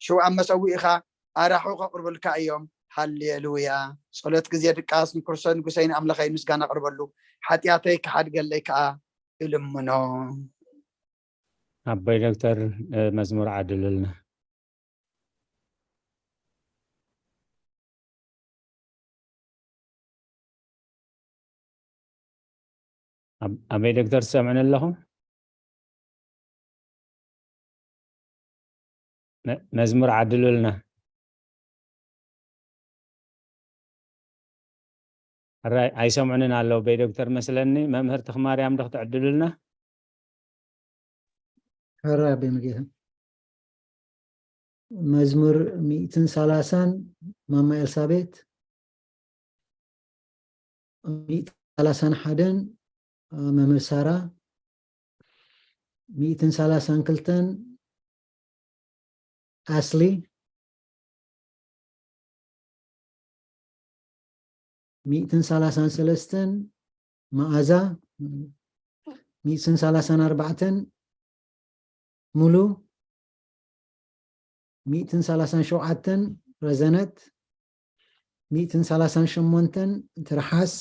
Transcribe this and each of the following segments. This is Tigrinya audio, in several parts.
ሽው ኣብ መሰውኢኻ ኣራሑ ከቕርቡልካ እዮም። ሃሌሉያ። ጸሎት ግዜ ድቃስ ንክርስቶስ ንጉሰይ ንኣምላኸይ ምስጋና ኣቕርበሉ፣ ሓጢኣተይ ክሓድገለይ ከኣ እልምኖ። ኣቦይ ዶክተር፣ እ፣ መዝሙር ዓድሉልና። ኣብ-፣ ኣበይ ዶክተር ትሰምዑኒ ኣለኹም? መ-፣ መዝሙር ዓድሉልና። ሕራይ ኣይሰምዑንን ኣለዉ። በይ ዶክተር መስለኒ፣ መምህር ተኽማርያም ዶ ክትዕድሉልና? ሕራይ ኣቦይ መጌታ። መዝሙር ሚእትን ሰላሳን ማማ ኤልሳቤት፣ ሚእትን ሰላሳን ሓደን መምህር ሳራ፣ ሚእትን ሰላሳን ክልተን ኣስሊ፣ ሚእትን ሰላሳን ሰለስተን መኣዛ፣ ሚእትን ሰላሳን ኣርባዕተን ሙሉ፣ ሚእትን ሰላሳን ሸውዓተን ረዘነት፣ ሚእትን ሰላሳን ሸሞንተን ትርሓስ፣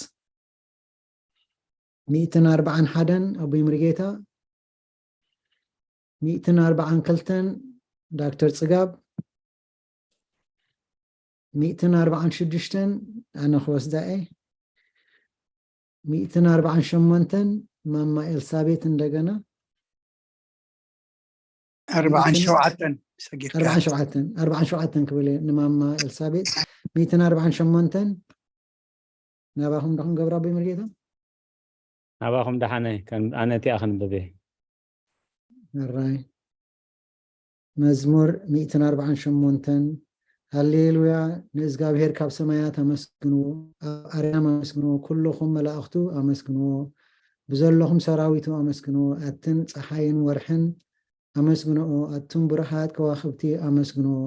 ሚእትን ኣርባዓን ሓደን ኣቦይ ምርጌታ፣ ሚእትን ኣርባዓን ክልተን ዳክተር ጽጋብ፣ ሚእትን ኣርባዓን ሽዱሽተን ኣነ ክወስዳ እየ፣ ሚእትን ኣርባዓን ሸሞንተን ማማ ኤልሳቤት እንደገና፣ ኣርባዓን ሸውዓተን ሰጊርካ። ኣርባዓን ሸውዓተን፣ ኣርባዓን ሸውዓተን ክብል እየ ንማማ ኤልሳቤጥ። ሚእትን ኣርባዓን ሸሞንተን ናባኹም ዶ ክንገብራ ኣቦይ መርጌታ? ናባኹም ደሓነ፣ ከን-፣ ኣነ እቲኣ ክንብብ እየ። ሕራይ። መዝሙር ሚእትን ኣርባዓን ሸሞንተን። ሃሌሉያ፣ ንእዝጋብሄር ካብ ሰማያት ኣመስግንዎ፣ ኣብ ኣርያም ኣመስግንዎ፣ ኩልኹም መላእኽቱ ኣመስግንዎ፣ ብዘለኹም ሰራዊቱ ኣመስግንዎ፣ ኣትን ጸሓይን ወርሕን ኣመስግንኦ፣ ኣቱም ብሩሃት ከዋኽብቲ ኣመስግንዎ፣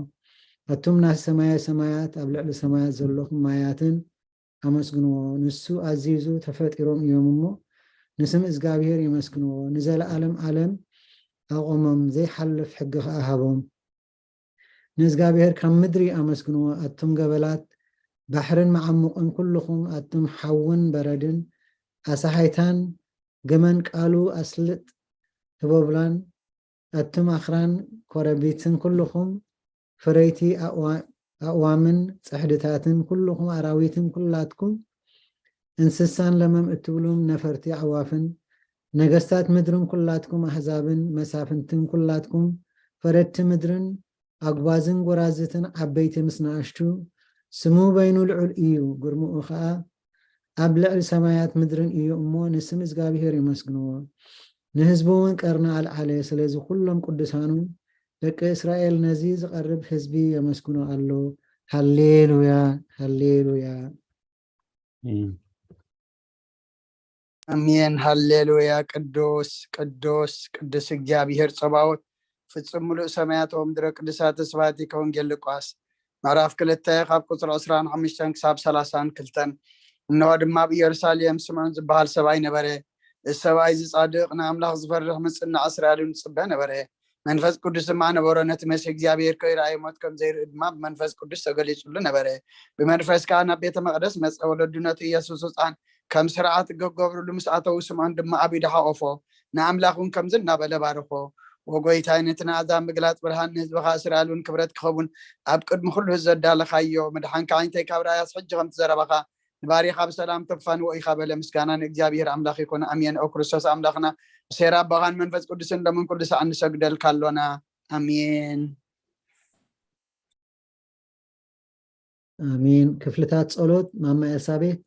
ኣቱም ናይ ሰማየ ሰማያት ኣብ ልዕሊ ሰማያት ዘለኹም ማያትን ኣመስግንዎ። ንሱ ኣዚዙ ተፈጢሮም እዮም እሞ ንስም እግዚኣብሄር የመስግንዎ። ንዘለኣለም ኣለም ኣቆሞም፣ ዘይሓልፍ ሕጊ ኸኣ ሃቦም። ንእግዚኣብሔር ካብ ምድሪ ኣመስግንዎ፣ ኣቱም ገበላት ባሕርን መዓሙቕን ኩልኹም ኣቱም ሓውን በረድን ኣሳሓይታን ግመን ቃሉ ኣስልጥ ህቦብላን ኣቱም ኣኽራን ኮረቢትን ኩልኹም ፍረይቲ ኣእዋ-፣ ኣእዋምን ጽሕድታትን ኩልኹም ኣራዊትን ኩላትኩም እንስሳን ለመም እትብሉም ነፈርቲ ኣዕዋፍን ነገስታት ምድርን ኩላትኩም ኣህዛብን መሳፍንትን ኩላትኩም ፈረድቲ ምድርን ኣጉባዝን ጎራዝትን ዓበይቲ ምስ ንኣሽቱ ስሙ በይኑ ልዑል እዩ፣ ግርምኡ ኸኣ ኣብ ልዕሊ ሰማያት ምድርን እዩ እሞ ንስም እግዚኣብሔር የመስግንዎ። ንህዝቡ እውን ቀርኒ ኣልዓለ። ስለዚ ኩሎም ቅዱሳኑ ደቂ እስራኤል ነዚ ዝቐርብ ህዝቢ የመስግኖ ኣሎ። ሃሌሉያ፣ ሃሌሉያ። እም። ኣሜን። ሃሌሉያ። ቅዱስ፣ ቅዱስ፣ ቅዱስ እግዚኣብሔር ጸባኦት፣ ፍጹም ምሉእ ሰማያት ወምድረ ቅዱሳት ስብሐቲከ። ወንጌል ሉቃስ ምዕራፍ ክልተ ካብ ቁጽሪ ዕስራን ሓሙሽተን ክሳብ ሰላሳን ክልተን። እንሆ ድማ ኣብ ኢየሩሳሌም ስምዖን ዝበሃል ሰብኣይ ነበረ። እዚ ሰብኣይ እዚ ጻድቕ፣ ንኣምላኽ ዝፈርሕ፣ ምጽናዕ እስራኤል እውን ዝጽበ ነበረ። መንፈስ ቅዱስ ድማ ነበሮ። ነቲ መሲሕ እግዚኣብሔር ከይረኣየ ሞት ከም ዘይርኢ ድማ ብመንፈስ ቅዱስ ተገሊጹሉ ነበረ። ብመንፈስ ከኣ ናብ ቤተ መቕደስ መጸ። ወለዱ ነቲ ኢየሱስ ህጻን ከም ስርዓት ክገብሩሉ ምስ ኣተዉ፣ ስምዖን ድማ ኣብ ኢዱ ሓቖፎ፣ ንኣምላኽ እውን ከምዚ እናበለ ባርኾ። ወጎይታይ፣ ነቲ ንኣሕዛብ ምግላጽ ብርሃን፣ ንህዝብኻ እስራኤል እውን ክብረት ክኸውን ኣብ ቅድሚ ኩሉ ህዝቢ ዘዳለኻዮ፣ ምድሓንካ ኣዒንተይ ካብ ረኣያስ፣ ሕጂ ከምቲ ዘረባኻ ንባሪኻ ብሰላም ተፋንዎ ኢኻ በለ። ምስጋና ንእግዚኣብሔር ኣምላኽ ይኹን። ኣሜን። ኦ ክርስቶስ ኣምላኽና፣ ብሴራ ኣቦኻን መንፈስ ቅዱስን ሎምን ኩሉ ሰዓት ንሰግደልካ ኣሎና። ኣሜን። ኣሜን። ክፍልታት ጸሎት ማማ ኤልሳቤት።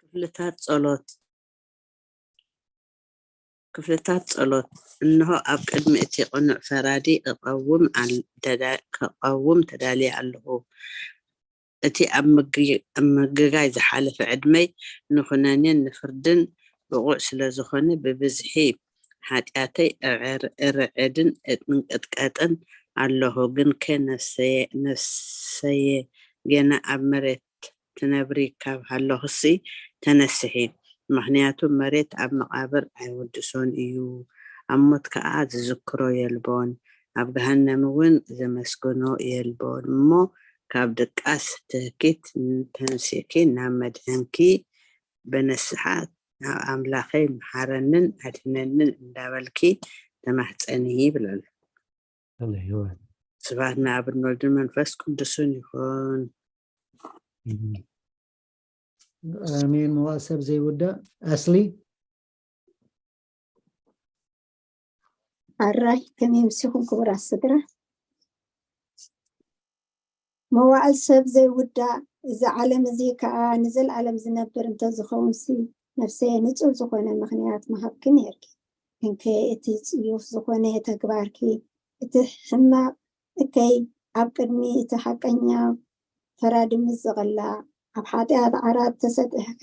ክፍልታት ጸሎት። ክፍልታት ጸሎት። እንሆ ኣብ ቅድሚ እቲ ቅኑዕ ፈራዲ እቐውም ኣል-፣ ደዳ-፣ ከቐውም ተዳልየ ኣለኹ። እቲ ኣብ ምግ-፣ ኣብ ምግጋይ ዝሓለፈ ዕድመይ ንኹነኔን ንፍርድን ብቑዕ ስለ ዝኾነ፣ ብብዝሒ ሓጢኣተይ እዕር-፣ እርዕድን እንቅጥቀጥን ኣለኹ። ግንከ ነፍሰየ፣ ነፍሰየ ገና ኣብ መሬት ትነብሪ ካብ ሃለኹሲ ተነስሒ። ምኽንያቱ መሬት ኣብ መቓብር ኣይውድሶን እዩ፣ ኣብ ሞት ከኣ ዝዝክሮ የልቦን፣ ኣብ ገሃነም እውን ዘመስግኖ የልቦን። እሞ ካብ ድቃስ ትህኪት ተንሲእኪ ናብ መድሕንኪ ብንስሓ ናብ ኣምላኸይ መሓረንን ኣድሕነንን እንዳበልኪ ተማሕጸኒ ይብል ኣሎ። ስብሐት ንኣብን ወልድን መንፈስ ቅዱስን ይኹን። ኣሜን። መዋእ ሰብ ዘይውዳእ ኣስሊ ኣራይ ከመይ ምሲኹም ክቡራት ስድራ? መዋእል ሰብ ዘይውዳእ፣ እዚ ዓለም እዚ ከኣ ንዘለኣለም ዝነብር እንተዝኸውንሲ፣ ነፍሰየ ንጹር ዝኾነ ምኽንያት ምሃብኪ ነይርኪ። እንከ እቲ ጽዩፍ ዝኾነ ተግባርኪ፣ እቲ ሕማቕ እከይ ኣብ ቅድሚ እቲ ሓቀኛ ፈራዲ ምስ ዝቕላዕ፣ ኣብ ሓጢኣት ዓራት ተሰጢሕኪ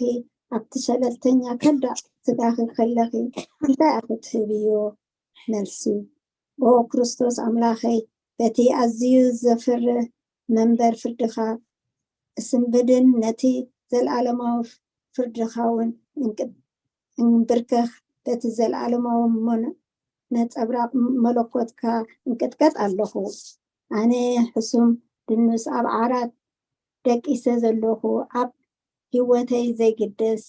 ኣብቲ ሸለልተኛ ከዳዕ ስጋኺ ከለኺ እንታይ ኢኺ ትህብዮ መልሲ? ኦ ክርስቶስ ኣምላኸይ፣ በቲ ኣዝዩ ዘፍርህ መንበር ፍርድኻ እስንብድን ነቲ ዘለኣለማዊ ፍርድኻ እውን እንብርከኽ፣ በቲ ዘለኣለማዊ ነጸብራቕ መለኮትካ እንቅጥቀጥ ኣለኹ። ኣነ ሕሱም ድኑስ ኣብ ዓራት ደቂሰ ዘለኹ፣ ኣብ ህይወተይ ዘይግደስ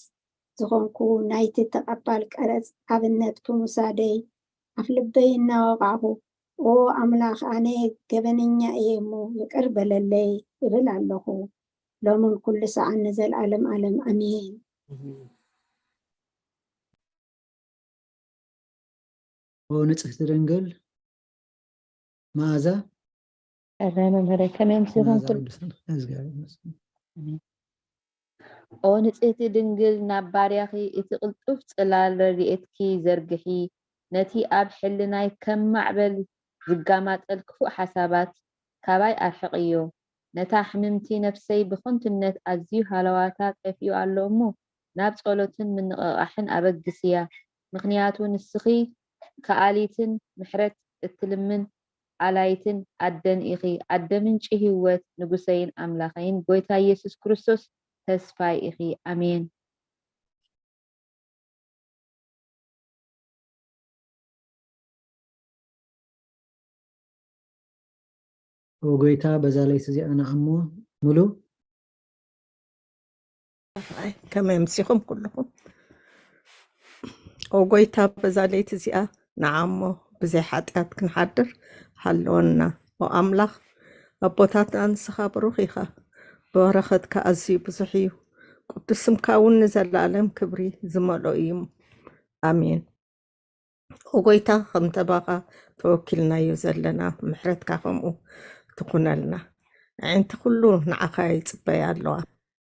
ዝኾንኩ ናይቲ ተቐባል ቀረጽ ኣብነት ብምውሳደይ ኣፍልበይ እናወቓዕኹ፣ ኦ ኣምላኽ ኣነ ገበነኛ እየ እሞ ይቕር በለለይ እብል ኣለኹ። ሎምን ኩሉ ሰዓን ንዘለኣለም ኣለም ኣሜን። ኦ ንጽህቲ ድንግል መኣዛ እረ መምህረይ ከመይ ኣምሲኹም መኣዛ ኩሉ ቅዱሳን እግዚኣብሔር ይመስገን። ኦ ንጽህቲ ድንግል ናብ ባርያኺ እቲ ቅልጡፍ ጽላል ረድኤትኪ ዘርግሒ፣ ነቲ ኣብ ሕልናይ ከም ማዕበል ዝጋማጠል ክፉእ ሓሳባት ካባይ ኣርሕቕዮ። ነታ ሕምምቲ ነፍሰይ ብኸንቱነት ኣዝዩ ሃለዋታ ጠፊኡ ኣሎ እሞ ናብ ጸሎትን ምንቕቓሕን ኣበግስያ። ምኽንያቱ ንስኺ ከኣሊትን ምሕረት እትልምን ኣላይትን ኣደን ኢኺ፣ ኣደ ምንጪ ህይወት፣ ንጉሰይን ኣምላኸይን፣ ጎይታ ኢየሱስ ክርስቶስ ተስፋይ ኢኺ። ኣሜን። ኦ ጎይታ በዛ ለይቲ እዚኣ ንዓሞ ሙሉ ከመይ ኣምሲኹም ኩልኹም። ኦ ጎይታ በዛ ለይቲ እዚኣ ንዓሞ ብዘይ ሓጢኣት ክንሓድር ሃለወና። ኦ ኣምላኽ ኣቦታትና ንስኻ ብሩኽ ኢኻ፣ በረኸትካ ኣዝዩ ብዙሕ እዩ፣ ቅዱስ ስምካ እውን ንዘለኣለም ክብሪ ዝመልኦ እዩ። ኣሜን። ኦ ጎይታ ከም ተባኻ ተወኪልናዮ ዘለና ምሕረትካ ከምኡ ትኹነልና። ኣዒንቲ ኩሉ ንዓኻ ይጽበያ ኣለዋ።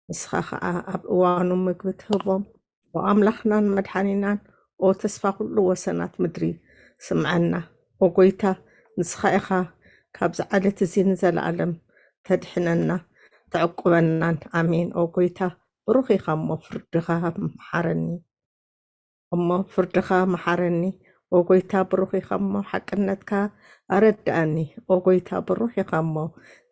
ንስኻ ኸዓ ኣብ እዋኑ ምግቢ ትህቦም። ኦ ኣምላኽናን መድሓኒናን፣ ኦ ተስፋ ኩሉ ወሰናት ምድሪ ስምዐና። ኦ ጎይታ ንስኻ ኢኻ ካብዚ ዓለት እዚ ንዘለኣለም ተድሕነና ተዕቁበናን። ኣሜን። ኦ ጎይታ ብሩኽ ኢኻ እሞ ፍርድኻ መሓረኒ። እሞ ፍርድኻ መሓረኒ። ኦ ጎይታ ብሩኽ ኢኻ እሞ ሓቅነትካ ኣረድኣኒ። ኦ ጎይታ ብሩኽ ኢኻ እሞ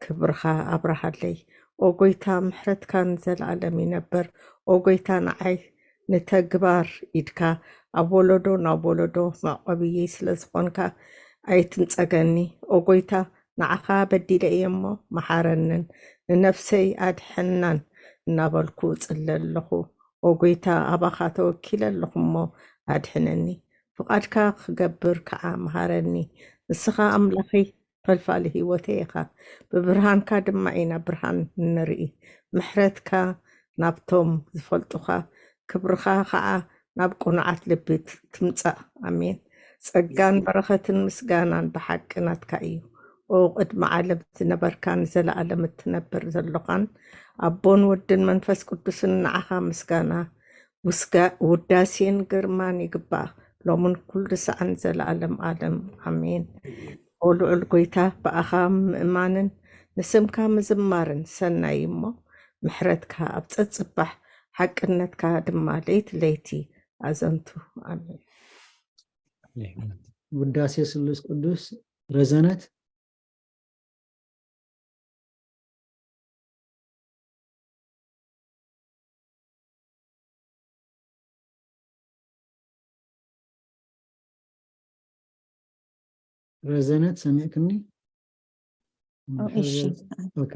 ክብርኻ ኣብርሃለይ። ኦ ጎይታ ምሕረትካ ንዘለኣለም ይነብር። ኦ ጎይታ ንዓይ ንተግባር ኢድካ ኣብ ወለዶ ናብ ወለዶ መዕቆብየይ ስለ ዝኾንካ ኣይትንጸገኒ። ኦ ጎይታ ንዓኻ በዲለ እየ እሞ መሓረንን ንነፍሰይ ኣድሕናን እናበልኩ እጽሊ ኣለኹ። ኦ ጎይታ ኣባኻ ተወኪለ ኣለኹ እሞ ኣድሕነኒ። ፍቓድካ ክገብር ከዓ መሃረኒ። ንስኻ ኣምላኸይ ፈልፋሊ ህይወተይ ኢኻ። ብብርሃንካ ድማ ኢና ብርሃን ንርኢ። ምሕረትካ ናብቶም ዝፈልጡኻ ክብርኻ ከዓ ናብ ቅኑዓት ልቢ ትምጻእ። ኣሜን። ጸጋን በረኸትን ምስጋናን ብሓቂ ናትካ እዩ። ኦ ቅድሚ ዓለም ዝነበርካን ንዘለኣለም እትነብር ዘሎኻን ኣቦን ወድን መንፈስ ቅዱስን ንዓኻ ምስጋና ውዳሴን ግርማን ይግባእ ሎምን ኩሉ ሰዓን ዘለኣለም ኣለም ኣሜን። ኦ ልዑል ጎይታ ብኣኻ ምእማንን ንስምካ ምዝማርን ሰናይ እሞ ምሕረትካ ኣብ ጸጽባሕ ሓቅነትካ ድማ ለይቲ ለይቲ ኣዘንቱ። ኣሜን። ውዳሴ ስሉስ ቅዱስ ረዘነት ረዘነት ሰሚዕክኒ? እሺ። ኦኬ።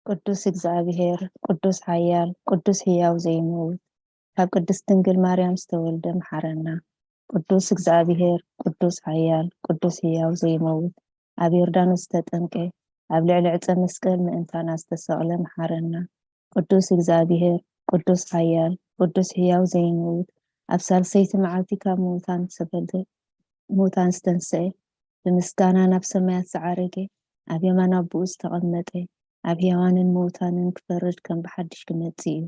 ቅዱስ እግዚኣብሔር፣ ቅዱስ ሓያል፣ ቅዱስ ህያው ዘይመውት፣ ካብ ቅድስት ድንግል ማርያም ዝተወልደ መሓረና። ቅዱስ እግዚኣብሔር፣ ቅዱስ ሓያል፣ ቅዱስ ህያው ዘይመውት፣ ኣብ ዮርዳኖስ ዝተጠምቀ፣ ኣብ ልዕሊ ዕፀ መስቀል ምእንታና ዝተሰቕለ መሓረና። ቅዱስ እግዚኣብሔር፣ ቅዱስ ሓያል፣ ቅዱስ ህያው ዘይመውት፣ ኣብ ሳልሰይቲ መዓልቲ ካብ ምውታን ዝተፈልደ፣ ምውታን ዝተንስአ፣ ብምስጋና ናብ ሰማያት ዝዓረገ፣ ኣብ የማን ኣቦኡ ዝተቐመጠ፣ ኣብ ህያዋንን ምውታንን ክፈርድ ከም ብሓድሽ ክመጽእ እዩ።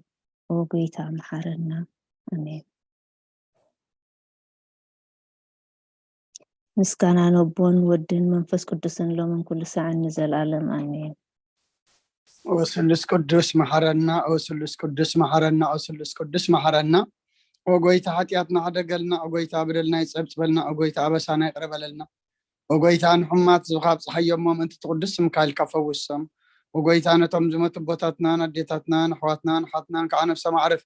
ኦ ጎይታ መሓረና። ኣሜን። ምስጋና ነቦን ወድን መንፈስ ቅዱስን ሎምን ኩሉ ሰዓን ንዘለኣለም ኣሜን። ኦ ስሉስ ቅዱስ መሓረና፣ ኦ ስሉስ ቅዱስ መሓረና፣ ኦ ስሉስ ቅዱስ መሓረና። ኦ ጎይታ ሓጢኣትና ሕደገልና፣ ኦ ጎይታ በደልና ይጸብጽበልና፣ ኦ ጎይታ ኣበሳና ይቕረ በለልና። ኦ ጎይታ ንሕሙማት ህዝብኻ ኣብጽሓዮም፣ ምእንቲ እቲ ቅዱስ ስምካ ኢልካ ፈውሶም። ኦ ጎይታ ነቶም ዝመቱ ኣቦታትናን ኣዴታትናን ኣሕዋትናን ኣሓትናን ከዓ ነፍሶም ኣዕርፍ።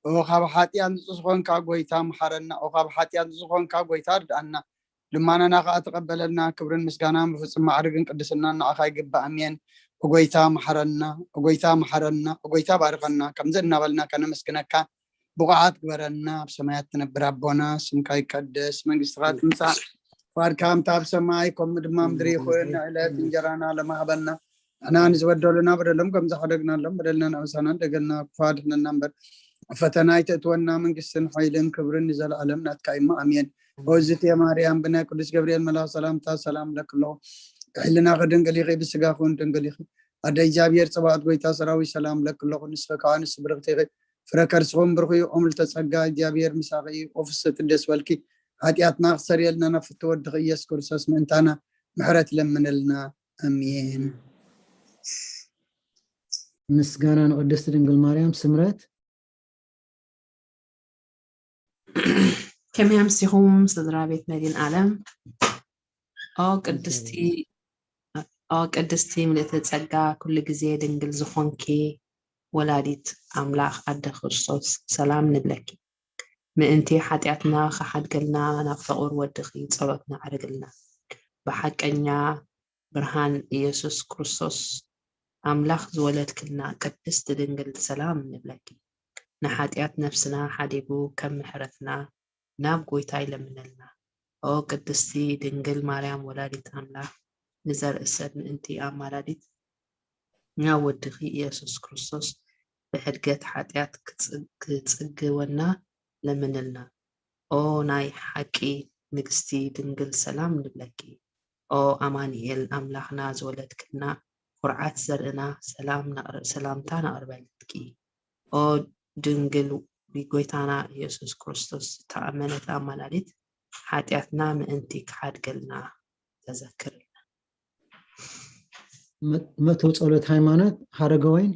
ኦ ካብ ሓጢኣት ንጹህ ዝኾንካ ጎይታ መሓረና፣ ኦ ካብ ሓጢኣት ንጹህ ዝኾንካ ጎይታ ርድኣና። ልማናና ከዓ ተቐበለልና። ክብርን ምስጋናን ብፍጹም ማዕርግን ቅድስናን ንዓኻ ይግባእ። ኣሜን። ኦ ጎይታ መሓረና፣ ኦ ጎይታ መሓረና፣ ኦ ጎይታ ባርኸና። ከምዚ እናበልና ከነመስግነካ ብቑዓት ግበረና። ኣብ ሰማያት ትነብር ኣቦና፣ ስምካ ይቀደስ፣ መንግስትኻ ትምጻእ፣ ፍቓድካ ከምቲ ኣብ ሰማይ ከምኡ ድማ ምድሪ ይኹን። ንዕለት እንጀራና ሎሚ ሃበና። ንሕና ንዝበደሉና በደሎም ከም ዝሓደግናሎም በደልና ንኣበሳና ደገልና ክፉ ኣድሕነና እምበር፣ ኣብ ፈተና ኣይተእትወና። መንግስትን ሓይልን ክብርን ንዘለኣለም ናትካ እዩ እሞ፣ ኣሜን። ኦዝቴ ማርያም ብናይ ቅዱስ ገብርኤል መልኣኽ ሰላምታ ሰላም እብለኪ ኣለኹ። ብሕልናኺ ድንግል ኢኺ፣ ብስጋኺ እውን ድንግል ኢኺ። ኣደ እግዚኣብሔር ጸባኦት ጎይታ ሰራዊት ሰላም እብለኪ ኣለኹ። ንስኺ ከኣ ንስቲ ብርኽቲ ኢኺ፣ ፍረ ከርስኺ እውን ብሩኽ እዩ። ኦ ምልዕተ ጸጋ እግዚኣብሔር ምሳኺ እዩ። ኦ ፍስሕቲ ደስ በልኪ፣ ሓጢኣትና ክሰርየልና ናብ ፍትው ወድኺ ኢየሱስ ክርስቶስ ምእንታና ምሕረት ለምንልና። ኣሜን። ምስጋና ንቅድስቲ ድንግል ማርያም። ስምረት። ከመይ ኣምሲኹም ስድራ ቤት መድን ዓለም? ኦ ቅድስቲ ኦ ቅድስቲ ምልእተ ጸጋ፣ ኩሉ ግዜ ድንግል ዝኾንኪ ወላዲት ኣምላኽ ኣደ ክርስቶስ፣ ሰላም ንብለኪ። ምእንቲ ሓጢኣትና ክሓድገልና ናብ ፍቑር ወድኺ ጸሎትና ኣዕርግልና። ብሓቀኛ ብርሃን ኢየሱስ ክርስቶስ ኣምላኽ ዝወለድክልና ቅድስቲ ድንግል ሰላም ንብለኪ። ንሓጢኣት ነፍስና ሓዲጉ ከም ምሕረትና ናብ ጎይታ ይለምነልና። ኦ ቅድስቲ ድንግል ማርያም ወላዲት ኣምላኽ፣ ንዘርኢ ሰብ ምእንቲ ኣማላዲት ናብ ወድኺ ኢየሱስ ክርስቶስ ብሕድገት ሓጢኣት ክጽ- ክጽግወና ለምንልና። ኦ ናይ ሓቂ ንግስቲ ድንግል ሰላም ንብለኪ። ኦ ኣማኑኤል ኣምላኽና ዝወለድክልና ኩርዓት ዘርእና ሰላም ነቕር- ሰላምታ ነቕርበልኪ። ኦ ድንግል ብጎይታና ኢየሱስ ክርስቶስ ዝተኣመነት ኣማላዲት ሓጢኣትና ምእንቲ ክሓድገልና ተዘክርልና። መቶ ጸሎት ሃይማኖት ሀረገወይን።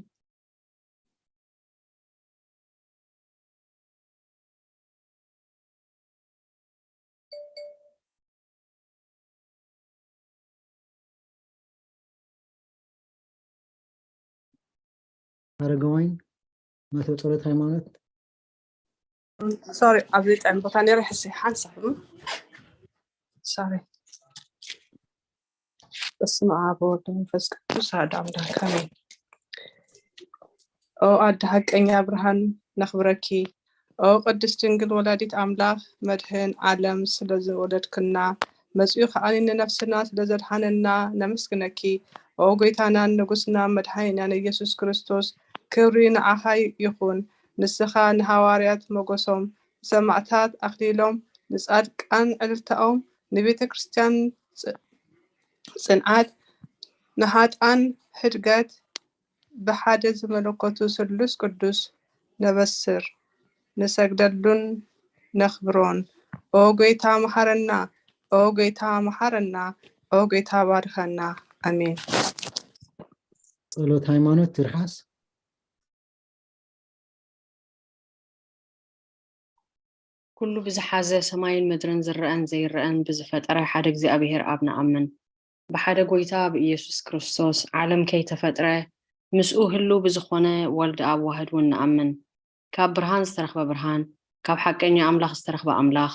ሀረገወይን መቶ ጸሎት ሃይማኖት። ሶሪ፣ ኣብ ዘይጥዕም ቦታ ነይረ፣ ሕዚ ሓንሳብ። ሶሪ። በስመ ኣብ ወወልድ ወመንፈስ ቅዱስ ኣሐዱ ኣምላክ ኣሜን። ኦ ኣደ ሓቀኛ ብርሃን ነኽብረኪ። ኦ ቅድስት ድንግል ወላዲት ኣምላኽ መድህን ዓለም ስለ ዝወለድክና መጺኡ ከኣኒ ንነፍስና ስለ ዘድሓነና ነመስግነኪ። ኦ ጎይታናን ንጉስና መድሓኒናን ኢየሱስ ክርስቶስ ክብሪ ንዓኻ ይኹን። ንስኻ ንሃዋርያት ሞገሶም፣ ንሰማዕታት ኣኽሊሎም፣ ንጻድቃን ዕልልታኦም፣ ንቤተ ክርስቲያን ጽንዓት ንሃጣን ሕድገት ብሓደ ዝመለኮቱ ስሉስ ቅዱስ ነበስር ንሰግደሉን ነኽብሮን። ኦ ጎይታ መሓረና፣ ኦ ጎይታ መሓረና፣ ኦ ጎይታ ባርከና። ኣሜን። ጸሎት ሃይማኖት ትርሓስ። ኩሉ ብዝሓዘ ሰማይን ምድርን ዝረኣን ዘይረኣን ብዝፈጠረ ሓደ እግዚኣብሔር ኣብ ንኣምን። ብሓደ ጎይታ ብኢየሱስ ክርስቶስ ዓለም ከይተፈጥረ ምስኡ ህሉ ብዝኾነ ወልድ ኣብ ዋህድ እውን ንኣምን። ካብ ብርሃን ዝተረኽበ ብርሃን፣ ካብ ሓቀኛ ኣምላኽ ዝተረኽበ ኣምላኽ፣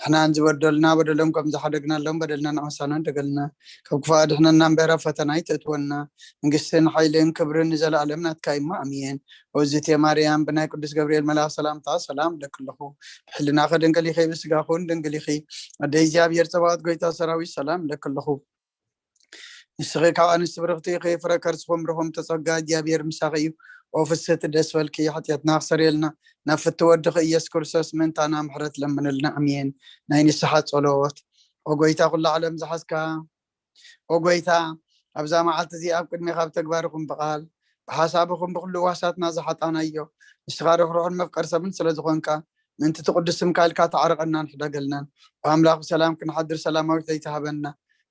ንሕናን ዝበደሉና በደሎም ከም ዝሓደግናሎም በደልና ንኣሳና ደገልና፣ ካብ ክፉእ ኣድሕነና እምበር ኣብ ፈተና ኣይተእትወና። መንግስትን ሓይልን ክብርን ንዘለኣለም ናትካ እሞ ኣሜን። ኦዝቴ ማርያም ብናይ ቅዱስ ገብርኤል መልኣኽ ሰላምታ ሰላም እለኪ ኣለኹ። ብሕልናኺ ድንግል ኢኺ፣ ብስጋኹን ድንግል ኢኺ። ኣደ እግዚኣብሔር ጸባኦት ጎይታ ሰራዊት ሰላም እለኪ ኣለኹ። ንስኺ ካብ ኣንስቲ ብርኽቲ ኢኺ፣ ፍረ ከርስኹም ብሩኹም ተጸጋ እግዚኣብሔር ምሳኺ እዩ። ኦ ፍስሕቲ ደስ በልኪ፣ ሓጢኣትና ክሰርየልና ናብ ፍቲ ወድኺ ኢየሱስ ክርስቶስ ምእንታና ምሕረት ለምንልና። ኣሜን። ናይ ንስሓ ጸሎት። ኦ ጎይታ ኩሉ ዓለም ዝሓዝካ፣ ኦ ጎይታ ኣብዛ መዓልቲ እዚኣ ኣብ ቅድሜኻ ብተግባርኹም ብቓል ብሓሳብኹም ብኩሉ ዋሳትና ዝሓጣናዮ ንስኻ ርሕሩሕን መፍቀር ሰብን ስለ ዝኾንካ ምእንቲ ትቕዱስ ስምካ ኢልካ ተዓረቐናን ሕደገልናን። ብኣምላኽ ብሰላም ክንሓድር ሰላማዊት ለይቲ ሃበና።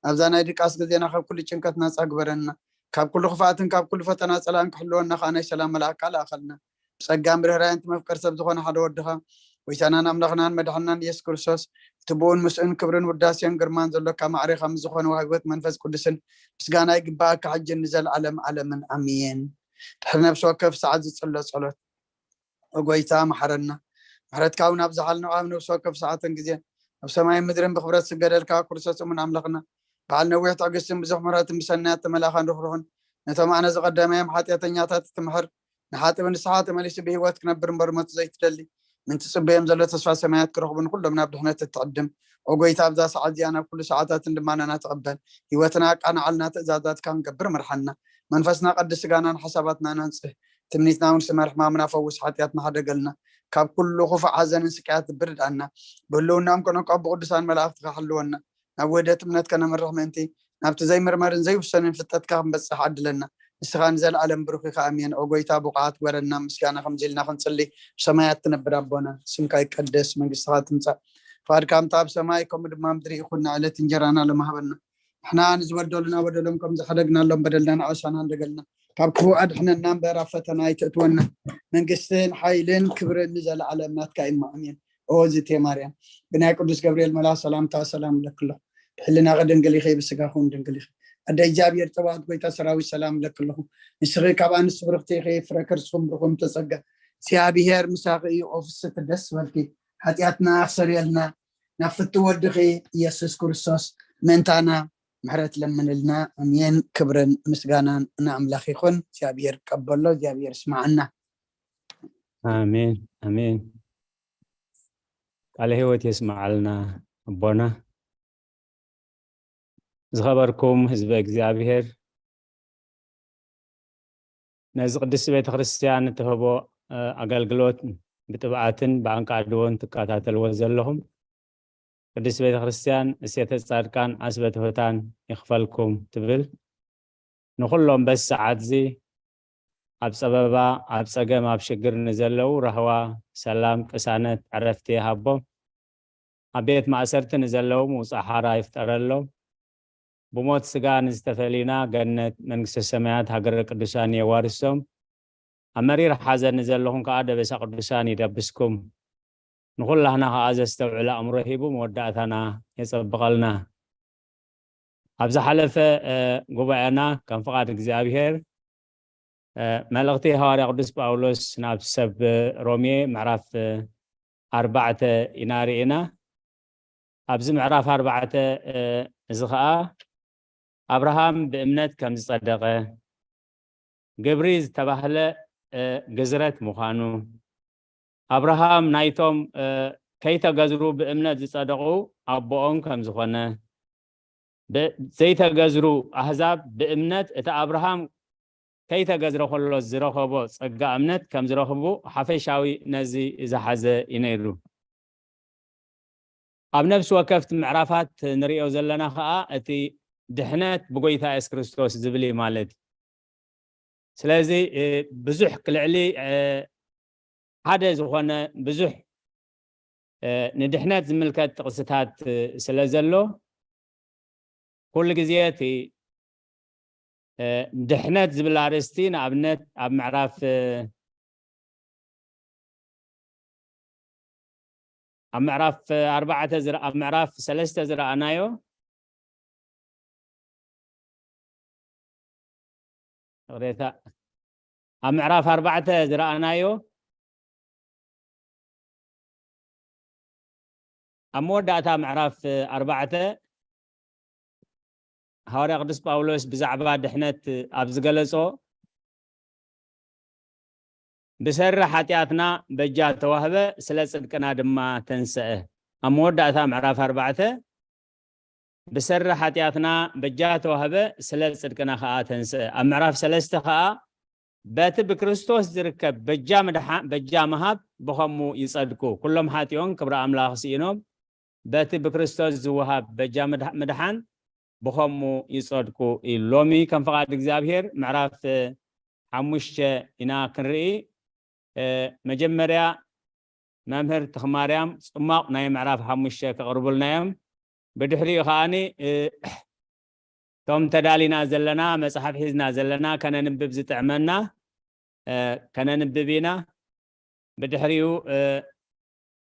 ናብዛ ናይ ድቃስ ግዜና ካብ ኩሉ ጭንቀት ናጻ ግበረና። ካብ ኩሉ ክፍኣትን ካብ ኩሉ ፈተና ጸላእን ክሕልወና ከኣ ናይ ሰላም መልኣካ ለኣኸልና። ብጸጋን ብርህራይን እቲ መፍቀር ሰብ ዝኾነ ሓደ ወድኻ ጎይታናን ኣምላኽናን መድሓናን ኢየሱስ ክርስቶስ እቲ ብኡን ምስኡን ክብርን ውዳሴን ግርማን ዘሎካ ማዕሬኻ ምስ ዝኾነ ወሃቢ ህይወት መንፈስ ቅዱስን ምስጋና ይግባኣካ ሕጅን ንዘለኣለም ኣለምን ኣሜን። ድሕሪ ነፍሲ ወከፍ ሰዓት ዝጽሎ ጸሎት። ኦ ጎይታ መሓረና። ምሕረትካ እውን ኣብዝሓልና ኣብ ነፍሲ ወከፍ ሰዓትን ግዜን ኣብ ሰማይን ምድርን ብኽብረት ዝስገደልካ ክርስቶስ እሙን ኣምላኽና በዓል ነዊሕ ትዕግስትን ብዙሕ ምሕረትን ብሰናያት ተመላኻን ርሕሩሕን ነቶም ኣነ ዝቐደመዮም ሓጢኣተኛታት እትምሕር ንሓጥብ ንስሓ ተመሊሱ ብህይወት ክነብር እምበር ሞት ዘይትደሊ ምእንቲ ጽበዮም ዘሎ ተስፋ ሰማያት ክረኽቡ ንኹሎም ናብ ድሕነት እትዕድም ኦ ጎይታ ኣብዛ ሰዓት እዚኣ ናብ ኩሉ ሰዓታትን ልማናና ትቐበል ህይወትና ኣቃናዓልና ትእዛዛትካ ክንገብር ምርሓና መንፈስና ቀድስ ስጋናን ሓሳባትናን ኣንጽህ ትምኒትና እውን ስመር ሕማምና ፈውስ ሓጢኣትና ሓደገልና ካብ ኩሉ ክፉእ ሓዘንን ስቅያት ብርድኣና ብህልውናኦም ከነቋ ብቅዱሳን መላእኽትካ ሓልወና ናብ ውህደት እምነት ከነምርሕ ምእንቲ ናብቲ ዘይምርመርን ዘይውሰንን ፍልጠትካ ክንበጽሕ ዓድለና ንስኻ ንዘለኣለም ብሩኽ ኢኻ ኣሜን ኦ ጎይታ ብቑዓት ግበረና ምስጋና ከምዚ ኢልና ክንጽሊ ብሰማያት ትነብር ኣቦና ስምካ ይቀደስ መንግስትኻ ትምጻእ ፍቓድካ ምታ ኣብ ሰማይ ከምኡ ድማ ምድሪ ይኹን ንዕለት እንጀራና ለማሃበና ንሕና ንዝበደሉና በደሎም ከም ዝሓደግናሎም በደልና ንኣሳና እንደገልና ካብ ክፉእ ኣድሕነና እምበር ኣብ ፈተና ኣይተእትወና መንግስትን ሓይልን ክብርን ንዘለኣለም ናትካ እሞ ኣሜን ኦ ዝቴ ማርያም ብናይ ቅዱስ ገብርኤል መልኣኽ ሰላምታ ሰላም እለክሎ ብሕልናኺ ድንግል ኢኺ ብስጋኹን ድንግል ኢኺ ኣደ እግዚኣብሔር ጸባኦት ጎይታ ሰራዊት ሰላም እለክለኹ ንስኺ ካብ ኣንስቲ ብርኽቲ ኢኺ ፍረ ከርስኹም ብርኹም ተጸጋ እግዚኣብሔር ምሳኺ እዩ ኦ ፍስሕቲ ደስ በልኪ ሓጢኣትና ክሰርየልና ናብ ፍቲ ወድኺ ኢየሱስ ክርስቶስ ምእንታና ምሕረት ለምንልና ኣሜን ክብርን ምስጋናን ንኣምላኽ ይኹን እግዚኣብሔር ቀበሎ እግዚኣብሔር ስማዓና ኣሜን ኣሜን ቃለ ህይወት የስማዓልና ኣቦና ዝኸበርኩም ህዝበ እግዚኣብሔር ነዚ ቅድስቲ ቤተ ክርስቲያን እትህቦ ኣገልግሎት ብጥብዓትን ብኣንቃድዎን ትከታተልዎ ዘለኹም ቅድስቲ ቤተ ክርስቲያን እሴተ ጻድቃን ዓስበ ትሑታን ይኽፈልኩም ትብል ንኹሎም በዚ ሰዓት እዚ ኣብ ጸበባ ኣብ ጸገም ኣብ ሽግር ንዘለዉ ራህዋ ሰላም ቅሳነት ዕረፍቲ ይሃቦም ኣብ ቤት ማእሰርቲ ንዘለዉ ምውጻእ ሓራ ይፍጠረሎም ብሞት ስጋ ንዝተፈሊና ገነት መንግስተ ሰማያት ሃገረ ቅዱሳን የዋርሶም ኣብ መሪር ሓዘን ንዘለኹም ከዓ ደበሳ ቅዱሳን ይደብስኩም ንኹላህና ከዓ ዘስተውዕል ኣእምሮ ሂቡ መወዳእታና የጸብቐልና ኣብ ዝሓለፈ ጉባኤና ከም ፍቓድ እግዚኣብሔር መልእኽቲ ሃዋርያ ቅዱስ ጳውሎስ ናብ ሰብ ሮሜ ምዕራፍ ኣርባዕተ ኢና ርኢና ኣብዚ ምዕራፍ ኣርባዕተ እዚ ከዓ ኣብርሃም ብእምነት ከም ዝጸደቐ ግብሪ ዝተባህለ ግዝረት ምዃኑ ኣብርሃም ናይቶም ከይተገዝሩ ብእምነት ዝጸደቑ ኣቦኦም ከም ዝኾነ ዘይተገዝሩ ኣህዛብ ብእምነት እቲ ኣብርሃም ከይተገዝረ ከሎ ዝረኸቦ ጸጋ እምነት ከም ዝረኽቡ ሓፈሻዊ ነዚ ዝሓዘ እዩ ነይሩ ኣብ ነፍሲ ወከፍቲ ምዕራፋት ንሪኦ ዘለና ከዓ እቲ ድሕነት ብጎይታ የሱስ ክርስቶስ ዝብል እዩ ማለት እዩ ስለዚ ብዙሕ ልዕሊ ሓደ ዝኾነ ብዙሕ ንድሕነት ዝምልከት ጥቕስታት ስለ ዘሎ ኩሉ ግዜ እቲ ድሕነት ዝብል ኣርእስቲ ንኣብነት ኣብ ምዕራፍ ኣብ ምዕራፍ ኣርባዕተ ኣብ ምዕራፍ ሰለስተ ዝረኣናዮ ይቕሬታ ኣብ ምዕራፍ ኣርባዕተ ዝረኣናዮ ኣብ መወዳእታ ምዕራፍ ኣርባዕተ ሃዋርያ ቅዱስ ጳውሎስ ብዛዕባ ድሕነት ኣብ ዝገለጾ፣ ብሰሪ ሓጢኣትና በጃ ተዋህበ፣ ስለ ጽድቅና ድማ ተንስአ። ኣብ መወዳእታ ምዕራፍ ኣርባዕተ ብሰሪ ሓጢኣትና በጃ ተዋህበ፣ ስለ ጽድቅና ከኣ ተንስአ። ኣብ ምዕራፍ ሰለስተ ከኣ በቲ ብክርስቶስ ዝርከብ በጃ ምድሓ-፣ በጃ ምሃብ ብኸሙ ይጸድቁ። ኩሎም ሓጢኦም ክብሪ ኣምላኽ ስኢኖም በቲ ብክርስቶስ ዝወሃብ በጃ ምድሓ-፣ ምድሓን ብኸሙ ይጸድቁ እዩ። ሎሚ ከም ፍቓድ እግዚኣብሔር ምዕራፍ ሓሙሽተ ኢና ክንርኢ። እ፣ መጀመርያ መምህር ተኽማርያም ጽማቕ ናይ ምዕራፍ ሓሙሽተ ከቕርቡልና እዮም። ብድሕሪኡ ከኣኒ፣ እ፣ እቶም ተዳሊና ዘለና፣ መጽሓፍ ሒዝና ዘለና፣ ከነንብብ ዝጥዕመና፣ እ፣ ከነንብብ ኢና። ብድሕሪኡ፣ እ፣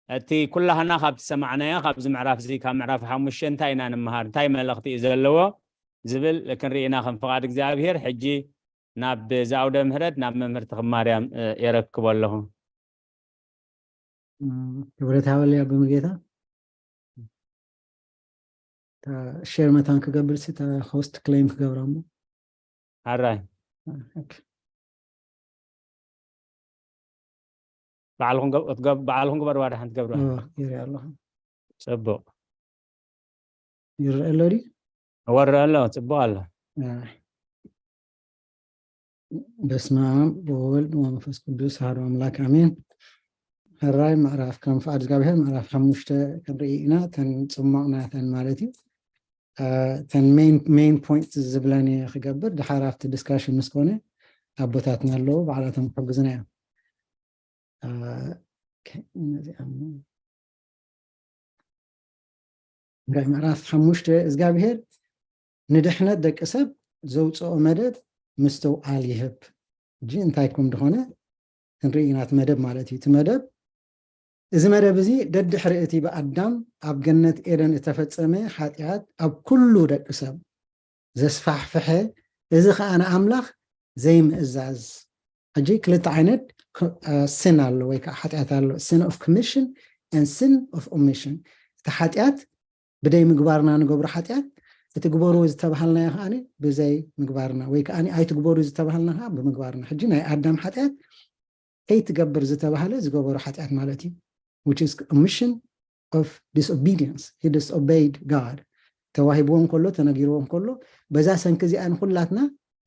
እቲ ኩላህና ካብ ዝሰማዕናዮ፣ ካብዚ ምዕራፍ እዚ፣ ካብ ምዕራፍ ሓሙሽተ እንታይ ኢና ንምሃር፣ እንታይ መልእኽቲ እዩ ዘለዎ ዝብል ክንርኢ ኢና ከም ፍቓድ እግዚኣብሔር። ሕጂ ናብ ዝኣውደ ምህረት፣ ናብ መምህር ተኽማርያም፣ እ፣ የረክቦ ኣለኹ። እም፣ ክብረት ሃበለይ ኣቦ ሙሉጌታ። እታ ሼር መታን ክገብር ሲ፣ እታ ሆስት ክሌም ክገብራ እሞ። ሓራይ። ኦኬ። ባዕልኹም ገብ-፣ ክትገብ-፣ ባዕልኹም ግበርዋ፣ ደሓን ትገብርዋ። ኦ፣ ይርኢ ኣለኹ። ጽቡቕ። ይረአ ኣሎ ድዩ? ወረ ኣሎ፣ ጽቡቕ ኣሎ። አ። በስመ ኣብ ወወልድ ወመንፈስ ቅዱስ ኣሐዱ ኣምላክ ኣሜን። ሕራይ ምዕራፍ ከም ፍቓድ እግዚኣብሔር ምዕራፍ ሓሙሽተ ክንርኢ ኢና። እተን ጽማቕ ናተን ማለት እዩ። አ፣ እተን ሜን፣ ሜን ፖይንት ዝብለን እየ ክገብር። ድሓር ኣብቲ ዲስካሽን ምስ ኮነ ኣቦታትና ኣለዉ፣ ባዕላቶም ክሕግዙና እዮም። አ፣ ኦኬ፣ ነዚኣ ምዕራፍ ሓሙሽተ እግዚኣብሔር ንድሕነት ደቂ ሰብ ዘውፅኦ መደብ ምስትውዓል ይህብ። ሕጂ እንታይ ከም ዝኾነ ክንርኢ ኢና። እቲ መደብ ማለት እዩ። እቲ መደብ፣ እዚ መደብ እዚ ደድሕሪ እቲ ብኣዳም ኣብ ገነት ኤደን እተፈጸመ ሓጢኣት ኣብ ኩሉ ደቂ ሰብ ዘስፋሕፍሐ፣ እዚ ኸኣ ንኣምላኽ ዘይምእዛዝ። ሕጂ ክልተ ዓይነት ክ-፣ እ፣ ሲን ኣሎ ወይ ከዓ ሓጢኣት ኣሎ። Sin of commission and sin of omission። እቲ ሓጢኣት ብደይ ምግባርና ንገብሮ ሓጢኣት፣ እቲ ግበርዎ ዝተባሃልናዮ ከኣ ብዘይ ምግባርና ወይ ከዓ ኣይትግበሩ ዝተባሃልና ከኣ ብምግባርና። ሕጂ ናይ ኣዳም ሓጢኣት ከይትገብር ዝተባሃለ ዝገበሮ ሓጢኣት ማለት እዩ። Which is omission of disobedience. He disobeyed God. ተዋሂብዎ እንከሎ፣ ተነጊርዎ እንከሎ፣ በዛ ሰንኪ እዚኣ ንኹላትና፣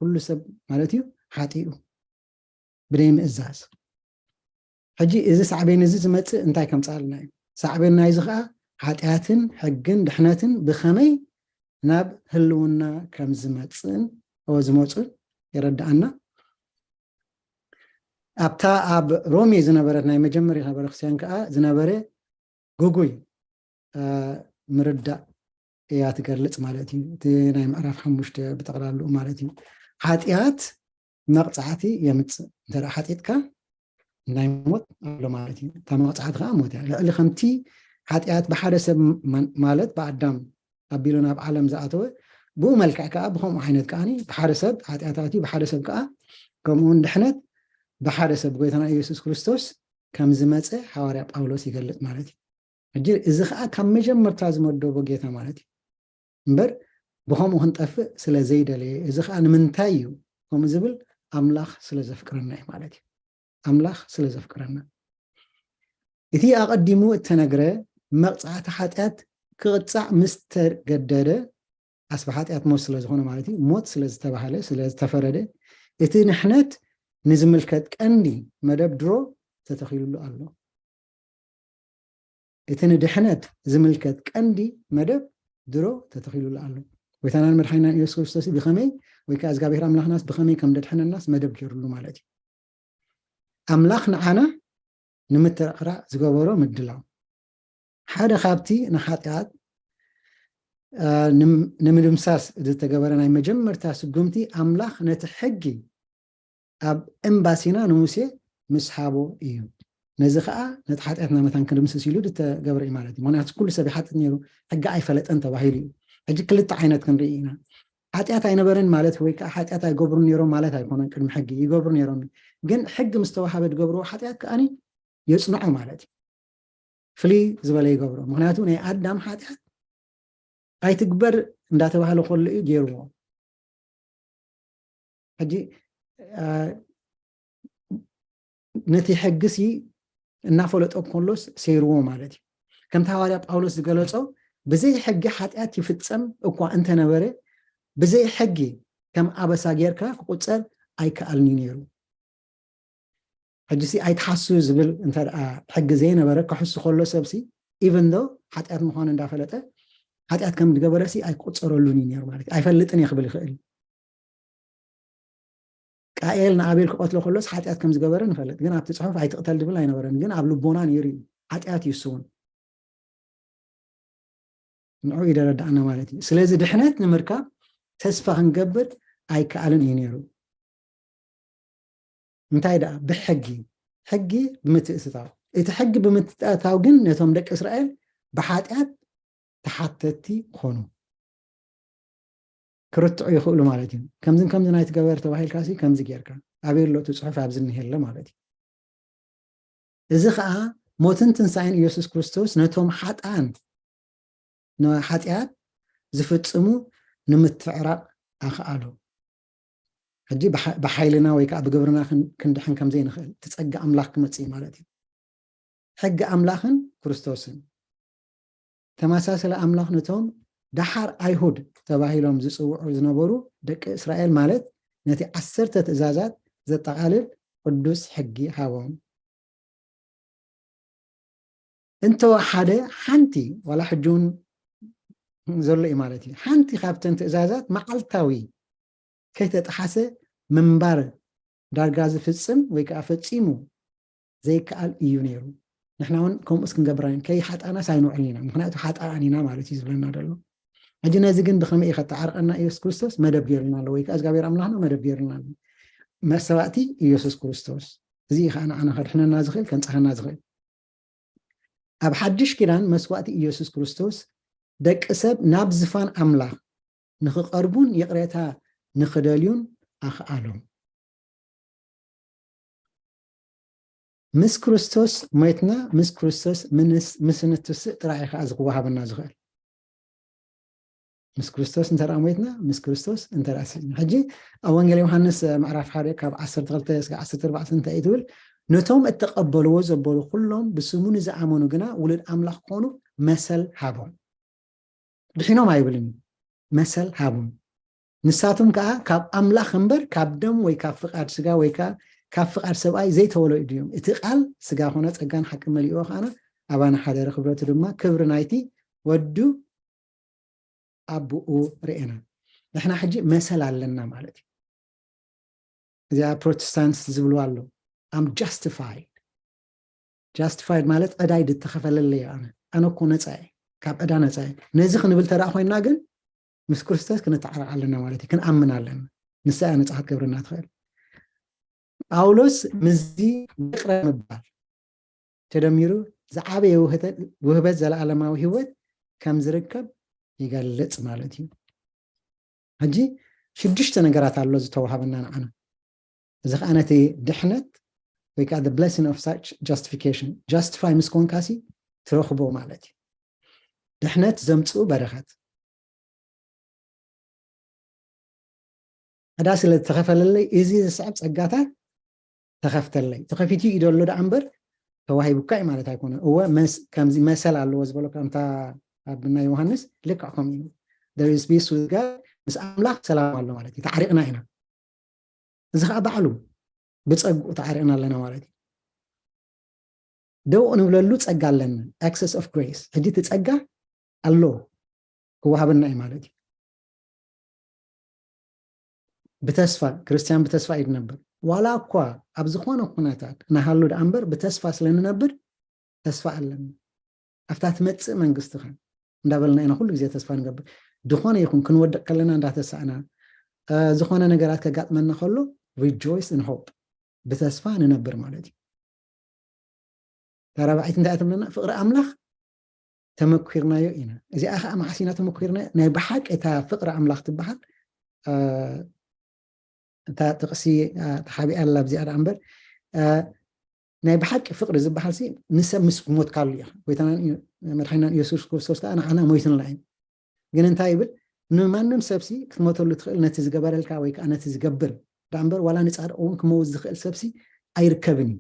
ኩሉ ሰብ ማለት እዩ፣ ሓጢኡ ብደይ ምእዛዝ። ሕጂ እዚ ሳዕቤን እዚ ዝመጽእ እንታይ ከምጽኣልና እዩ? ሳዕቤን ናይዚ ኸኣ ሓጢኣትን ሕግን ድሕነትን ብኸመይ ናብ ህልውና ከም ዝመጽእን፣ ኦ፣ ዝመጹን የረድኣና። ኣብታ ኣብ ሮሜ ዝነበረት ናይ መጀመርያ ቤተክርስትያን ከኣ ዝነበረ ግጉይ፣ እ፣ ምርዳእ እያ ትገልጽ ማለት እዩ። እቲ ናይ ምዕራፍ ሓሙሽተ ብጠቕላላኡ ማለት እዩ። ሓጢኣት መቕጻዕቲ የምጽእ። እንተ ደኣ ሓጢእትካ ናይ ሞት ኣሎ ማለት እዩ። እታ መቕጻዕቲ ከኣ ሞት እያ። ልዕሊ ከምቲ ሓጢኣት ብሓደ ሰብ ማ-፣ ማለት ብኣዳም ኣቢሉ ናብ ዓለም ዝኣተወ፣ ብኡ መልክዕ ከኣ ብኸምኡ ዓይነት ከኣ ብሓደ ሰብ ሓጢኣት ኣትዩ፣ ብሓደ ሰብ ከኣ ከምኡ እውን ድሕነት ብሓደ ሰብ ጎይታና ኢየሱስ ክርስቶስ ከም ዝመጸ ሃዋርያ ጳውሎስ ይገልጽ ማለት እዩ። ሕጂ እዚ ከኣ ካብ መጀመርታ ዝመደቦ ጌታ ማለት እዩ። እምበር ብኸምኡ ክንጠፍእ ስለ ዘይደለየ፣ እዚ ከኣ ንምንታይ እዩ ከምኡ ዝብል? ኣምላኽ ስለ ዘፍቅረና እዩ ማለት እዩ። ኣምላኽ ስለ ዘፍቅረና። እቲ ኣቐዲሙ እተነግረ መቕጻዕቲ ሓጢኣት ክቕጻዕ ምስ ተገደደ፣ ኣስቢ ሓጢኣት ሞት ስለ ዝኾነ ማለት እዩ፣ ሞት ስለ ዝተባህለ፣ ስለ ዝተፈረደ፣ እቲ ንሕነት ንዝምልከት ቀንዲ መደብ ድሮ ተተኺሉሉ ኣሎ። እቲ ንድሕነት ዝምልከት ቀንዲ መደብ ድሮ ተተኺሉሉ ኣሎ። ጎይታናን መድሓኒናን ኢየሱስ ክርስቶስ ብኸመይ፣ ወይ ከኣ እግዚኣብሔር ኣምላኽናስ ብኸመይ ከም ደድሕነናስ መደብ ገይሩሉ ማለት እዩ። ኣምላኽ ንዓና ንምትርዕራዕ ዝገበሮ ምድላው፣ ሓደ ካብቲ ንሓጢኣት፣ እ፣ ንም-፣ ንምድምሳስ ዝተገበረ ናይ መጀመርታ ስጉምቲ፣ ኣምላኽ ነቲ ሕጊ ኣብ እምባ ሲና ንሙሴ ምስ ሃቦ እዩ። ነዚ ኸኣ ነቲ ሓጢኣትና መታን ክድምስስ ኢሉ ዝተገብረ እዩ ማለት እዩ። ምኽንያቱ ኩሉ ሰብ ይሓጥእ ነይሩ፣ ሕጊ ኣይፈለጠን ተባሂሉ እዩ። ሕጂ ክልተ ዓይነት ክንርኢ ኢና። ሓጢኣት ኣይነበረን ማለት ወይ ከኣ ሓጢኣት ኣይገብሩን ነይሮም ማለት ኣይኮነን። ቅድሚ ሕጊ ይገብሩ ነይሮም፣ ግን ሕጊ ምስ ተዋሃበ ዝገብርዎ ሓጢኣት ከኣኒ የጽንዖ ማለት እዩ። ፍልይ ዝበለ ይገብሮ። ምክንያቱ ናይ ኣዳም ሓጢኣት ኣይትግበር እንዳተባህለ ከሎ እዩ ገይርዎ። ሕጂ ነቲ ሕጊ ሲ እናፈለጦ ከሎስ ሰይርዎ ማለት እዩ። ከምቲ ሃዋርያ ጳውሎስ ዝገለጾ፣ ብዘይ ሕጊ ሓጢኣት ይፍጸም እኳ እንተነበረ፣ ብዘይ ሕጊ ከም ኣበሳ ጌርካ ክቁጸር ኣይከኣልን እዩ ነይሩ። ሕጂ ሲ ኣይትሓሱ ዝብል እንተ ደኣ ሕጊ ዘይነበረ፣ ክሕሱ ከሎ ሰብ ሲ፣ ኢቨን ዶ ሓጢኣት ምዃኑ እንዳፈለጠ ሓጢኣት ከም ዝገበረ ሲ ኣይቁጸረሉን እዩ ነይሩ ማለት እዩ። ኣይፈልጥን እየ ክብል ይኽእል። ቃኤል ንኣቤል ክቐትሎ ከሎስ ሓጢኣት ከም ዝገበረ ንፈልጥ፣ ግን ኣብቲ ጽሑፍ ኣይትቕተል ዝብል ኣይነበረን። ግን ኣብ ልቦና ነይሩ እዩ። ሓጢኣት እዩ እሱ እውን። ንዑ ይደረዳእና ማለት እዩ። ስለዚ ድሕነት ንምርካብ ተስፋ ክንገብር ኣይከኣልን እዩ ነይሩ። እንታይ ደኣ? ብሕጊ፣ ሕጊ ብምትእትታው። እቲ ሕጊ ብምትእትታው ግን ነቶም ደቂ እስራኤል ብሓጢኣት ተሓተቲ ኾኑ። ክርትዑ ይኽእሉ ማለት እዩ። ከምዝን ከምዚ ናይ ትገበር ተባሂልካ ሲ ከምዚ ጌርካ፣ ኣበይ ኣሎ እቲ ጽሑፍ? ኣብዚ እኒሄ ኣሎ ማለት እዩ። እዚ ኸኣ ሞትን ትንሳኤን ኢየሱስ ክርስቶስ ነቶም ሓጥኣን፣ ንሓጢኣት ዝፍጽሙ ንምትዕራቕ ኣኽኣሎ። ሕጂ ብሓ-፣ ብሓይልና ወይ ከዓ ብግብርና ክን-፣ ክንድሕን ከም ዘይንኽእል፣ እቲ ጸጋ ኣምላኽ ክመጽእ እዩ ማለት እዩ። ሕጊ ኣምላኽን ክርስቶስን። ተመሳሰሊ ኣምላኽ ነቶም ደሓር ኣይሁድ ተባሂሎም ዝጽውዑ ዝነበሩ ደቂ እስራኤል፣ ማለት ነቲ ዓሰርተ ትእዛዛት ዘጠቓልል ቅዱስ ሕጊ ሃቦም። እንተወሓደ ሓንቲ፣ ዋላ ሕጂ እውን ዘሎ እዩ ማለት እዩ፣ ሓንቲ ካብተን ትእዛዛት መዓልታዊ ከይተጠሓሰ ምንባር ዳርጋ ዝፍጽም ወይ ከዓ ፈጺሙ ዘይከኣል እዩ ነይሩ። ንሕና እውን ከምኡስ ክንገብር ኣይን-፣ ከይሓጣናስ ኣይንውዕልን ኢና፣ ምኽንያቱ ሓጣኣን ኢና ማለት እዩ ዝብለና ዘሎ። ሕጂ ነዚ ግን ብኸመይ እዩ ከተዓርቐና? ኢየሱስ ክርስቶስ መደብ ገይሩልና ኣሎ፣ ወይ ከዓ እግዚኣብሔር ኣምላኽና መደብ ገይሩልና ኣሎ። መሰዋእቲ ኢየሱስ ክርስቶስ፣ እዚ እዩ ከዓ ንዓና ከድሕነና ዝኽእል፣ ከንጽሃና ዝኽእል። ኣብ ሓድሽ ኪዳን መስዋእቲ ኢየሱስ ክርስቶስ ደቂ ሰብ ናብ ዝፋን ኣምላኽ ንኽቐርቡን ይቕሬታ ንኽደልዩን ኣኽኣሎም። ምስ ክርስቶስ ሞይትና፣ ምስ ክርስቶስ ምንስ-፣ ምስ እንትስእ ጥራሕ እዩ ከዓ ዝክወሃበና ዝኽእል። ምስ ክርስቶስ እንተ ደኣ ሞይትና፣ ምስ ክርስቶስ እንተ ደኣ ስዒና። ሕጂ ኣብ ወንጌል ዮሃንስ፣ እ፣ ምዕራፍ ሓደ ካብ ዓሰርተ ክልተ እስከ ዓሰርተ ኣርባዕተ እንታይ እዩ ትብል? "ነቶም እተቐበልዎ ዘበሉ ኩሎም ብስሙ ንዝኣመኑ ግና ውሉድ ኣምላኽ ክኾኑ መሰል ሃቦም።" ድሒኖም ኣይብልን እዩ፣ መሰል ሃቦም። "ንሳቶም ከኣ ካብ ኣምላኽ እምበር ካብ ደም ወይ ካብ ፍቓድ ስጋ ወይ ከኣ ካብ ፍቓድ ሰብኣይ ዘይተወለዱ እዮም። እቲ ቃል ስጋ ኾነ፣ ጸጋን ሓቅን መሊእዎ ከኣና ኣባና ሓደረ። ክብረቱ ድማ ክብሪ ናይቲ ወዱ ኣቡኡ ርኤና።" ንሕና ሕጂ መሰል ኣለና ማለት እዩ። እዚኣ ፕሮቴስታንትስ ዝብልዋ ኣሎ። "I'm justified." ጃስቲፋይድ ማለት ዕዳይ ዝተኸፈለለይ ኣነ። ኣነ እኮ ነፃ እየ፣ ካብ ዕዳ ነፃ እየ። ነዚ ክንብል ተደኣ ኮይንና ግን ምስ ክርስቶስ ክንተዓረቕ ኣለና ማለት እዩ፣ ክንኣምን ኣለና። ንሳ እያ ነፃ ክትገብረና ትኽእል። ጳውሎስ ምስዚ ይቕረ ምባል ተደሚሩ ዝዓበየ ውህተ-፣ ውህበት ዘለኣለማዊ ህይወት ከም ዝርከብ ይገልጽ ማለት እዩ። ሕጂ ሽዱሽተ ነገራት ኣሎ ዝተዋሃበና ንዓና። እዚ ኸዓ ነቲ ድሕነት ወይ ከዓ the blessing of such justification፣ ጃስቲፋይ ምስ ኮንካሲ ትረኽቦ ማለት እዩ። ድሕነት ዘምጽኡ በረኸት። ዕዳ ስለ ዝተኸፈለለይ፣ እዚ ዝስዕብ ጸጋታት ተኸፍተለይ። ተኸፊቱ እዩ ደሎ ደኣ እምበር፣ ተዋሂቡካ እዩ ማለት ኣይኮነን። እወ፣ መስ-፣ ከምዚ መሰል ኣለዎ ዝበሎ፣ ከምታ ኣብ ናይ ዮሃንስ ልክዕ ከምኡ እዩ። There is peace with God፣ ምስ ኣምላኽ ሰላም ኣሎ ማለት እዩ። ተዓሪቕና ኢና። እዚ ኸዓ ባዕሉ ብጸግኡ ተዓሪቕና ኣለና ማለት እዩ። ደው ንብለሉ ጸጋ ኣለና፣ access of grace። ሕጂ እቲ ጸጋ ኣሎ፣ ክወሃበና እዩ ማለት እዩ። ብተስፋ፣ ክርስትያን ብተስፋ እዩ ዝነብር። ዋላ እኳ ኣብ ዝኾነ ኩነታት ንሃሉ ደኣ እምበር፣ ብተስፋ ስለ ንነብር፣ ተስፋ ኣለና። ኣብታ ትመጽእ መንግስቲ ኸ እንዳበልና ኢና ኩሉ ግዜ ተስፋ ንገብር። ዝኾነ ይኹን ክንወድቕ ከለና እንዳተሳእና፣ እ፣ ዝኾነ ነገራት ከጋጥመና ከሎ፣ rejoice in hope፣ ብተስፋ ንነብር ማለት እዩ። እታ ራብዐይቲ እንታይ እያ ትብለና? ፍቕሪ ኣምላኽ ተመኲርናዮ ኢና። እዚኣ ኸዓ መዓስ ኢና ተመኲርናዮ? ናይ ብሓቂ እታ ፍቕሪ ኣምላኽ ትበሃል፣ እ፣ እታ ጥቕሲ፣ እ፣ ተሓቢኣ ኣላ ኣብዚኣ ደኣ እምበር፣ እ፣ ናይ ብሓቂ ፍቕሪ ዝበሃል ሲ ንሰብ ምስ ሞትካሉ እዩ። ጎይታናን እዩ መድሓኒናን ኢየሱስ ክርስቶስ ከዓ ንዓና ሞይትንላ እዩ። ግን እንታይ ይብል? ንማንም ሰብሲ ክትሞተሉ ትኽእል ነቲ ዝገበረልካ ወይ ከዓ ነቲ ዝገብር ደኣ እምበር ዋላ ንፃድቕ እውን ክመውት ዝኽእል ሰብሲ ኣይርከብን እዩ።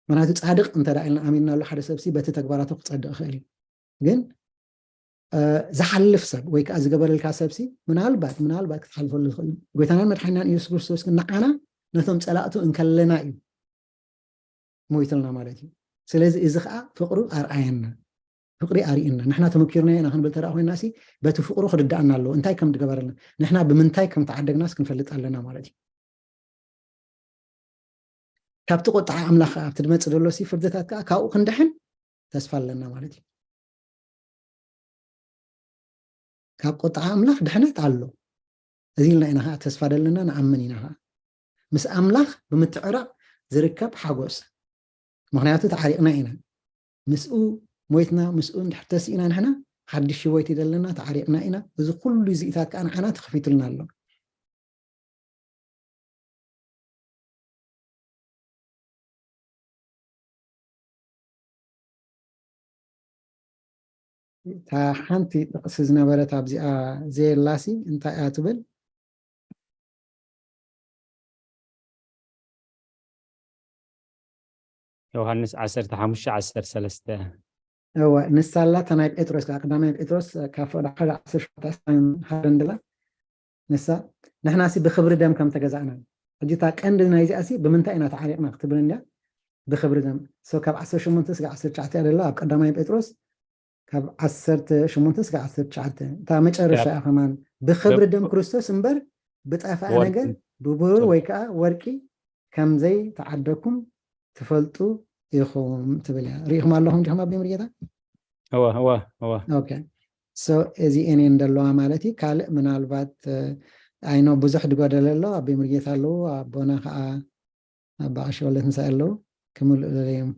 ምክንያቱ ፃድቕ እንተ ደኣ ኢልና ኣሚንናሉ ሓደ ሰብሲ በቲ ተግባራቱ ክፀድቕ ይኽእል እዩ። ግን ዝሓልፍ ሰብ ወይ ከዓ ዝገበረልካ ሰብሲ ምናልባት ምናልባት ክትሓልፈሉ ትኽእል። ጎይታናን መድሓኒናን ኢየሱስ ክርስቶስ ግን ንዓና ነቶም ፀላእቱ እንከለና እዩ ሞይትልና ማለት እዩ። ስለዚ እዚ ከዓ ፍቕሩ ኣርኣየና፣ ፍቕሪ ኣርእየና። ንሕና ተመኪርናዮ ኢና ክንብል ተደኣ ኮይና ሲ በቲ ፍቕሩ ክርድኣና ኣለዎ እንታይ ከም ዝገበረልና፣ ንሕና ብምንታይ ከም ተዓደግናስ ክንፈልጥ ኣለና ማለት እዩ። ካብቲ ቁጥዓ ኣምላኽ ኣብቲ ዝመፅእ ዘሎ ሲ ፍርድታት ከዓ ካብኡ ክንድሕን ተስፋ ኣለና ማለት እዩ። ካብ ቁጥዓ ኣምላኽ ድሕነት ኣሎ። እዚ ኢልና ኢና ከዓ ተስፋ ዘለና ንኣምን ኢና ከዓ። ምስ ኣምላኽ ብምትዕራቕ ዝርከብ ሓጎስ። ምኽንያቱ ተዓሪቕና ኢና። ምስኡ ሞይትና ምስኡ እንድሕር ተስኢና ንሕና ሓድሽ ህይወት እዩ ዘለና፣ ተዓሪቕና ኢና። እዚ ኩሉ እዚኢታት ከዓ ንዓና ተኸፊቱልና ኣሎ። እታ ሓንቲ ጥቕሲ ዝነበረት ኣብዚኣ ዘየላሲ እንታይ እያ ትብል? ዮሃንስ ዓሰርተ ሓሙሽተ ዓሰርተ ሰለስተ እወ ንሳ ኣላ እታ ናይ ጴጥሮስ ከዓ ቀዳማይ ጴጥሮስ ካብ ፈቐዶ ሓደ ዓሰርተ ሸውዓተ ዕስራን ሓደን ድላ ንሳ ንሕና ሲ ብክብሪ ደም ከም ተገዛእና ሕጂ እታ ቀንዲ ናይዚኣ ሲ ብምንታይ ኢና ተዓሪቕና ክትብል እንድያ ብክብሪ ደም so ካብ ዓሰርተ ሸሞንተ ስጋ ዓሰርተ ትሽዓተ እያ ደላ ኣብ ቀዳማይ ጴጥሮስ ካብ ዓሰርተ ሸሞንተ ስጋ ዓሰርተ ትሽዓተ እታ መጨረሻ እያ ከማን ብክብሪ ደም ክርስቶስ እምበር ብጠፋእ ነገር ብብሩር ወይ ከዓ ወርቂ ከም ዘይተዓደኩም ትፈልጡ ኢኹም ትብል እያ። ርኢኹም ኣለኹም ዲኹም ኣቢ ምርጌታ? እወ እወ እወ ኦኬ so እዚ እኔ እንደለዋ ማለት እዩ። ካልእ ምናልባት ኣይኖ ብዙሕ ድጎደለ ኣሎ። ኣቢ ምርጌታ ኣለዉ ኣቦና ከዓ ኣባ ኣሸወለት ምሳይ ኣለዉ ክምልኡ ደለዮም።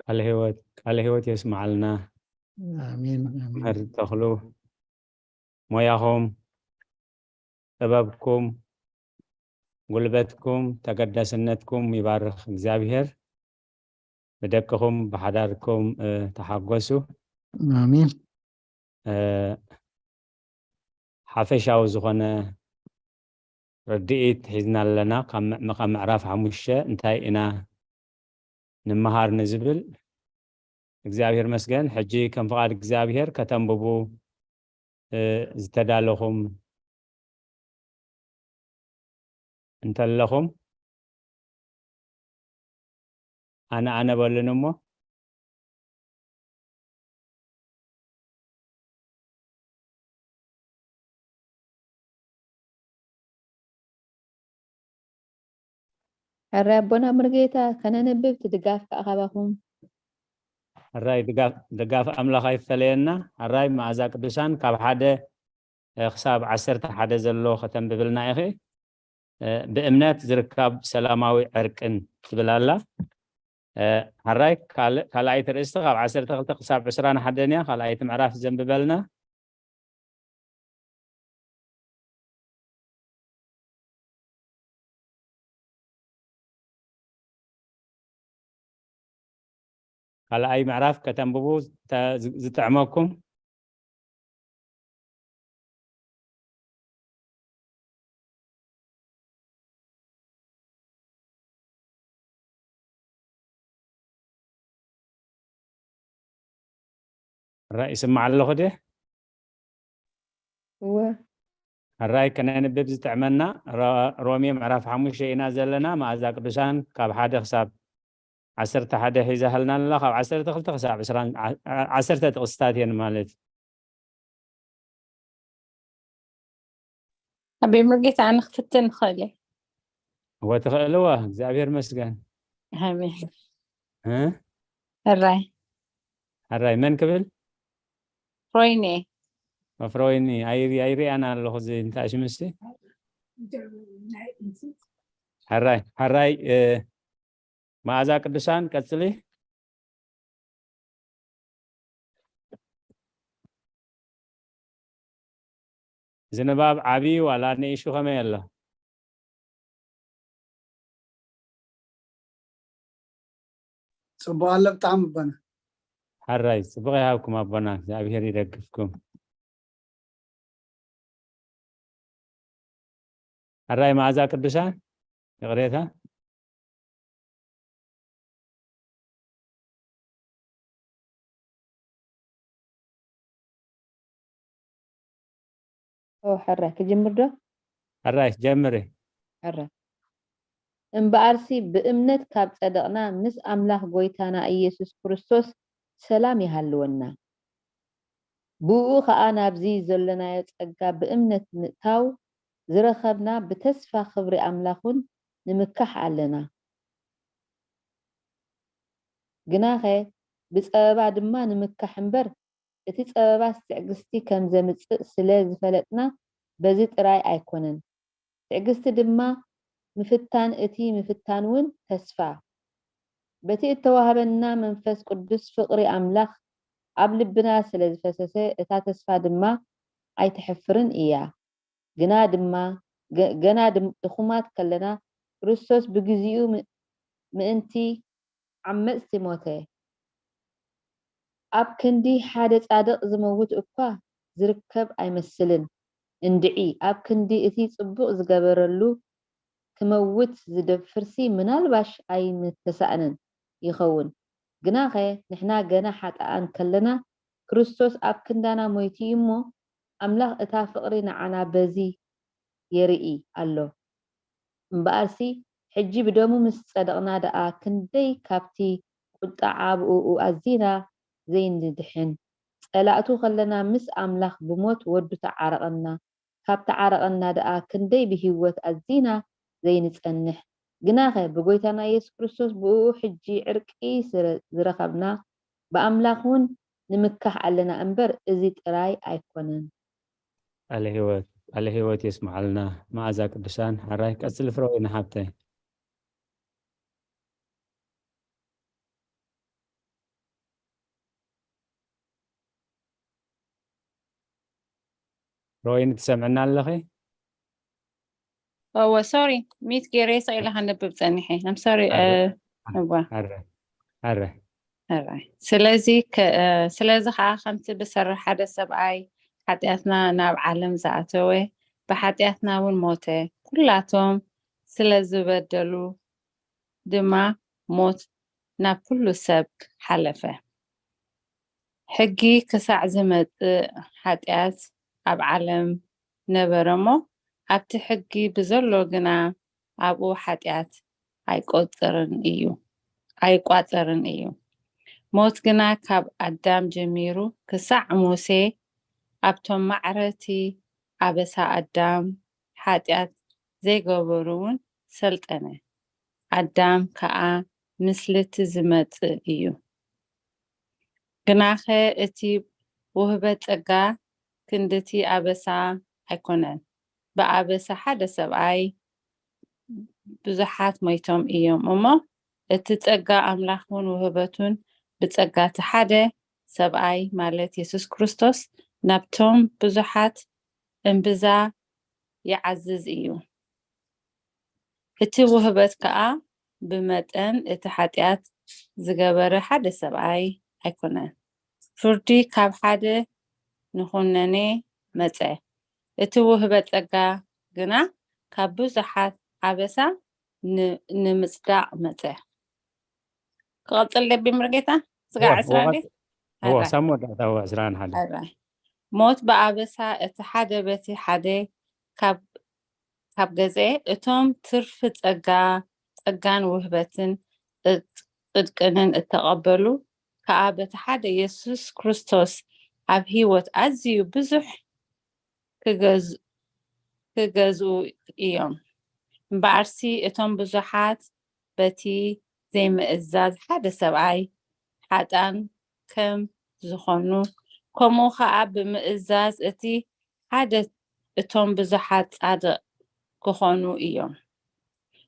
ቃለ ህይወት ቃለ ህይወት የስምዓልና። ኣሜን ኣሜን። መምህር ተኽሉ ሞያኹም ጥበብኩም ጉልበትኩም ተገዳስነትኩም ይባርኽ እግዚኣብሔር። ብደቅኹም ብሓዳርኩም እ፣ ተሓጎሱ። ኣሜን። እ፣ ሓፈሻዊ ዝኾነ ርድኢት ሒዝና ኣለና ካብ ምዕ- ካብ ምዕራፍ ሓሙሽተ እንታይ ኢና ንምሃር ንዝብል እግዚኣብሔር መስገን። ሕጂ ከም ፍቓድ እግዚኣብሔር ከተንብቡ እ፣ ዝተዳለኹም እንተለኹም ኣነ ኣነ በሉን እሞ ሕራይ ኣቦና ሙሉጌታ ከነንብብ ትድጋፍ ከዓ ካባኹም። ሕራይ ድጋፍ ድጋፍ ኣምላኽ ኣይፈለየና። ሕራይ መኣዛ ቅዱሳን ካብ ሓደ እ፣ ክሳብ ዓሰርተ ሓደ ዘሎ ከተንብብልና ኢኺ። እ፣ ብእምነት ዝርከብ ሰላማዊ ዕርቅን ትብል ኣላ። እ፣ ሕራይ ካልእ- ካልኣይቲ ርእስቲ ካብ ዓሰርተ ክልተ ክሳብ ዕስራን ሓደን እያ። ካልኣይቲ ምዕራፍ ዘንብበልና። ካልኣይ ምዕራፍ ከተንብቡ ተ- ዝ- ዝጥዕመኩም። ራ ይስማዕ ኣለኹ ድየ? እወ ሕራይ ከነንብብ ዝጥዕመና ሮ- ሮሜ ምዕራፍ ሓሙሽተ ኢና ዘለና። መኣዛ ቅዱሳን ካብ ሓደ ክሳብ ዓሰርተ ሓደ ሒዛህልና ኣላ። ካብ ዓሰርተ ክልተ ክሳብ ዕስራን ዓ- ዓሰርተ ጥቕስታት እየን ማለት እዩ። ኣቤ ሙሉጌታ ኣነ ክፍትን ንኽእል እየ። እወ ትኽእልዋ እግዚኣብሔር መስገን። ኣሜን። እ? ሕራይ ሕራይ መን ክብል? ፍሮይኔ መፍረወይኒ ኣይሪ- ኣይሪኣን ኣለኹ እዚ እንታይ ሽምሲ? ሕራይ ሕራይ እ፣ መኣዛ ቅዱሳን ቀጽሊ። እዚ ንባብ ዓቢ ዋላ ንእሽቱ ከመይ ኣሎ? ጽቡቕ ኣሎ ብጣዕሚ ኣቦና። ሕራይ ጽቡቕ ይሃብኩም ኣቦና፣ እግዚኣብሔር ይደግፍኩም። ሕራይ መዓዛ ቅዱሳን፣ ይቕሬታ። ኦ፣ ሕራይ ክጅምር ዶ? ሕራይ ጀምሪ። ሕራይ እምበኣርሲ ብእምነት ካብ ጸደቕና፣ ምስ ኣምላኽ ጐይታና ኢየሱስ ክርስቶስ ሰላም ይሃልወና። ብእኡ ኸኣ ናብዚ ዘሎናዮ ጸጋ ብእምነት ምእታው ዝረኸብና ብተስፋ ክብሪ ኣምላኽ እውን ንምካሕ ኣለና። ግናኸ ብጸበባ ድማ ንምካሕ እምበር፣ እቲ ጸበባስ ትዕግስቲ ከም ዘምጽእ ስለ ዝፈለጥና በዚ ጥራይ ኣይኮነን። ትዕግስቲ ድማ ምፍታን፣ እቲ ምፍታን እውን ተስፋ። በቲ እተዋህበና መንፈስ ቅዱስ ፍቕሪ ኣምላኽ ኣብ ልብና ስለ ዝፈሰሰ፣ እታ ተስፋ ድማ ኣይተሕፍርን እያ። ግና ድማ፣ ገ-፣ ገና ድም-፣ ድኹማት ከለና፣ ክርስቶስ ብግዚኡ ም-፣ ምእንቲ ዓመጽቲ ሞተ። ኣብ ክንዲ ሓደ ጻድቕ ዝመውት እኳ ዝርከብ ኣይመስልን እንድዒ፣ ኣብ ክንዲ እቲ ጽቡቕ ዝገበረሉ ክመውት ዝደፍርሲ ምናልባሽ ኣይምተሳእነን ይኸውን። ግናኸ ንሕና ገና ሓጥኣን ከለና፣ ክርስቶስ ኣብ ክንዳና ሞይቱ እዩ እሞ፣ ኣምላኽ እታ ፍቕሪ ንዓና በዚ የርኢ ኣሎ። እምበኣርሲ፣ ሕጂ ብደሙ ምስ ጸደቕና ደኣ፣ ክንደይ ካብቲ ቁጥዓ ብእኡ ኣዚና ዘይንድሕን! ጸላእቱ ከለና፣ ምስ ኣምላኽ ብሞት ወዱ ተዓረቐና። ካብ ተዓረቐና ደኣ፣ ክንደይ ብህይወት ኣዚና ዘይንጸንሕ! ግናኸ፣ ብጎይታና ኢየሱስ ክርስቶስ ብእኡ ሕጂ ዕርቂ ስረ-፣ ዝረኸብና፣ ብኣምላኽ እውን ንምካሕ ኣለና እምበር፣ እዚ ጥራይ ኣይኮነን። ቃለ ህይወት፣ ቃለ ህይወት የስምዓልና። መዓዛ ቅዱሳን፣ ሕራይ ቀጽሊ ፍረወይኒ ሓብተይ። ፍረወይኒ ትሰምዕና ኣለኺ? እወ፣ ሶሪ፣ ሚት ገይረ ስቕ ኢለ ከንብብ ጸኒሐ። I'm sorry፣ ኣረ፣ እ፣ እወ። ኣረ፣ ኣረ። ሕራይ። ስለዚ ከ-፣ እ፣ ስለዚ ኸኣ ከምቲ ብሰሪ ሓደ ሰብኣይ ሓጢኣትና ናብ ዓለም ዝኣተወ፣ ብሓጢኣትና እውን ሞተ። ኩላቶም ስለ ዝበደሉ ድማ ሞት ናብ ኩሉ ሰብ ሓለፈ። ሕጊ ክሳዕ ዝመጽእ ሓጢኣት ኣብ ዓለም ነበረ እሞ፣ ኣብቲ ሕጊ ብዘሎ ግና ኣብኡ ሓጢኣት ኣይቆጽርን እዩ፣ ኣይቋጸርን እዩ። ሞት ግና ካብ ኣዳም ጀሚሩ ክሳዕ ሙሴ ኣብቶም ማዕረቲ ኣበሳ ኣዳም ሓጢኣት ዘይገበሩ እውን ሰልጠነ። ኣዳም ከኣ ምስልቲ ዝመጽእ እዩ። ግናኸ እቲ ውህበት ጸጋ ክንድቲ ኣበሳ ኣይኮነን። ብኣበሳ ሓደ ሰብኣይ ብዙሓት ሞይቶም እዮም እሞ፣ እቲ ጸጋ ኣምላኽ እውን ውህበቱን ብጸጋ እቲ ሓደ ሰብኣይ፣ ማለት የሱስ ክርስቶስ፣ ናብቶም ብዙሓት እምብዛ ይዓዝዝ እዩ። እቲ ውህበት ከኣ ብመጠን እቲ ሓጢኣት ዝገበረ ሓደ ሰብኣይ ኣይኮነን። ፍርዲ ካብ ሓደ ንኹነኔ መጸ። እቲ ውህበት ጸጋ ግና ካብ ብዙሓት ኣበሳ ን-፣ ንምጽዳቕ መጸ። ክቐጽል ደቢ ምርጌታ? ስጋዕ ዕስራ እንዴ? እዎ፣ ሳብ መወዳእታ እዎ፣ ዕስራን ሓደ። ሕራይ። ሞት ብኣበሳ እቲ ሓደ በቲ ሓደ ካብ፣ ካብ ገጸ፣ እቶም ትርፊ ጸጋ፣ ጸጋን ውህበትን ጽድ-፣ ጽድቅንን እተቐበሉ ከኣ በቲ ሓደ የሱስ ክርስቶስ ኣብ ህይወት ኣዝዩ ብዙሕ ክገዝ-፣ ክገዝኡ እዮም። እምበኣርሲ እቶም ብዙሓት በቲ ዘይምእዛዝ ሓደ ሰብኣይ ሓጥኣን ከም ዝኾኑ፣ ከምኡ ኸኣ ብምእዛዝ እቲ ሓደ እቶም ብዙሓት ጻድቕ ክኾኑ እዮም።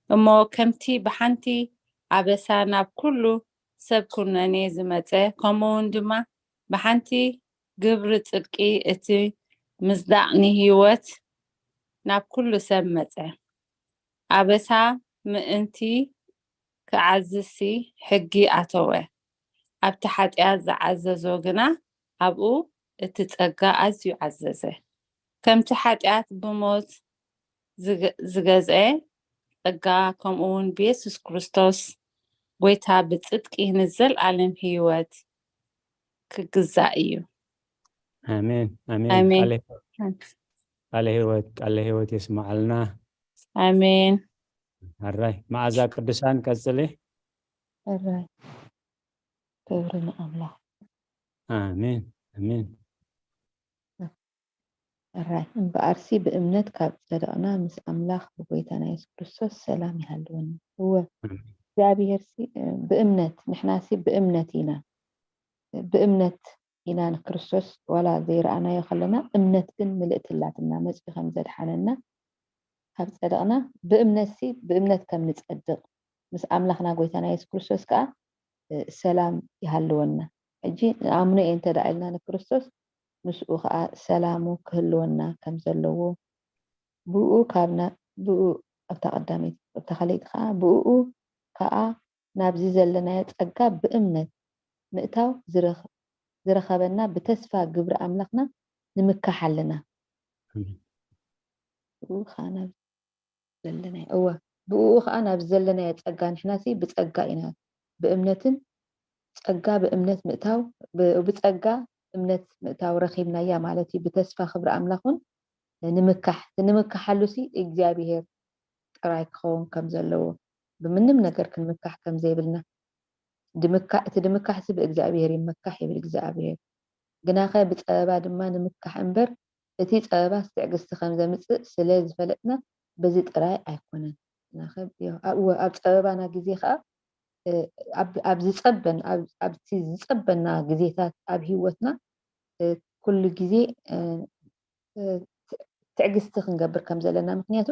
እሞ ከምቲ ብሓንቲ ኣበሳ ናብ ኩሉ ሰብ ኩነኔ ዝመጸ፣ ከምኡ እውን ድማ ብሓንቲ ግብሪ ጽድቂ እቲ ምጽዳቕ ንህይወት ናብ ኩሉ ሰብ መጸ። ኣበሳ ምእንቲ ክዓዝዝሲ ሕጊ ኣተወ። ኣብቲ ሓጢኣት ዝዓዘዞ ግና ኣብኡ እቲ ጸጋ ኣዝዩ ዓዘዘ። ከምቲ ሓጢኣት ብሞት ዝገ- ዝገዝአ ጸጋ፣ ከምኡ እውን ብየሱስ ክርስቶስ ጎይታ ብጽድቂ ንዘለኣለም ህይወት ክግዛእ እዩ። ኣሜን ኣሜን። ኣሜን። ቃለ ቃለ ህይወት ቃለ ህይወት የስማዓልና። ኣሜን። ኣራይ መዓዛ ቅዱሳን ቀጽሊ። ሕራይ ክብሪ ንኣምላኽ። ኣሜን ኣሜን። ሕራይ እምበኣርሲ ብእምነት ካብ ጸደቕና ምስ ኣምላኽ ብጎይታና የሱስ ክርስቶስ ሰላም ይሃልወና። እወ ኣሜን። እግዚኣብሄርሲ እ፣ ብእምነት ንሕናሲ ብእምነት ኢና ብእምነት ኢና ንክርስቶስ ዋላ ዘይረኣናዮ ከለና እምነት ግን ምልእቲ ኣላትና መጺኡ ከም ዘድሓነና ካብ ጸደቕና ብእምነትሲ ብእምነት ከም ንጸድቕ ምስ ኣምላኽና ጎይታና የሱስ ክርስቶስ ከኣ እ፣ ሰላም ይሃልወና። ሕጂ ንኣምኖ እየ እንተ ደኣ ኢልና ንክርስቶስ ምስኡ ከኣ ሰላሙ ክህልወና ከም ዘለዎ ብኡ ካብና ብኡ ኣብታ ቀዳመይቲ ኣብታ ካልኣይቲ ከኣ ብኡ ከኣ ናብዚ ዘለናዮ ጸጋ ብእምነት ምእታው ዝረኸ- ዝረኸበና ብተስፋ ግብሪ ኣምላኽና ንምካሕ ኣለና። ኣሜን። ብኡ ከኣ ናብ ዘለናዮ እወ ብኡ ከኣ ናብ ዘለናዮ ጸጋ ንሕናሲ ብጸጋ ኢና ብእምነትን ጸጋ ብእምነት ምእታው ብ- ብጸጋ እምነት ምእታው ረኺብናያ ማለት እዩ። ብተስፋ ክብሪ ኣምላኽ እውን ንምካሕ እቲ ንምካሓሉሲ እግዚኣብሄር ጥራይ ክኸውን ከም ዘለዎ ብምንም ነገር ክንምካሕ ከም ዘይብልና ድምካ እቲ ድምካሕሲ ብእግዚኣብሄር ይመካሕ ይብል እግዚኣብሄር። ግናኸ ብጸበባ ድማ ንምካሕ እምበር እቲ ጸበባስ ትዕግስቲ ከም ዘምጽእ ስለ ዝፈለጥና በዚ ጥራይ ኣይኮነን። ግናኸ እወ ኣብ ጸበባና ግዜ ከኣ እ፣ ኣብ- ኣብ ዝጸበን ኣብ- ኣብቲ ዝጸበና ግዜታት ኣብ ህይወትና እ፣ ኩሉ ግዜ እ፣ እ፣ ትዕግስቲ ክንገብር ከም ዘለና ምክንያቱ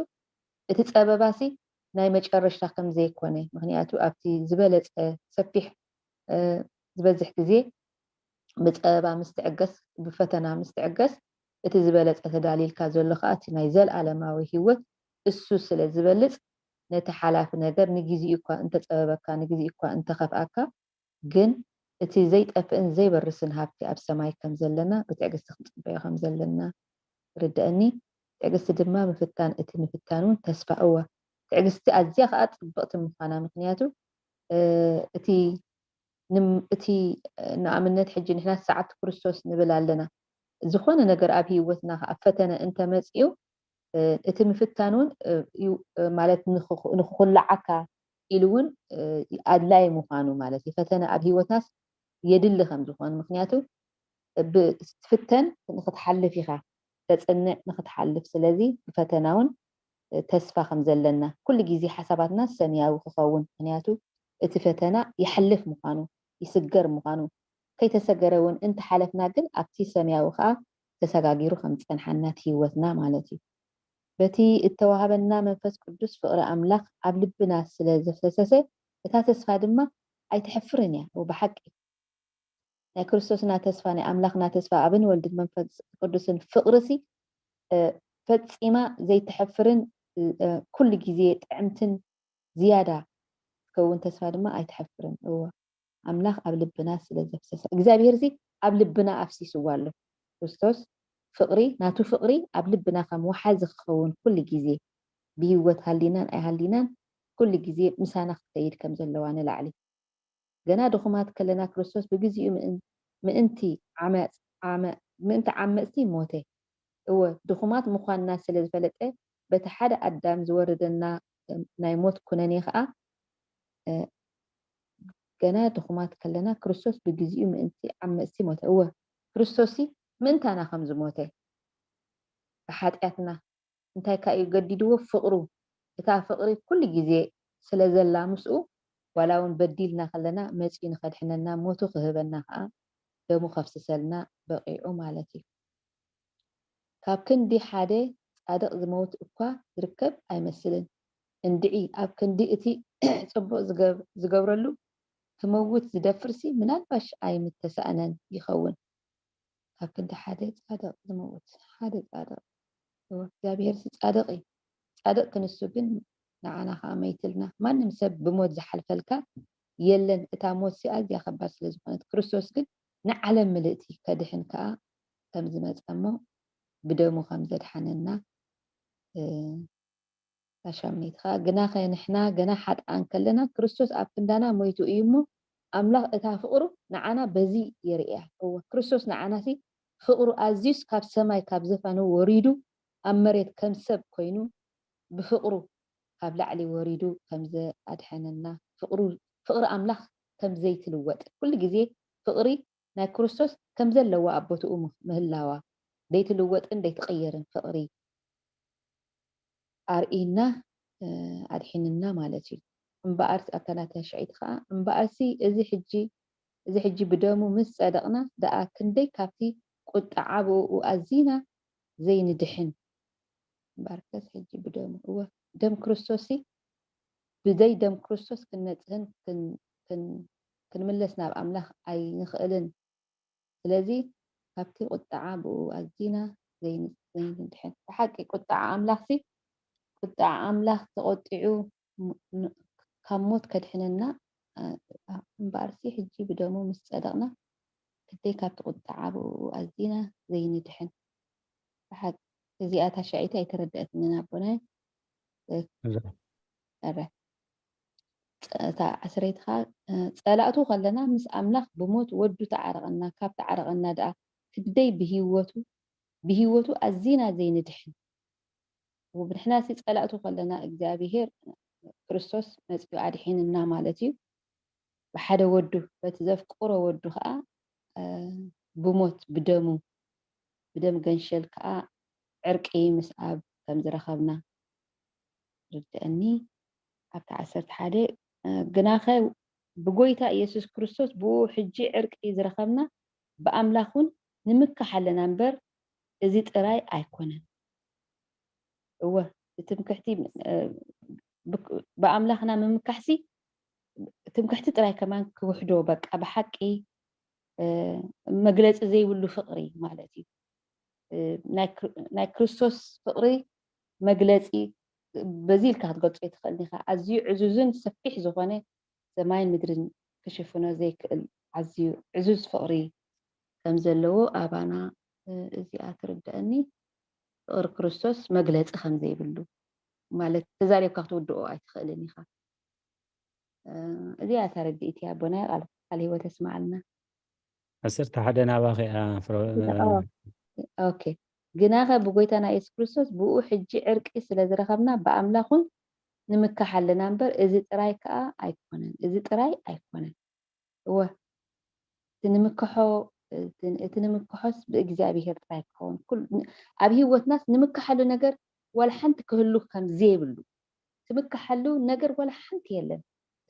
እቲ ጸበባሲ ናይ መጨረሽታ ከም ዘይኮነ ምክንያቱ ኣብቲ ዝበለጸ ሰፊሕ እ፣ ዝበዝሕ ግዜ ብጸበባ ምስ ትዕገስ ብፈተና ምስ ትዕገስ እቲ ዝበለጸ ተዳሊልካ ዘሎ ከዓ እቲ ናይ ዘለኣለማዊ ህይወት እሱ ስለ ዝበልጽ ነቲ ሓላፊ ነገር ንግዜኡ እኳ እንተጸበበካ ንግዜኡ እኳ እንተኸፍኣካ ግን እቲ ዘይጠፍእን ዘይበርስን ሃብቲ ኣብ ሰማይ ከም ዘለና ብትዕግስቲ ክንጽበዮ ከም ዘለና ርድአኒ። ትዕግስቲ ድማ ምፍታን እቲ ምፍታን እውን ተስፋ እወ ትዕግስቲ ኣዝያ ከዓ ጽብቕቲ ምዃና ምክንያቱ እ፣ እቲ ንም- እቲ እ፣ ንኣብነት ሕጂ ንሕና ሰዓብቲ ክርስቶስ ንብል ኣለና ዝኾነ ነገር ኣብ ህይወትና ከዓ ፈተነ እንተመፅኡ እ፣ እቲ ምፍታን እውን እ፣ እዩ እ፣ ማለት ንኽኹ- ንክኹላዓካ ኢሉ እውን እ፣ ኣድላይ ምዃኑ ማለት እዩ ፈተነ ኣብ ህይወትናስ የድሊ ከም ዝኾኑ ምክንያቱ ብትፍተን ንክትሓልፍ ኢኻ ተፅንዕ ንክትሓልፍ ስለዚ ብፈተና እውን ተስፋ ከም ዘለና ኩሉ ግዜ ሓሳባትና ሰማያዊ ክኸውን ምክንያቱ እቲ ፈተና ይሓልፍ ምዃኑ ይስገር ምዃኑ ከይተሰገረ እውን እንተሓለፍና ግን ኣብቲ ሰማያዊ ከዓ ተሰጋጊሩ ከም ዝፀንሓና እቲ ህይወትና ማለት እዩ በቲ እተዋሃበና መንፈስ ቅዱስ ፍቕሪ ኣምላኽ ኣብ ልብና ስለ ዘፍሰሰ እታ ተስፋ ድማ ኣይትሐፍርን እያ ብሓቂ ናይ ክርስቶስና ተስፋ ናይ ኣምላኽና ተስፋ ኣብን ወልድን መንፈስ ቅዱስን ፍቕርሲ ፈጺማ ዘይትሐፍርን ኩሉ ግዜ ጥዕምትን ዝያዳ ትከውን ተስፋ ድማ ኣይትሐፍርን እወ ኣምላኽ ኣብ ልብና ስለ ዘፍሰሰ እግዚኣብሔር ሲ ኣብ ልብና ኣፍሲስዋ ኣሎ ክርስቶስ ፍቕሪ ናቱ ፍቕሪ ኣብ ልብና ከም ወሓዚ ክኸውን ኩሉ ግዜ ብህይወት ሃሊናን ኣይሃሊናን ኩሉ ግዜ ምሳና ክትከይድ ከም ዘለዋ ንላዕሊ ገና ድኹማት ከለና ክርስቶስ ብግዚኡ ምእንቲ ዓመፅቲ ሞተ። እወ ድኹማት ምዃንና ስለ ዝፈለጠ በቲ ሓደ ኣዳም ዝወረደና ናይ ሞት ኩነኔ ኸዓ ገና ድኹማት ከለና ክርስቶስ ብግዚኡ ምእንቲ ዓመፅቲ ሞተ። እወ ክርስቶስሲ ምእንታና ከም ዝሞተ ብሓጢኣትና እንታይ ከ እዩ ገዲድዎ? ፍቕሩ። እታ ፍቕሪ ኩሉ ግዜ ስለ ዘላ ምስኡ፣ ዋላ እውን በዲልና ከለና መጺኡ ንኸድሕነና፣ ሞቱ ክህበና ከኣ ደሙ ከፍስሰልና በቒዑ ማለት እዩ። ካብ ክንዲ ሓደ ጻድቕ ዝመውት እኳ ዝርከብ ኣይመስልን። እንድዒ ኣብ ክንዲ እቲ ጽቡቕ ዝገብ- ዝገብረሉ ክመውት ዝደፍርሲ ምናልባሽ ኣይምተሳእነን ይኸውን። ካብ ክንዲ ሓደ ጻድቕ ዝመውት ሓደ ጻድቕ እወ እግዚኣብሔር ሲ ጻድቕ እዩ ጻድቕ ክንሱ ግን ንዓና ከዓ መይትልና። ማንም ሰብ ብሞት ዝሓልፈልካ የለን። እታ ሞት ሲ ኣዝያ ከባድ ስለ ዝኾነት፣ ክርስቶስ ግን ንዓለም ምልእቲ ከድሕን ከዓ ከም ዝመጸ እሞ ብደሙ ከም ዘድሓነና፣ እ፣ ታሻምኒት ከዓ፣ ግናኸ ንሕና ገና ሓጥኣን ከለና ክርስቶስ ኣብ ክንዳና ሞይቱ እዩ እሞ፣ ኣምላኽ እታ ፍቕሩ ንዓና በዚ የርእያ። እወ፣ ክርስቶስ ንዓናሲ ፍቕሩ ኣዝዩስ ካብ ሰማይ ካብ ዝፋኑ ወሪዱ ኣብ መሬት ከም ሰብ ኮይኑ ብፍቕሩ ካብ ላዕሊ ወሪዱ ከም ዘኣድሐነና፣ ፍቕሩ፣ ፍቕሪ ኣምላኽ ከም ዘይትልወጥ፣ ኩሉ ግዜ ፍቕሪ ናይ ክርስቶስ ከም ዘለዋ ኣብ ቦትኡ ም-፣ ምህላዋ፣ ዘይትልወጥን ዘይትቕየርን ፍቕሪ ኣርእይና፣ እ፣ ኣድሒንና ማለት እዩ። እምበኣር ኣብታ ናታ ሻዒት ኸዓ፣ እምበኣርሲ እዚ ሕጂ፣ እዚ ሕጂ ብደሙ ምስ ጸደቕና ደኣ ክንደይ ካብቲ ቁጥዓ ብእኡ ኣዚና ዘይንድሕን። እምበኣርከስ ሕጂ ብደሙ፣ እወ፣ ደም ክርስቶስሲ፣ ብዘይ ደም ክርስቶስ ክንነጽህን ክን-፣ ክን-፣ ክንምለስ ናብ ኣምላኽ ኣይንኽእልን። ስለዚ ካብቲ ቁጥዓ ብእኡ ኣዚና ዘይን-፣ ዘይንድሕን። ብሓቂ ቁጥዓ ኣምላኽሲ፣ ቁጥዓ ኣምላኽ ተቖጢዑ ም-፣ ን-፣ ካብ ሞት ከድሕነና፣ እ፣ እምበኣርሲ ሕጂ ብደሙ ምስ ጸደቕና፣ ክንደይ ካብቲ ቁጥዓ ብእኡ ኣዚና ዘይንድሕን። ብሓቂ እዚኣ ታሻዒት ኣይተረድኣትንን ኣቦናይ። እ፣ እዛ። ኣረ። ጸ-፣ እታ ዓስረይቲ ኸኣ፣ እ፣ ጸላእቱ ከለና ምስ ኣምላኽ ብሞት ወዱ ተዓረቐና፣ ካብ ተዓረቐና ደኣ ክንደይ ብህይወቱ፣ ብህይወቱ ኣዚና ዘይንድሕን። ንሕናሲ ጸላእቱ ከለና እግዚኣብሄር ክርስቶስ መጺኡ ኣድሒንና ማለት እዩ። ብሓደ ወዱ፣ በቲ ዘፍቅሮ ወዱ ኸኣ፣ እ፣ ብሞት ብደሙ፣ ብደም ገንሸል ከኣ ዕርቂ ምስ ኣብ ከም ዝረኸብና ርድአኒ። ኣብቲ ዓሰርተ ሓደ፣ እ፣ ግናኸ ብጎይታ ኢየሱስ ክርስቶስ ብኡ ሕጂ ዕርቂ ዝረኸብና ብኣምላኽ እውን ንምካሕ ኣለና እምበር፣ እዚ ጥራይ ኣይኮነን። እወ፣ ትምክሕቲ፣ እ፣ ብክ-፣ ብኣምላኽና ምምካሕሲ ትምክሕቲ ጥራይ ከማን ክውሕዶ፣ በቃ ብሓቂ፣ እ፣ መግለጺ ዘይብሉ ፍቕሪ ማለት እዩ። እ፣ ናይ ክር-፣ ናይ ክርስቶስ ፍቕሪ መግለጺ በዚ ኢልካ ክትገልጾ ኣይትኽእልን ኢኻ። ኣዝዩ ዕዙዝን ሰፊሕ ዝኾነ ሰማይን ምድርን ክሽፍኖ ዘይክእል ኣዝዩ ዕዙዝ ፍቕሪ ከም ዘለዎ ኣባና፣ እ፣ እዚኣ ትርድኣኒ። ፍቕሪ ክርስቶስ መግለጺ ከም ዘይብሉ ማለት ተዛሪብካ ክትውድኦ ኣይትኽእልን ኢኻ። እ፣ እዚኣ እታ ርድኢት እያ ኣቦናይ፣ ቃል፣ ቃል ህይወት የስምዓልና። ዓሰርተ ሓደ ናባኺ እያ፣ ፍረ-፣ ኦ፣ ኦኬ። ግናኸ ብጎይታና የሱስ ክርስቶስ ብኡ ሕጂ ዕርቂ ስለ ዝረኸብና ብኣምላኽ እውን ንምካሕ ኣለና እምበር፣ እዚ ጥራይ ከኣ ኣይኮነን፣ እዚ ጥራይ ኣይኮነን። እወ፣ እቲ ንምክሖ፣ እቲ፣ እቲ ንምክሖስ ብእግዚኣብሄር ጥራይ ክኸውን። ኩል-፣ ኣብ ህይወትናስ ንምክሓሉ ነገር ዋላ ሓንቲ ክህሉ ከም ዘይብሉ። ትምክሓሉ ነገር ዋላ ሓንቲ የለን።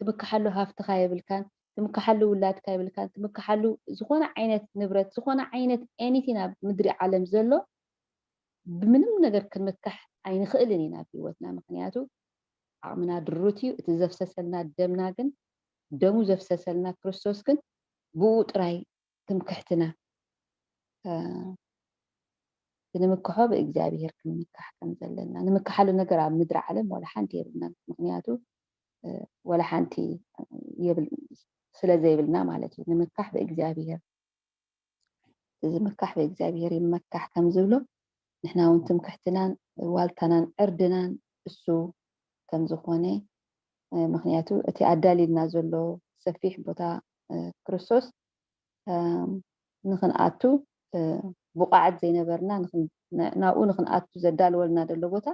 ትምክሓሉ ሃፍትኻ የብልካን፣ ትምክሓሉ ውላድካ የብልካን፣ ትምክሓሉ ዝኾነ ዓይነት ንብረት፣ ዝኾነ ዓይነት ኤኒቲን ኣብ ምድሪ ዓለም ዘሎ ብምንም ነገር ክንምካሕ ኣይንኽእልን ኢና ኣብ ህይወትና። ምኽንያቱ ዓቕምና ድሩት እዩ። እቲ ዘፍሰሰልና ደምና ግን፣ ደሙ ዘፍሰሰልና ክርስቶስ ግን ብኡ ጥራይ ትምክሕትና፣ እ፣ ንምክሖ ብእግዚኣብሄር ክንምካሕ ከም ዘለና። ንምክሓሉ ነገር ኣብ ምድሪ ዓለም ዋላ ሓንቲ የብልናን። ምኽንያቱ፣ እ፣ ዋላ ሓንቲ የብል-፣ ስለ ዘይብልና ማለት እዩ። ንምካሕ ብእግዚኣብሄር፣ እዚ ምካሕ ብእግዚኣብሄር ይመካሕ ከም ዝብሎ፣ ንሕና እውን ትምክሕትናን ዋልታናን ዕርድናን እሱ ከም ዝኾነ፣ እ፣ ምኽንያቱ እቲ ኣዳልዩልና ዘሎ ሰፊሕ ቦታ፣ እ፣ ክርስቶስ፣ እ፣ ንኽንኣቱ፣ እ፣ ብቑዓት ዘይነበርና፣ ንኽን-፣ ን-፣ ናብኡ ንኽንኣቱ ዘዳልወልና ዘሎ ቦታ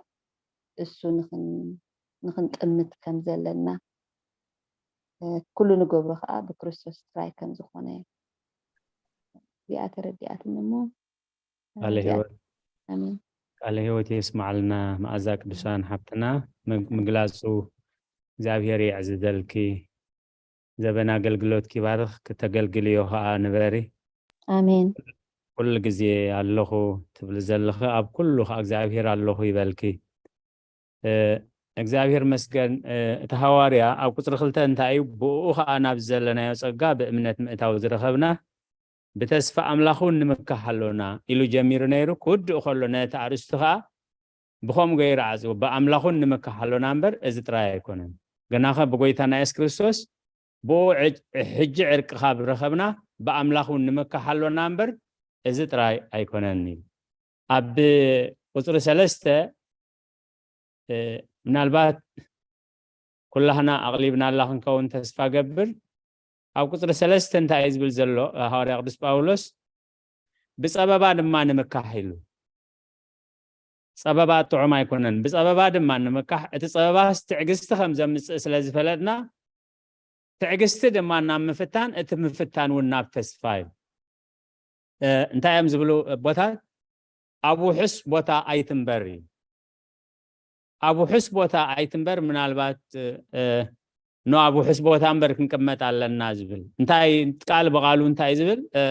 እሱ ንኽን-፣ ንኽንጥምት ከም ዘለና፣ እ፣ ኩሉ ንገብሮ ኸኣ ብክርስቶስ ጥራይ ከም ዝኾነ እዚኣ ተረዲኣትኒ እሞ፣ ቃለ እዚኣ፣ ህይወት፣ ኣሜን። ቃለ ህይወት የስምዓልና። መኣዛ ቅዱሳን ሓብትና፣ ም-፣ ምግላጹ እግዚኣብሄር የዕዝዘልኪ። ዘበን ኣገልግሎትኪ ይባርኽ፣ ክተገልግልዮ ኸኣ ንበሪ። ኣሜን። ኩሉ ግዜ ኣለኹ ትብሊ ዘለኺ፣ ኣብ ኩሉ ኸኣ እግዚኣብሄር ኣለኹ ይበልኪ። እ፣ እግዚኣብሄር መስገን። እ፣ እቲ ሃዋርያ ኣብ ቁጽሪ ክልተ እንታይ እዩ? ብእኡ ኸኣ ናብ ዘለናዮ ጸጋ ብእምነት ምእታው ዝረኸብና፣ ብተስፋ ኣምላኽ እውን ንምካሕ ኣሎና ኢሉ ጀሚሩ ነይሩ። ክውድእ ከሎ ነቲ ኣርእስቱ ኸኣ ብኸምኡ ገይሩ ዓጽዎ። ብኣምላኽ እውን ንምካሕ ኣሎና እምበር እዚ ጥራይ ኣይኮነን። ግናኸ ብጎይታና የሱስ ክርስቶስ ብኡ ዕጭ-፣ ሕጂ ዕርቂ ካብ ረኸብና ብኣምላኽ እውን ንምካሕ ኣሎና እምበር እዚ ጥራይ ኣይኮነን ኢሉ። ኣብ ቁጽሪ ሰለስተ፣ እ፣ ምናልባት ኩላህና ኣቕሊብናላ ክንከውን ተስፋ ገብር። ኣብ ቁጽሪ ሰለስተ እንታይ እዩ ዝብል ዘሎ? ሃዋርያ ቅዱስ ጳውሎስ ብጸበባ ድማ ንምካሕ ኢሉ። ጸበባ ጥዑም ኣይኮነን፣ ብጸበባ ድማ ንምካሕ፣ እቲ ጸበባስ ትዕግስቲ ከም ዘምጽእ ስለ ዝፈለጥና፣ ትዕግስቲ ድማ ናብ ምፍታን፣ እቲ ምፍታን እውን ናብ ተስፋ እዩ። እ፣ እንታይ እዮም ዝብሉ ኣቦታት? ኣብ ውሑስ ቦታ ኣይትንበር እዩ። ኣብ ውሑስ ቦታ ኣይትንበር፣ ምናልባት፣ እ፣ ኖ ኣብ ውሑስ ቦታ እምበር ክንቅመጥ ኣለና ዝብል። እንታይ ቃል ብቓሉ እንታይ ዝብል? እ፣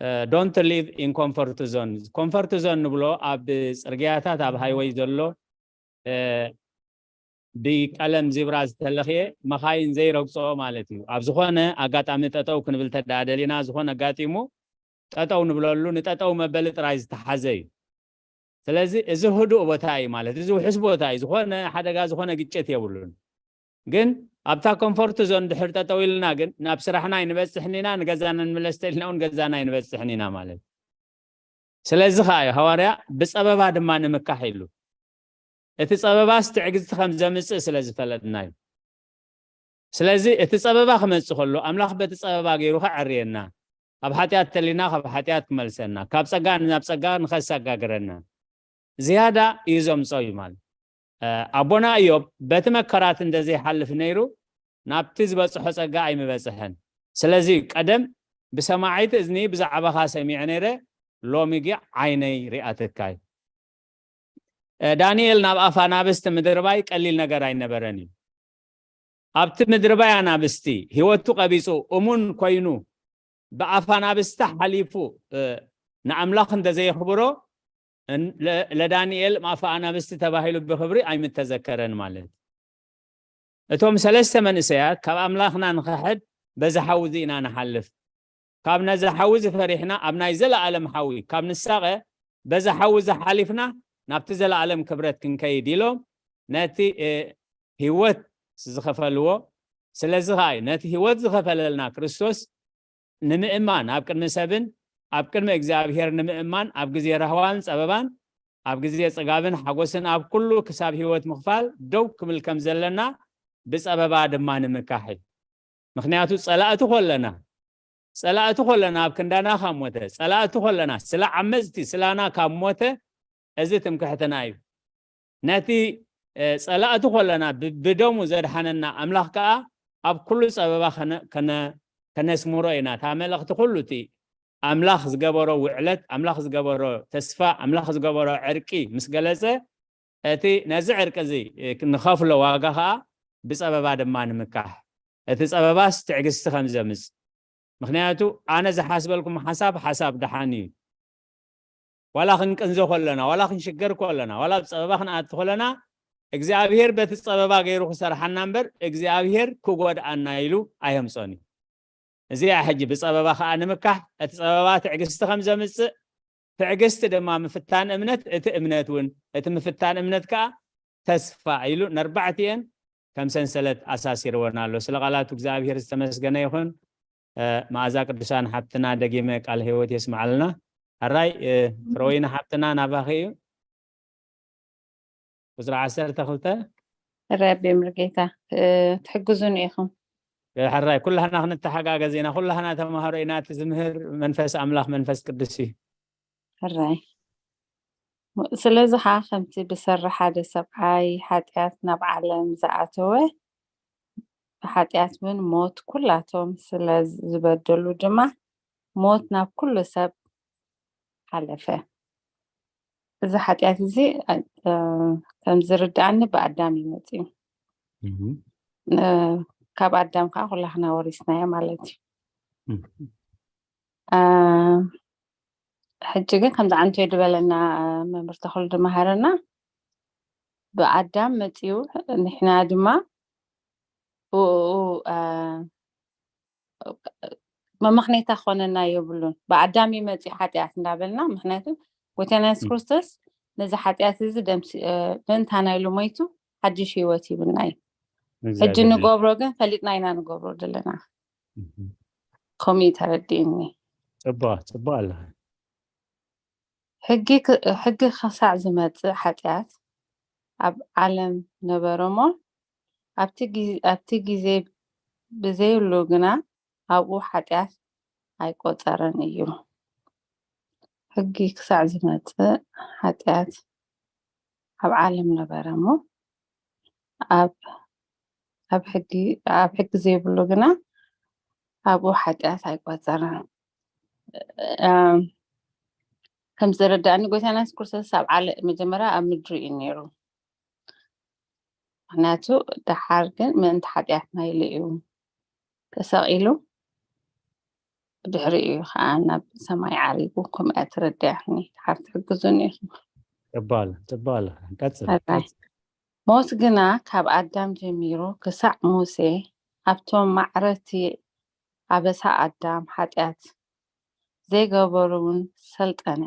እ፣ don't live in comfort zone። ኮንፈርት ዞን ንብሎ ኣብ ጽርግያታት፣ ኣብ ሃይወይ ዘሎ፣ እ፣ ብቀለም ዚብራ ዝተለኽየ መኻይን ዘይረግጽኦ ማለት እዩ። ኣብ ዝኾነ ኣጋጣሚ ጠጠው ክንብል ተዳደሊና፣ ዝኾነ ኣጋጢሙ ጠጠው ንብለሉ፣ ንጠጠው መበሊ ጥራይ ዝተሓዘ እዩ። ስለዚ እዚ ህዱእ ቦታ እዩ ማለት፣ እዚ ውሑስ ቦታ እዩ። ዝኾነ ሓደጋ፣ ዝኾነ ግጭት የብሉን። ግን ኣብታ ኮንፈርት ዞን ድሕር ጠጠው ኢልና ግን ናብ ስራሕና ኣይንበጽሕን ኢና፣ ንገዛና ንምለስ ተኢልና እውን ገዛና ኣይንበጽሕን ኢና ማለት። ስለዚ ኸዓ እዩ ሃዋርያ ብጸበባ ድማ ንምካሕ ኢሉ። እቲ ጸበባስ ትዕግስቲ ከም ዘምጽእ ስለ ዝፈለጥና እዩ። ስለዚ እቲ ጸበባ ክመጽእ ከሎ ኣምላኽ በቲ ጸበባ ገይሩ ከዐርየና፣ ካብ ሓጢኣት ተሊና ካብ ሓጢኣት ክመልሰና፣ ካብ ጸጋ ናብ ጸጋ ንኸሰጋግረና ዝያዳ እዩ ዘምጾ እዩ ማለት። እ፣ ኣቦና እዮብ በቲ መከራት እንተዘይሓልፍ ነይሩ ናብቲ ዝበጽሖ ጸጋ ኣይምበጽሐን። ስለዚ ቀደም ብሰማዒት እዝኒ ብዛዕባኻ ሰሚዐ ነይረ፣ ሎሚ ግን ዓይነይ ሪኣተካ እዩ። እ፣ ዳንኤል ናብ ኣፍ ኣናብስቲ ምድርባይ ቀሊል ነገር ኣይነበረን እዩ። ኣብቲ ምድርባይ ኣናብስቲ ህይወቱ ቀቢጹ እሙን ኮይኑ ብኣፍ ኣናብስቲ ሓሊፉ፣ እ፣ ንኣምላኽ እንተዘየኽብሮ፣ እን-፣ ለ-፣ ለዳንኤል ኣፍ ኣናብስቲ ተባሂሉ ብኽብሪ ኣይምተዘከረን ማለት። እቶም ሰለስተ መንእሰያት ካብ ኣምላኽና ንኸሕድ በዚ ሓዊ እዚ ኢና ንሓልፍ። ካብ ነዚ ሓዊ እዚ ፈሪሕና ኣብ ናይ ዘለኣለም ሓዊ ካብ ንሳቐ በዚ ሓዊ እዚ ሓሊፍና ናብቲ ዘለኣለም ክብረት ክንከይድ ኢሎም ነቲ፣ እ፣ ህይወት ዝኸፈልዎ። ስለዚ ኸዓ እዩ ነቲ ህይወት ዝኸፈለልና ክርስቶስ ንምእማን ኣብ ቅድሚ ሰብን ኣብ ቅድሚ እግዚኣብሔር ንምእማን ኣብ ግዜ ራህዋን ጸበባን ኣብ ግዜ ጽጋብን ሓጎስን ኣብ ኩሉ ክሳብ ህይወት ምኽፋል ደው ክብል ከም ዘለና ብጸበባ ድማ ንምካሕ እዩ። ምኽንያቱ ጸላእቲ ኮለና፣ ጸላእቲ ኮለና ኣብ ክንዳና ካብ ሞተ፣ ጸላእቲ ኮለና ስለ ዓመጽቲ ስላና ካብ ሞተ፣ እዚ ትምክሕትና እዩ። ነቲ፣ እ፣ ጸላእቲ ኮለና ብ-፣ ብደሙ ዘድሓነና ኣምላኽ ከኣ ኣብ ኩሉ ጸበባ ከነ-፣ ከነ-፣ ከነስምሮ ኢና። እታ መልእኽቲ ኩሉ እቲ ኣምላኽ ዝገበሮ ውዕለት፣ ኣምላኽ ዝገበሮ ተስፋ፣ ኣምላኽ ዝገበሮ ዕርቂ ምስ ገለጸ፣ እቲ ነዚ ዕርቂ እዚ ንኸፍሎ ዋጋ ኸኣ ብጸበባ ድማ ንምካሕ። እቲ ጸበባስ ትዕግስቲ ከም ዘምጽእ። ምኽንያቱ ኣነ ዝሓስበልኩም ሓሳብ፣ ሓሳብ ደሓን እዩ። ዋላ ክንቅንዞ ከለና፣ ዋላ ክንሽገር ከለና፣ ዋላ ኣብ ጸበባ ክንኣቱ ከለና፣ እግዚኣብሔር በቲ ጸበባ ገይሩ ክሰርሓና እምበር፣ እግዚኣብሔር ክጎድኣና ኢሉ ኣየምጾን እዩ። እዚኣ ሕጂ ብጸበባ ኸኣ ንምካሕ፣ እቲ ጸበባ ትዕግስቲ ከም ዘምጽእ፣ ትዕግስቲ ድማ ምፍታን እምነት፣ እቲ እምነት እውን፣ እቲ ምፍታን እምነት ከኣ ተስፋ ኢሉ ነርባዕቲኤን ከም ሰንሰለት ኣሳሲርወን ኣሎ። ስለ ቃላቱ እግዚኣብሔር ዝተመስገነ ይኹን። እ፣ መኣዛ ቅዱሳን ሓብትና ደጊመ ቃል ህይወት የስምዓልና። ሕራይ፣ እ፣ ፍረወይኒ ሓብትና ናባኺ እዩ። ቁጽሪ ዓሰርተ ክልተ። ረቢ ምርጌታ፣ እ፣ ትሕግዙኒ ኢኹም። እ፣ ሕራይ፣ ኩላህና ክንተሓጋገዝ ኢና፣ ኩላህና ተማሃሮ ኢና፣ እቲ ዝምህር መንፈስ ኣምላኽ መንፈስ ቅዱስ እዩ። ሕራይ። ስለዚ ኸዓ ከምቲ ብሰሪ ሓደ ሰብኣይ ሓጢኣት ናብ ዓለም ዝኣተወ፣ ብሓጢኣት እውን ሞት ኩላቶም ስለ ዝበደሉ ድማ ሞት ናብ ኩሉ ሰብ ሓለፈ። እዚ ሓጢኣት እዚ፣ እ፣ ከም ዝርድኣኒ ብኣዳም እዩ መጺኡ። እህ። እ፣ ካብ ኣዳም ከዓ ኩላህና ወሪስናዮ ማለት እዩ። እህ። እ፣ ሕጂ ግን ከምዚ ዓንቶ ዝበለና መምህር ተኽሉ ዝመሃረና ብኣዳም መጺኡ፣ ንሕና ድማ ብኡ፣ እ፣ መመኽነይታ ክኾነና የብሉን። ብኣዳም እዩ መጺኡ ሓጢኣት እንዳበልና፣ ምኽንያቱ ጎይታና የሱስ እም። ክርስቶስ ነዚ ሓጢኣት እዚ ደምሲ ምእንታና ኢሉ ሞይቱ ሓድሽ ህይወት ሂብና እዩ። ሕጂ ንገብሮ ግን ፈሊጥና ኢና ንገብሮ ዘለና። ከምኡ እዩ ተረዲእኒ። ፅቡቅ ፅቡቅ ኣለኻ። ሕጊ ክሳዕ ዝመፅእ ሓጢኣት ኣብ ዓለም ነበረ እሞ ኣብቲ ግዜ ብዘይብሉ ግና ኣብኡ ሓጢኣት ኣይቆፀረን እዩ። ሕጊ ክሳዕ ዝመፅእ ሓጢኣት ኣብ ዓለም ነበረ እሞ ኣብ ሕጊ ዘይብሉ ግና ኣብኡ ሓጢኣት ኣይቆፀረን። ከም ዝረዳእኒ ጎይታና የሱስ ክርስቶስ ኣብ ዓለ መጀመርያ ኣብ ምድሪ እዩ ነይሩ። ምክንያቱ ደሓር ግን ምእንቲ ሓጢኣትና ኢሉ እዩ ተሰቒሉ፣ ብድሕሪኡ ከዓ ናብ ሰማይ ዓሪጉ። ከምኡ እያ ተረዲኣኒ። ደሓር ትሕግዙኒ ኢኹም። ጽባለ ጽባለ ቀጽል ሞት ግና ካብ ኣዳም ጀሚሩ ክሳዕ ሙሴ ኣብቶም ማዕረቲ ኣበሳ ኣዳም ሓጢኣት ዘይገበሩ እውን ሰልጠነ።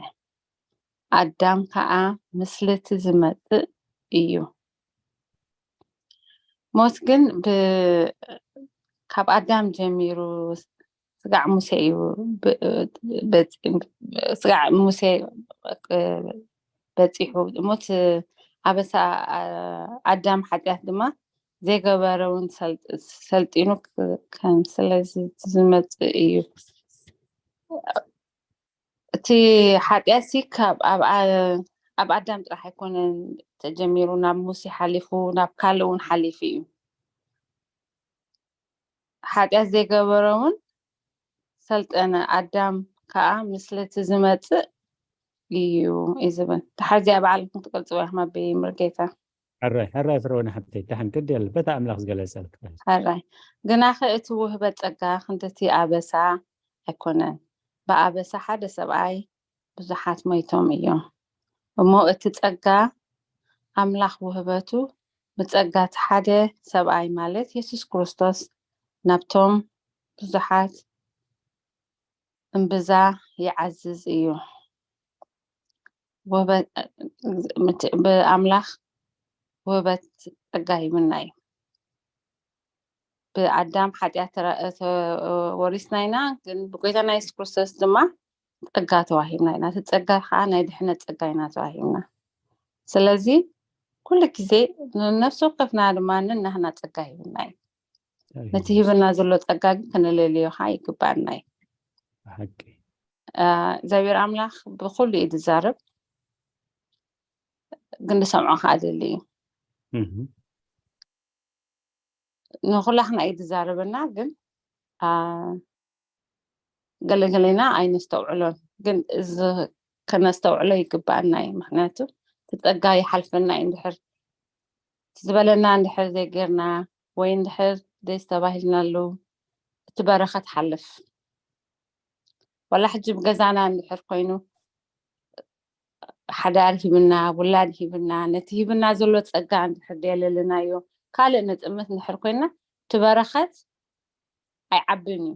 ኣዳም ከዓ ምስልቲ ዝመፅእ እዩ። ሞት ግን ካብ ኣዳም ጀሚሩ ስጋዕ ሙሴ እዩ። ስጋዕ ሙሴ በፂሑ ሞት ኣበሳ ኣዳም ሓጢኣት ድማ ዘይገበረ እውን ሰልጢኑ ከም ስለዚ ዝመፅእ እዩ። እቲ ሓጢኣት ሲ ካብ ኣብ ኣዳም ጥራሕ ኣይኮነን ተጀሚሩ፣ ናብ ሙሴ ሓሊፉ ናብ ካልእ እውን ሓሊፉ እዩ። ሓጢኣት ዘይገበረ እውን ሰልጠነ፣ ኣዳም ከዓ ምስለቲ ዝመፅእ እዩ እዩ ዝብል። ተሓዚ ኣብ ዓለኩም ትገልፅዎ ኢኹም ኣበይ ምርጌታ ሕራይ ሕራይ ፍረወኒ ሓብተይ፣ ደሓን ግዲ የለ በታ ኣምላኽ ዝገለጸልክ። ሕራይ ግናኸ እቲ ውህበት ጸጋ ክንድቲ ኣበሳ ኣይኮነን። ብኣበሳ ሓደ ሰብኣይ ብዙሓት ሞይቶም እዮም። እሞ እቲ ጸጋ ኣምላኽ ውህበቱ ብጸጋ እቲ ሓደ ሰብኣይ ማለት የሱስ ክርስቶስ ናብቶም ብዙሓት እምብዛ ይዓዝዝ እዩ። ብኣምላኽ ውህበት ጸጋ ሂብና እዩ። ብኣዳም ሓጢኣት ወሪስና ኢና፣ ግን ብጎይታና የሱስ ክርስቶስ ድማ ጸጋ ተዋሂብና ኢና። እቲ ጸጋ ከዓ ናይ ድሕነት ጸጋ ኢና ተዋሂብና። ስለዚ ኩሉ ግዜ ነፍሲ ወከፍና ድማ ንናህና ጸጋ ሂብና እዩ። ነቲ ሂብና ዘሎ ጸጋ ግን ከነለልዮ ከዓ ይግባኣና እዩ። እግዚኣብሔር ኣምላኽ ብኩሉ እዩ ዝዛረብ፣ ግን ንሰምዖ ከዓ ኣደሊ እዩ። ንኩላህና እዩ ዝዛረበና፣ ግን ገለገለና ኣይነስተውዕሎን። ግን እዚ ከነስተውዕሎ ይግባኣና እዩ። ምክንያቱ እቲ ጸጋ ይሓልፈና እዩ። እንድሕር ዝበለና እንድሕር ዘይጌርና ወይ እንድሕር ዘይስተባሂልናሉ እቲ በረኸት ሓልፍ። ዋላ ሕጂ ብገዛና እንድሕር ኮይኑ ሓዳር ሂብና፣ ውላድ ሂብና፣ ነቲ ሂብና ዘሎ ጸጋ እንድሕር ደየለልናዮ ካልእ ንጥምት እንድሕር ኮይና እቲ በረኸት ኣይዓብን እዩ።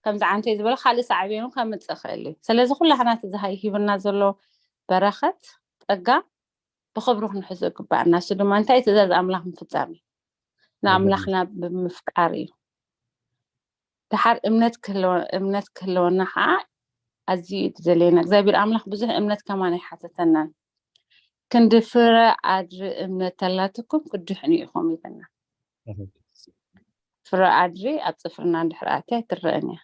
ከምዚ ዓንተ ዝበለ ካልእ ሳዕቤኑ ከምፅእ ይኽእል እዩ። ስለዚ ኩላህና እቲ ዝሃይ ሂብና ዘሎ በረኸት ጸጋ ብኽብሪ ክንሕዞ ይግባኣና። እሱ ድማ እንታይ ትእዛዝ ኣምላኽ ምፍጻም እዩ። ንኣምላኽና ብምፍቃር እዩ። ድሓር እምነት ክህልወና ከዓ ኣዝዩ እዩ ዝደልየና። እግዚኣብሔር ኣምላኽ ብዙሕ እምነት ከማን ኣይሓተተናን። ክንዲ ፍረ ኣድሪ እምነት ተላትኩም ክድሕኑ ኢኹም ይብለና። ፍረ ኣድሪ ኣብ ጽፍርና እንድሕር ኣትያ ኣይትረአን እያ።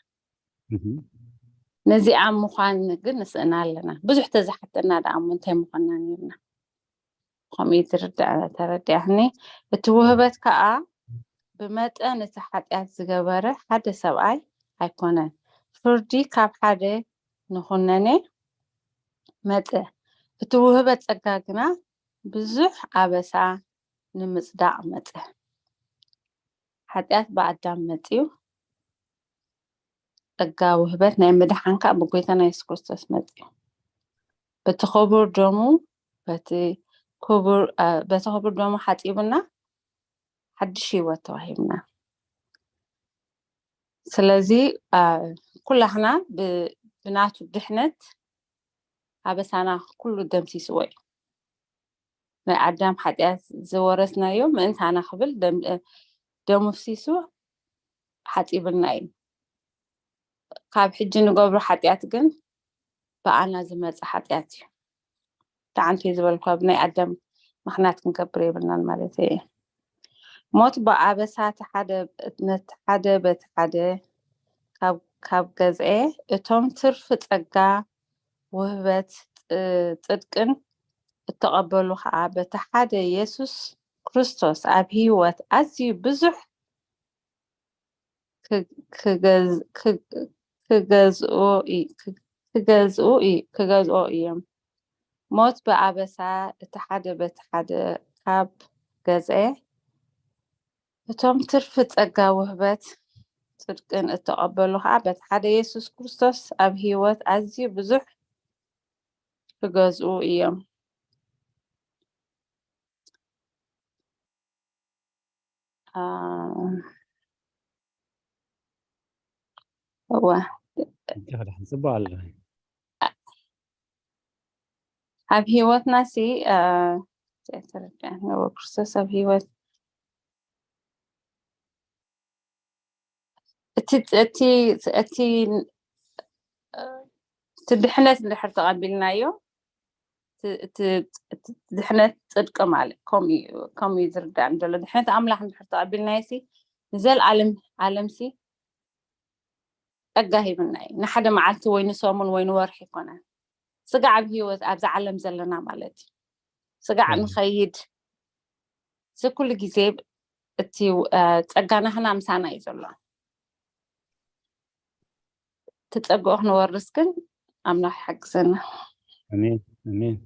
ነዚኣ ምዃን ግን ንስእና ኣለና። ብዙሕ ተዝሓተና ደኣ እሞ እንታይ ምዃንና ነርና። ከምኡ እዩ ዝርዳእ ተረዲኣኒ። እቲ ውህበት ከዓ ብመጠን እቲ ሓጢኣት ዝገበረ ሓደ ሰብኣይ ኣይኮነን። ፍርዲ ካብ ሓደ ንኹነኔ መጸ። እቲ ውህበት ጸጋ ግና ብዙሕ ኣበሳ ንምጽዳቕ መጸ። ሓጢኣት ብኣዳም መጺኡ፣ ጸጋ ውህበት ናይ ምድሓን ከዓ ብጎይታና የሱስ ክርስቶስ መጺኡ። በቲ ክቡር ደሙ በቲ ክቡር በቲ ክቡር ደሙ ሓጺቡና ሓድሽ ህይወት ተዋሂብና። ስለዚ ኩላህና ብናቱ ድሕነት ኣበሳና ኩሉ ደምሲስዎ እዩ። ናይ ኣዳም ሓጢኣት ዝወረስናዮ ምእንታና ክብል ደም ደሙ ፍሲሱ ሓፂብልና እዩ። ካብ ሕጂ ንገብሮ ሓጢኣት ግን ብኣና ዝመፀ ሓጢኣት እዩ። ተዓንተ ዝበልኳ ብናይ ኣዳም ምክንያት ክንገብር የብልናን ማለት እዩ። ሞት ብኣበሳ እቲ ሓደ ነቲ ሓደ በቲ ሓደ ካብ ገዝኤ እቶም ትርፊ ፀጋ ውህበት ጽድቅን እተቐበሉ ኸኣ በቲ ሓደ የሱስ ክርስቶስ ኣብ ህይወት ኣዝዩ ብዙሕ ክገዝኡ እዮም። ሞት ብኣበሳ እቲ ሓደ በቲ ሓደ ካብ ገዝኤ እቶም ትርፊ ጸጋ ውህበት ጽድቅን እተቐበሉ ኸኣ በቲ ሓደ የሱስ ክርስቶስ ኣብ ህይወት ኣዝዩ ብዙሕ ክገዝኡ እዮም። እወ እንተኸዳ ሕንፅቦ ኣሎ ኣብ ህይወትና ሲ ተረዳን ነበ ክርስቶስ ኣብ ህይወት እቲ እቲ እቲ እቲ ድሕነት እንድሕር ተቐቢልናዮ ድሕነት ፅድቂ ማለት ከምኡ ዝርዳእኒ ዘሎ ድሕነት ኣምላኽ እንድሕር ተቐቢልናዮ ሲ ንዘለኣለም ዓለም ሲ ጸጋ ሂብና እዩ። ንሓደ መዓልቲ ወይ ንሰሙን ወይ ንወርሒ ይኮነን። ስጋዕ ኣብ ህይወት ኣብዛ ዓለም ዘለና ማለት እዩ። ስጋዕ ንኸይድ እዚ ኩሉ ግዜ እቲ ጸጋ ናህና ምሳና እዩ ዘሎ። እቲ ጸግኦ ክንወርስ ግን ኣምላኽ ይሓግዘና። ኣሜን ኣሜን።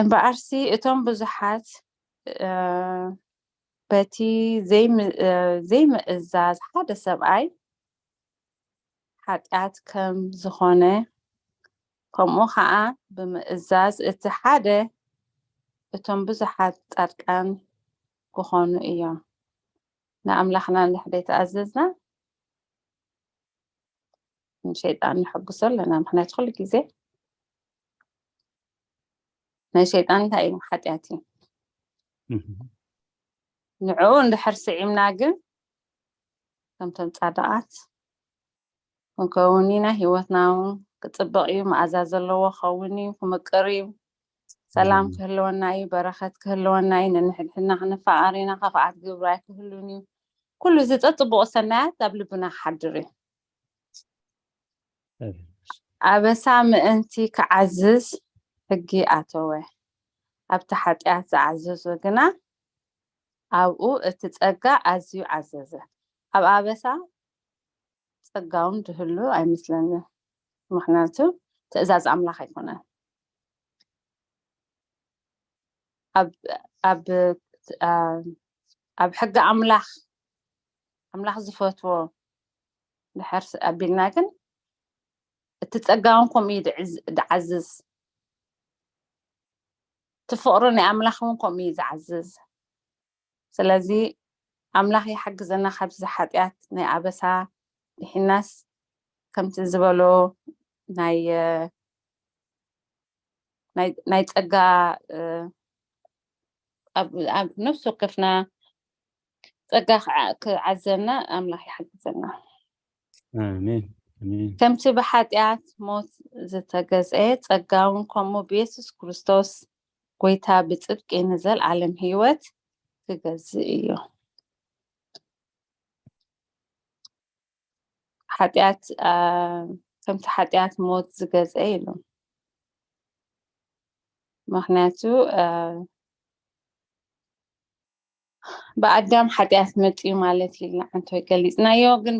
እምበኣርሲ እቶም ብዙሓት በቲ ዘይምእዛዝ ሓደ ሰብኣይ ሓጢኣት ከም ዝኾነ ከምኡ ኸዓ ብምእዛዝ እቲ ሓደ እቶም ብዙሓት ጻድቃን ክኾኑ እዮም። ንኣምላኽና እንድሕር ዘይተኣዘዝና ንሸይጣን ነሐጉሶ ኣለና። ምኽንያቱ ኩሉ ግዜ ናይ ሸይጣን እንታይ እዩ? ሓጢኣት እዩ። ንዕኡ እንድሕር ስዒምና ግን ከምቶም ጻድቓት ክንከውን ኢና። ህይወትና እውን ክጽብቕ እዩ፣ መኣዛ ዘለዎ ክኸውን እዩ፣ ክምቅር እዩ፣ ሰላም ክህልወና እዩ፣ በረኸት ክህልወና እዩ፣ ነንሕድሕድና ክንፋቐር ኢና፣ ክፍኣት ግብሪ ኣይክህሉን እዩ። ኩሉ እዚ ጸጽቡቕ ሰናያት ኣብ ልብና ክሓድር እዩ። ኣበሳ ምእንቲ ክዓዝዝ ሕጊ ኣተወ። ኣብቲ ሓጢኣት ዝዓዘዞ ግና ኣብኡ እቲ ጸጋ ኣዝዩ ዓዘዘ። ኣብ ኣበሳ ጸጋውን ድህሉ ኣይመስለንን። ምኽንያቱ ትእዛዝ ኣምላኽ ኣይኮነን። ኣብ ኣብ ኣብ ሕጊ ኣምላኽ ኣምላኽ ዝፈትዎ ድሕር ኣቢልና ግን እቲ ጸጋ እውን ከምኡ እዩ ዝዓዝዝ። እቲ ፍቕሪ ናይ ኣምላኽ እውን ከምኡ እዩ ዝዓዝዝ። ስለዚ ኣምላኽ ይሓግዘና ካብዚ ሓጢኣት ናይ ኣበሳ ድሒናስ ከምቲ ዝበሎ ናይ ናይ ጸጋ ኣብ ነፍሲ ወከፍና ጸጋ ክዓዘና ኣምላኽ ይሓግዘና። ኣሜን ኣሜን። ከምቲ ብሓጢኣት ሞት ዝተገዝአ ጸጋ እውን ከምኡ ብየሱስ ክርስቶስ ጎይታ ብጽድቂ ንዘለኣለም ህይወት ክገዝእ እዩ። ሓጢኣት ከምቲ ሓጢኣት ሞት ዝገዝአ ኢሉ ምክንያቱ ብኣዳም ሓጢኣት መፅኡ ማለት ኢልና ዓንቶ ገሊፅናዮ ግን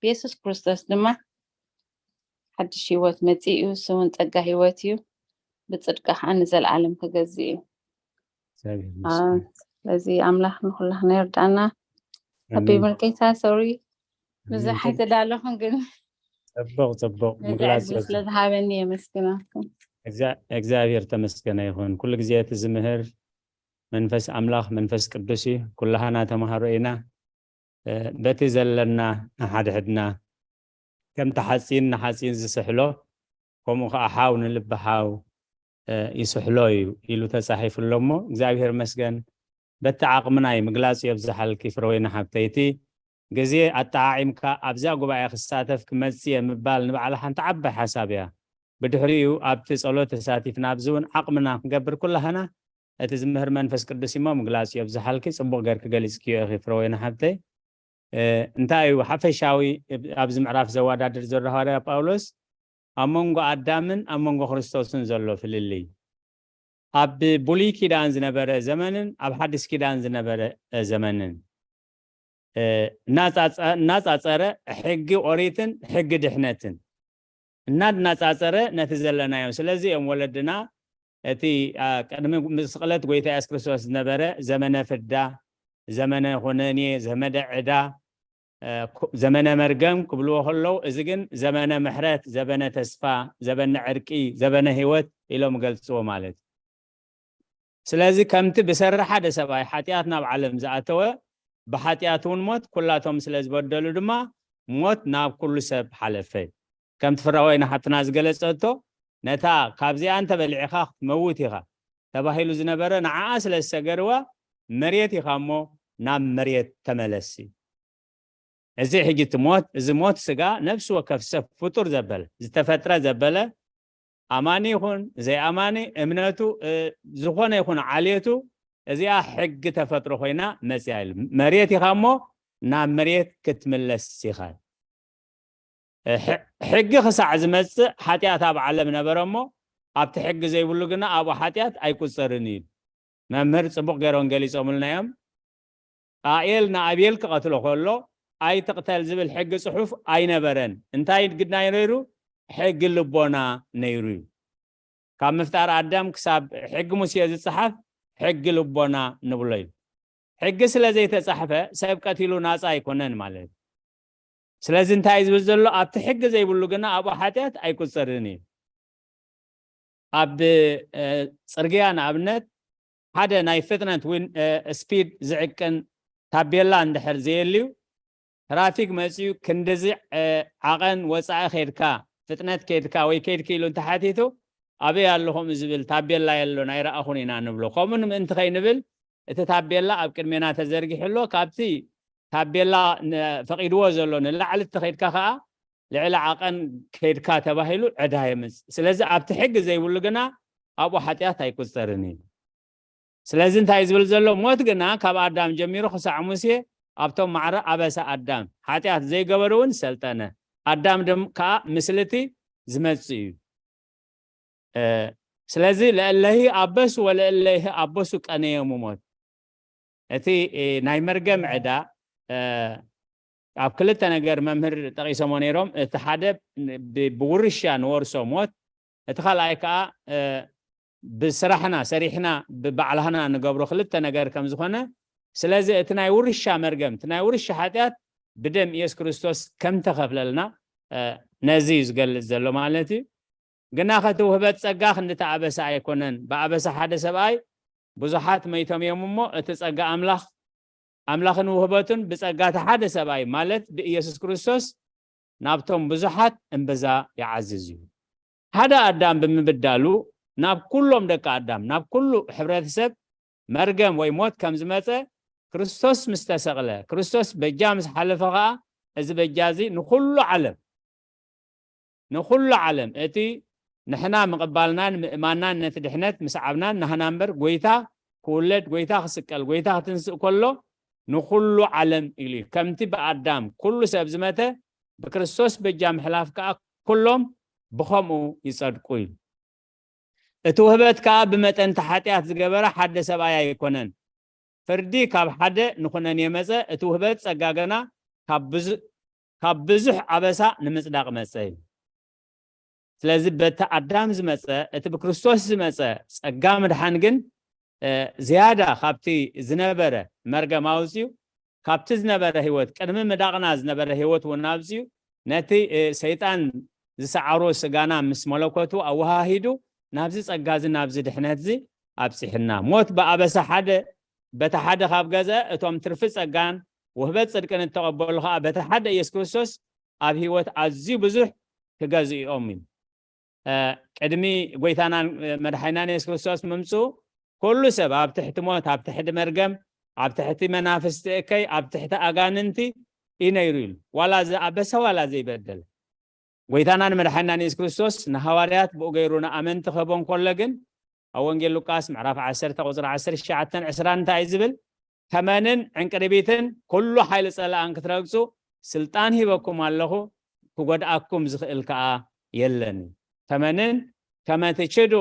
ብየሱስ ክርስቶስ ድማ ሓድሽ ህይወት መፅኡ እዩ። እሱ እውን ፀጋ ህይወት እዩ። ብፅድቂ ከዓ ንዘለኣለም ክገዝእ እዩ። ስለዚ ኣምላኽ ንኩላህና ይርዳና። ኣቢ ሙልጌታ ሶሪ ብዙሕ ኣይተዳለኹን ግን ፅቡቅ ፅቡቅ ምግላፅ ስለዝሃበኒ የመስግናኩም። እግዚኣብሔር ተመስገነ ይኹን። ኩሉ ግዜ እቲ ዝምህር መንፈስ ኣምላኽ መንፈስ ቅዱስ እዩ። ኩላህና ተምሃሮ ኢና። በቲ ዘለና ንሓድሕድና ከምቲ ሓፂን ንሓፂን ዝስሕሎ ከምኡ ከዓ ሓው ንልቢ ሓው ይስሕሎ እዩ ኢሉ ተፃሒፉ ኣሎ። እሞ እግዚኣብሔር መስገን በቲ ዓቕምና እዩ። ምግላፅ የብዝሓልኪ ፍረወይኒ ሓብተይቲ። ግዜ ኣጠዓዒምካ ኣብዛ ጉባኤ ክሳተፍ ክመፅእ እየ ምባል ንባዕላ ሓንቲ ዓባይ ሓሳብ እያ። ብድሕሪኡ ኣብቲ ጸሎት ተሳቲፍና ኣብዚ እውን ዓቕምና ክንገብር ኩላህና እቲ ዝምህር መንፈስ ቅዱስ እሞ ምግላጽ የብዝሓልኪ። ጽቡቕ ገርኪ ገሊጽክዮ ኢኺ ፍረወይኒ ሓብተይ። እንታይ እዩ ሓፈሻዊ ኣብዚ ምዕራፍ ዘወዳድር ዘሎ ሃዋርያ ጳውሎስ? ኣብ መንጎ ኣዳምን ኣብ መንጎ ክርስቶስን ዘሎ ፍልልይ፣ ኣብ ብሉይ ኪዳን ዝነበረ ዘመንን ኣብ ሓድሽ ኪዳን ዝነበረ ዘመንን እናጻጸረ ሕጊ ኦሪትን ሕጊ ድሕነትን እናድናጻጸረ ነቲ ዘለናዮ። ስለዚ እዮም ወለድና እቲ ቅድሚ ስቕለት ጎይታ የሱስ ክርስቶስ ዝነበረ ዘመነ ፍዳ፣ ዘመነ ኹነኔ፣ ዘመነ ዕዳ፣ ዘመነ መርገም ክብልዎ ከለዉ፣ እዚ ግን ዘመነ ምሕረት፣ ዘመነ ተስፋ፣ ዘመነ ዕርቂ፣ ዘመነ ህይወት ኢሎም ይገልጽዎ ማለት እዩ። ስለዚ ከምቲ ብሰሪ ሓደ ሰብኣይ ሓጢኣት ናብ ዓለም ዝኣተወ፣ ብሓጢኣት እውን ሞት ኩላቶም ስለ ዝበደሉ ድማ ሞት ናብ ኩሉ ሰብ ሓለፈ። ከምቲ ፍራወይና ሓብትና ዝገለጸቶ፣ ነታ ካብዚኣ እንተበሊዕኻ ክትመውት ኢኻ ተባሂሉ ዝነበረ ንዓኣ ስለ ዝሰገርዋ፣ መሬት ኢኻ እሞ ናብ መሬት ተመለሲ። እዚ ሕጂ እቲ ሞት፣ እዚ ሞት ስጋ ነፍሲ ወከፍ ሰብ ፍጡር ዘበለ፣ ዝተፈጥረ ዘበለ፣ ኣማኒ ይኹን ዘይኣማኒ፣ እምነቱ፣ እ፣ ዝኾነ ይኹን ዓሌቱ፣ እዚኣ ሕጊ ተፈጥሮ ኮይና መጽያ ኢሉ። መሬት ኢኻ እሞ ናብ መሬት ክትምለስ ኢኻ። እ፣ ሕ-፣ ሕጊ ክሳዕ ዝመጽእ ሓጢኣት ኣብ ዓለም ነበረ እሞ፣ ኣብቲ ሕጊ ዘይብሉ ግና ኣብኡ ሓጢኣት ኣይቁጸርን እዩ። መምህር ጽቡቕ ገይሮም ገሊጾምልና እዮም። ቃኤል ንኣቤል ክቐትሎ ከሎ፣ ኣይትቕተል ዝብል ሕጊ ጽሑፍ ኣይነበረን። እንታይ ግድና ነይሩ? ሕጊ ልቦና ነይሩ እዩ። ካብ ምፍጣር ኣዳም ክሳብ ሕጊ ሙሴ ዝጸሓፍ ሕጊ ልቦና ንብሎ እዩ። ሕጊ ስለ ዘይተጻሕፈ ሰብ ቀቲሉ ናጻ ኣይኮነን ማለት እዩ። ስለዚ እንታይ እዩ ዝብል ዘሎ? ኣብቲ ሕጊ ዘይብሉ ግና ኣብኡ ሓጢኣት ኣይቁጸርን እዩ። ኣብ፣ እ፣ ጽርግያ ንኣብነት ሓደ ናይ ፍጥነት ዊን፣ እ፣ ስፒድ ዝዕቅን ታቤላ እንድሕር ዘየልዩ፣ ትራፊክ መጺኡ ክንድዚ፣ እ፣ ዓቐን ወጻኢ ከይድካ፣ ፍጥነት ከይድካ ወይ ከይድኪ ኢሉ እንተሓቲቱ፣ ኣበይ ኣሎ ከምኡ ዝብል ታቤላ የሎን፣ ኣይረኣኹን ኢና ንብሎ። ከምኡ ንምእንቲ ከይንብል፣ እቲ ታቤላ ኣብ ቅድሜና ተዘርጊሑ ኣሎ። ካብቲ ታቤላ ን-፣ ፈቒድዎ ዘሎ ንላዕሊ እተኸይድካ ከኣ፣ ልዕሊ ዓቐን ከይድካ ተባሂሉ ዕዳ የምጽእ። ስለዚ ኣብቲ ሕጊ ዘይብሉ ግና ኣብኡ ሓጢኣት ኣይቁጸርን እዩ። ስለዚ እንታይ እዩ ዝብል ዘሎ? ሞት ግና ካብ ኣዳም ጀሚሩ ክሳዕ ሙሴ ኣብቶም ማዕረ ኣበሳ ኣዳም፣ ሓጢኣት ዘይገበሩ እውን ሰልጠነ። ኣዳም ድም-፣ ከኣ ምስልቲ ዝመጽእ እዩ። እ፣ ስለዚ ለእለሂ ኣበሱ ወለእለይህ ኣበሱ ቀነዮሙ ሞት። እቲ፣ እ፣ ናይ መርገም ዕዳ፣ እ፣ ኣብ ክልተ ነገር መምህር ጠቒሶሞ ነይሮም። እቲ ሓደ ብ-፣ ብውርሻ ንወርሶ ሞት፣ እቲ ካልኣይ ከኣ፣ እ፣ ብስራሕና ሰሪሕና ብባዕላህና ንገብሮ ክልተ ነገር ከም ዝኾነ፣ ስለዚ እቲ ናይ ውርሻ መርገም፣ እቲ ናይ ውርሻ ሓጢኣት ብደም ኢየሱስ ክርስቶስ ከም ተኸፍለልና፣ እ፣ ነዚ እዩ ዝገልጽ ዘሎ ማለት እዩ። ግና ከቲ ውህበት ጸጋ ክንዲ እቲ ኣበሳ ኣይኮነን። ብኣበሳ ሓደ ሰብኣይ ብዙሓት መይቶም እዮም እሞ፣ እቲ ጸጋ ኣምላኽ፣ ኣምላኽን ውህበቱን ብጸጋ እቲ ሓደ ሰብኣይ፣ ማለት ብኢየሱስ ክርስቶስ፣ ናብቶም ብዙሓት እምብዛ ይዓዝዝ እዩ። ሓደ ኣዳም ብምብዳሉ፣ ናብ ኩሎም ደቂ ኣዳም፣ ናብ ኩሉ ሕብረተሰብ መርገም ወይ ሞት ከም ዝመጸ፣ ክርስቶስ ምስ ተሰቕለ፣ ክርስቶስ በጃ ምስ ሓለፈ ኸኣ፣ እዚ በጃ እዚ ንኹሉ ዓለም፣ ንኹሉ ዓለም፣ እቲ ንሕና ምቕባልናን ምእማንናን ነቲ ድሕነት ምስዓብናን ናህና እምበር፣ ጐይታ ክውለድ፣ ጐይታ ክስቀል፣ ጐይታ ክትንስእ ከሎ፣ ንኹሉ ዓለም ኢሉ እዩ። ከምቲ ብኣዳም ኩሉ ሰብ ዝመተ፣ ብክርስቶስ በጃ ምሕላፍ ከኣ ኩሎም ብኸምኡ ይጸድቁ ኢሉ። እቲ ውህበት ከኣ ብመጠን እቲ ሓጢኣት ዝገበረ ሓደ ሰብኣይ ኣይኮነን። ፍርዲ ካብ ሓደ ንኹነን የመጸ፣ እቲ ውህበት ጸጋ ግና ካብ ብዙ-፣ ካብ ብዙሕ ኣበሳ ንምጽዳቕ መጸ እዩ። ስለዚ በቲ ኣዳም ዝመጸ፣ እቲ ብክርስቶስ ዝመጸ ጸጋ ምድሓን ግን፣ እ፣ ዝያዳ ካብቲ ዝነበረ መርገም ኣውጺኡ፣ ካብቲ ዝነበረ ህይወት፣ ቅድሚ ምዳቕና ዝነበረ ህይወት እውን ኣውጺኡ፣ ነቲ፣ እ፣ ሰይጣን ዝሰዓሮ ስጋና ምስ መለኮቱ ኣወሃሂዱ፣ ናብዚ ጸጋ እዚ፣ ናብዚ ድሕነት እዚ ኣብጺሕና። ሞት ብኣበሳ ሓደ፣ በቲ ሓደ ካብ ገዝአ፣ እቶም ትርፊ ጸጋን ውህበት ጽድቅን እተቐበሉ ኸኣ፣ በቲ ሓደ ኢየሱስ ክርስቶስ ኣብ ህይወት ኣዝዩ ብዙሕ ክገዝእኦም እዩ። ቅድሚ ጎይታናን መድሓኒናን የሱስ ክርስቶስ ምምፅኡ ኩሉ ሰብ ኣብ ትሕቲ ሞት፣ ኣብ ትሕቲ መርገም፣ ኣብ ትሕቲ መናፍስቲ እከይ፣ ኣብ ትሕቲ ኣጋንንቲ እዩ ነይሩ ኢሉ። ዋላ ዘኣበሰ ዋላ ዘይበደለ ጎይታና ንመድሓኒና ንየሱስ ክርስቶስ ንሃዋርያት ብኡ ገይሩ ንኣመንቲ ክህቦ እንከሎ ግን ኣብ ወንጌል ሉቃስ ምዕራፍ ዓሰርተ ቁፅሪ ዓሰርተ ትሽዓተን ዕስራን እንታይ እዩ ዝብል? ተመንን ዕንቅርቢትን ኩሉ ሓይሊ ፀላእን ክትረግፁ ስልጣን ሂበኩም ኣለኹ፣ ክጎድኣኩም ዝኽእል ከዓ የለን። ተመንን ከመ ትችዱ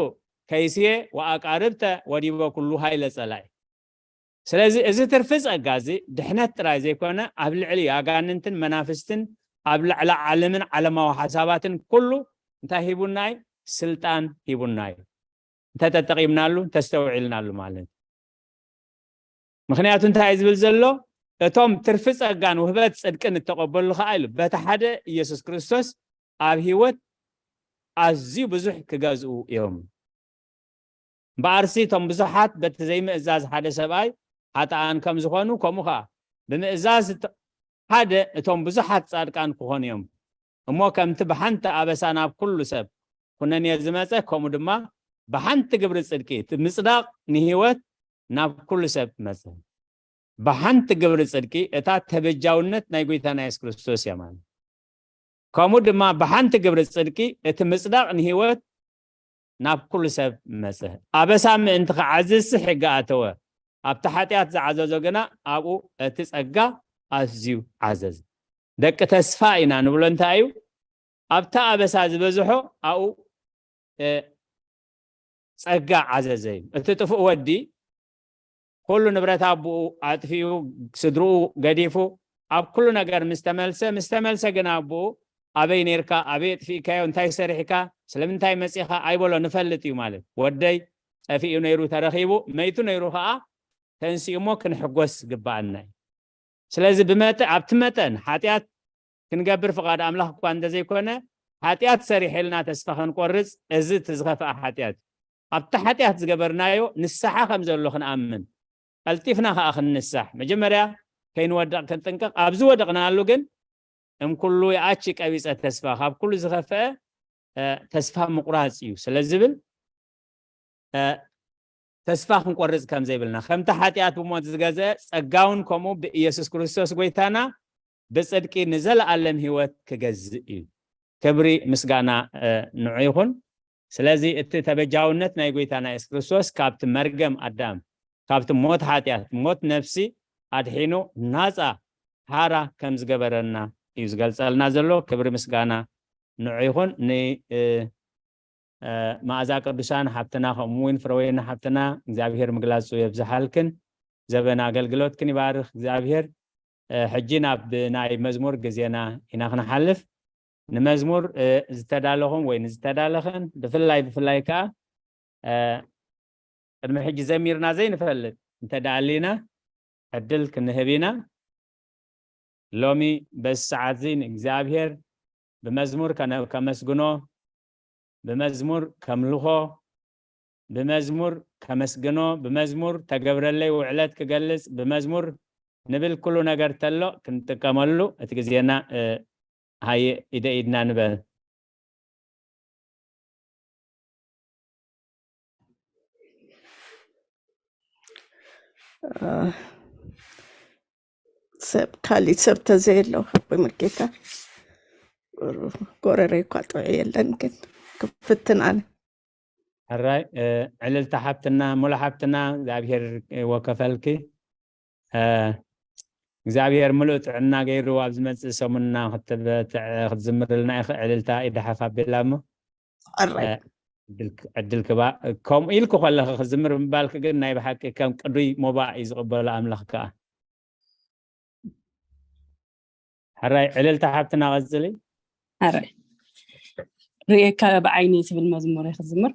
ከይስየ ወኣቃርብተ ወዲበ ኩሉ ሃይለ ፀላኢ። ስለዚ እዚ ትርፊ ፀጋ እዚ ድሕነት ጥራይ ዘይኮነ ኣብ ልዕሊ ኣጋንንትን መናፍስትን ኣብ ልዕሊ ዓለምን ዓለማዊ ሓሳባትን ኩሉ እንታይ ሂቡና እዩ? ስልጣን ሂቡና እዩ። እንተተጠቂምናሉ እንተስተውዒልናሉ ማለት ምክንያቱ እንታይ እዩ ዝብል ዘሎ? እቶም ትርፊ ፀጋን ውህበት ፅድቅን እተቐበሉ ከዓ ኢሉ በቲ ሓደ ኢየሱስ ክርስቶስ ኣብ ህይወት ኣዝዩ ብዙሕ ክገዝኡ እዮም። እምበኣርሲ እቶም ብዙሓት በቲ ዘይምእዛዝ ሓደ ሰብኣይ ሓጥኣን ከም ዝኾኑ ከምኡ ከዓ ብምእዛዝ ሓደ እቶም ብዙሓት ፃድቃን ክኾኑ እዮም። እሞ ከምቲ ብሓንቲ ኣበሳ ናብ ኩሉ ሰብ ኩነኔ ዝመፀ ከምኡ ድማ ብሓንቲ ግብሪ ፅድቂ እቲ ምፅዳቕ ንህይወት ናብ ኩሉ ሰብ መፀ። ብሓንቲ ግብሪ ፅድቂ እታ ተበጃውነት ናይ ጎይታና የሱስ ክርስቶስ እያ ማለት ከምኡ ድማ ብሓንቲ ግብሪ ፅድቂ እቲ ምፅዳቕ ንህይወት ናብ ኩሉ ሰብ መፀ። ኣበሳ ምእንቲ ክዓዝዝሲ ሕጊ ኣተወ፣ ኣብቲ ሓጢኣት ዝዓዘዞ ግና ኣብኡ እቲ ፀጋ ኣዝዩ ዓዘዘ። ደቂ ተስፋ ኢና ንብሎ እንታይ እዩ? ኣብቲ ኣበሳ ዝበዝሖ ኣብኡ ጸጋ ዓዘዘ እዩ። እቲ ጥፉእ ወዲ ኩሉ ንብረት ኣቦኡ ኣጥፊኡ፣ ስድርኡ ገዲፉ፣ ኣብ ኩሉ ነገር ምስ ተመልሰ፣ ምስ ተመልሰ ግን ኣቦኡ ኣበይ ኔርካ፣ ኣበይ ኣጥፊእካዮ፣ እንታይ ሰሪሕካ፣ ስለምንታይ መጺኻ ኣይበሎ። ንፈልጥ እዩ ማለት ወደይ ጠፊኡ ነይሩ ተረኺቡ መይቱ ነይሩ ከኣ ተንሲኡ እሞ ክንሕጎስ ዝግባኣና እዩ። ስለዚ ብመጠ ኣብቲ መጠን ሓጢኣት ክንገብር ፍቓድ ኣምላኽ እኳ እንተዘይኮነ ሓጢኣት ሰሪሐ ኢልና ተስፋ ክንቆርጽ እዚ እቲ ዝኸፍኣ ሓጢኣት ኣብቲ ሓጢኣት ዝገበርናዮ ንስሓ ከም ዘሎ ክንኣምን ቀልጢፍና ከኣ ክንንሳሕ መጀመርያ ከይንወድቕ ክንጥንቀቕ ኣብ ዝወደቕናሉ ግን እም ኩሉ ይኣቺ ቀቢጸ ተስፋ ካብ ኩሉ ዝኸፍአ ተስፋ ምቁራጽ እዩ ስለ ዝብል ተስፋ ክንቆርጽ ከም ዘይብልና ከምቲ ሓጢኣት ብሞት ዝገዝአ ጸጋውን ከምኡ ብኢየሱስ ክርስቶስ ጎይታና ብጽድቂ ንዘለኣለም ህይወት ክገዝእ እዩ። ክብሪ ምስጋና ንዑ ይኹን። ስለዚ እቲ ተበጃውነት ናይ ጎይታና የሱስ ክርስቶስ ካብቲ መርገም ኣዳም ካብቲ ሞት ሓጢኣት ሞት ነፍሲ ኣድሒኑ ናፃ ሓራ ከም ዝገበረና እዩ ዝገልጸልና ዘሎ። ክብሪ ምስጋና ንዑ ይኹን። መኣዛ ቅዱሳን ሓብትና ከምኡ እውን ፍረወይኒ ሓብትና እግዚኣብሔር ምግላጹ የብዝሓልክን ዘበን ኣገልግሎትክን ይባርኽ እግዚኣብሔር። ሕጂ ናብ ናይ መዝሙር ግዜና ኢና ክንሓልፍ። ንመዝሙር ዝተዳለኹም ወይ ንዝተዳለኸን ብፍላይ ብፍላይ ከዓ ቅድሚ ሕጂ ዘሚርና ዘይንፈልጥ እንተደኣሊና ዕድል ክንህብ ኢና። ሎሚ በዚ ሰዓት እዚ ንእግዚኣብሔር ብመዝሙር ከመስግኖ ብመዝሙር ከምልኾ ብመዝሙር ከመስግኖ ብመዝሙር ተገብረለይ ውዕለት ክገልጽ ብመዝሙር ንብል ኩሉ ነገር ተሎ ክንጥቀመሉ እቲ ግዜና ሃየ ኢደ ኢድና ንበል። ሰብ ካሊእ ሰብ ተዘየሎ ሓቦይ ሙልጌታ ጎረረይ እኳ ጥዑይ የለን ግን ክፍትን ኣነ ሕራይ ዕልልታ ሓብትና ሙሉ ሓብትና እግዚኣብሔር ወከፈልኪ እግዚኣብሔር ምሉእ ጥዕና ገይሩ ኣብ ዝመፅእ ሰሙንና ክትዝምርልና ኢኸ ዕልልታ ኢደሓፍ ኣቢላ እሞ ዕድል ክባ ከምኡ ኢልክ ከለኸ ክዝምር ምባልክ ግን ናይ ብሓቂ ከም ቅዱይ ሞባእ እዩ ዝቕበሎ ኣምላኽ ከዓ ሕራይ ዕልልታ ሓብትና ቀፅሊ ሕራይ ርእየካ ብዓይኒ ትብል መዝሙር ክዝምር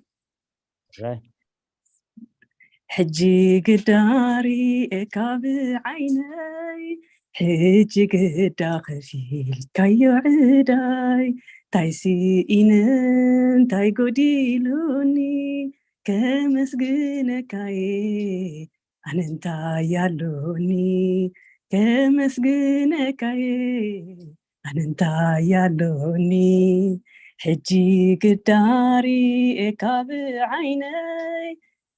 ሕጂ ግዳ ርእየካ ብዓይነይ ሕጂ ግዳ ከፊልካዮ ዕዳይ ታይ ስኢነ እንታይ ጎዲሉኒ ከመስግነካየ ኣነ እንታይ ኣሎኒ ከመስግነካየ ኣነ እንታይ ኣሎኒ ሕጂ ግዳ ሪኤካ ብዓይነይ፣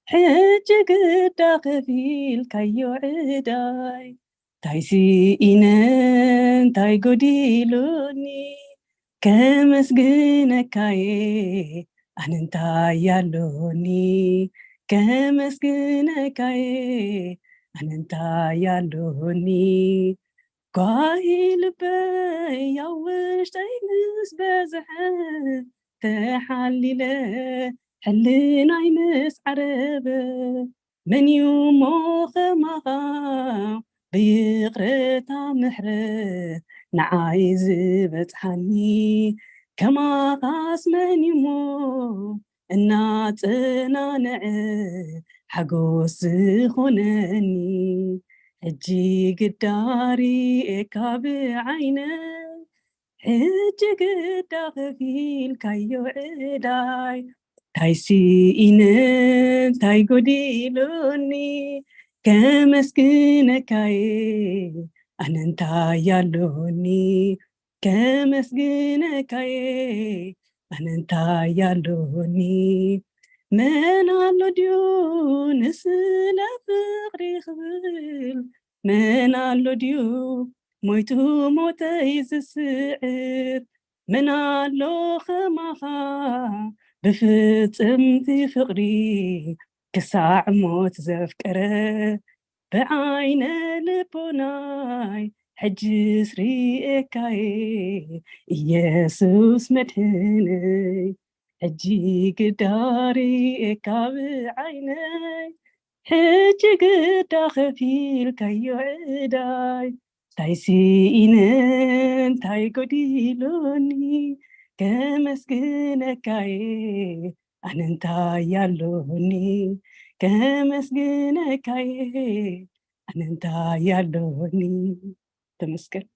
ሕጂ ግዳ ከፊልካዮ ዕዳይ። እንታይ ስኢነ እንታይ ጎዲሉኒ፣ ከመስግነካየ ኣነ እንታይ ያሎኒ፣ ከመስግነካየ ኣነ እንታይ ያሎኒ። ጓሂ ልበይ ኣብ ውሽጠይ ምስ በዝሐ፣ ተሓሊለ ሕልናይ ምስ ዓረበ፣ መን እዩ እሞ ከማኻ ብይቕረታ ምሕረት ንዓይ ዝበጽሓኒ? ከማኻስ መን እዩ እሞ እናጸናንዐ ሓጎስ ዝኾነኒ? ሕጂ ግዳ ሪኤካ ብዓይነይ፣ ሕጂ ግዳ ከፊልካዮ ዕዳይ። እንታይ ስኢነ እንታይ ጎዲሉኒ፣ ከመስግነካየ ኣነ እንታይ ያሎኒ፣ ከመስግነካየ ኣነ እንታይ ያሎኒ። መን ኣሎ ድዩ ንስለ ፍቕሪ ክብል፣ መን ኣሎ ድዩ ሞይቱ ሞተይ ዝስዕር? መን ኣሎ ከማኻ ብፍጽምቲ ፍቕሪ ክሳዕ ሞት ዘፍቀረ? ብዓይነ ልቦናይ ሕጅስ ሪኤካየ ኢየሱስ መድሕነይ። ሕጂ ግዳ ሪኤካ ብዓይነይ፣ ሕጂ ግዳ ከፊልካዮ ዕዳይ። እንታይ ስኢነ እንታይ ጎዲሉኒ፣ ከመስግነካየ ኣነ እንታይ ያሎኒ፣ ከመስግነካየ ኣነ እንታይ ያሎኒ። ተመስገን።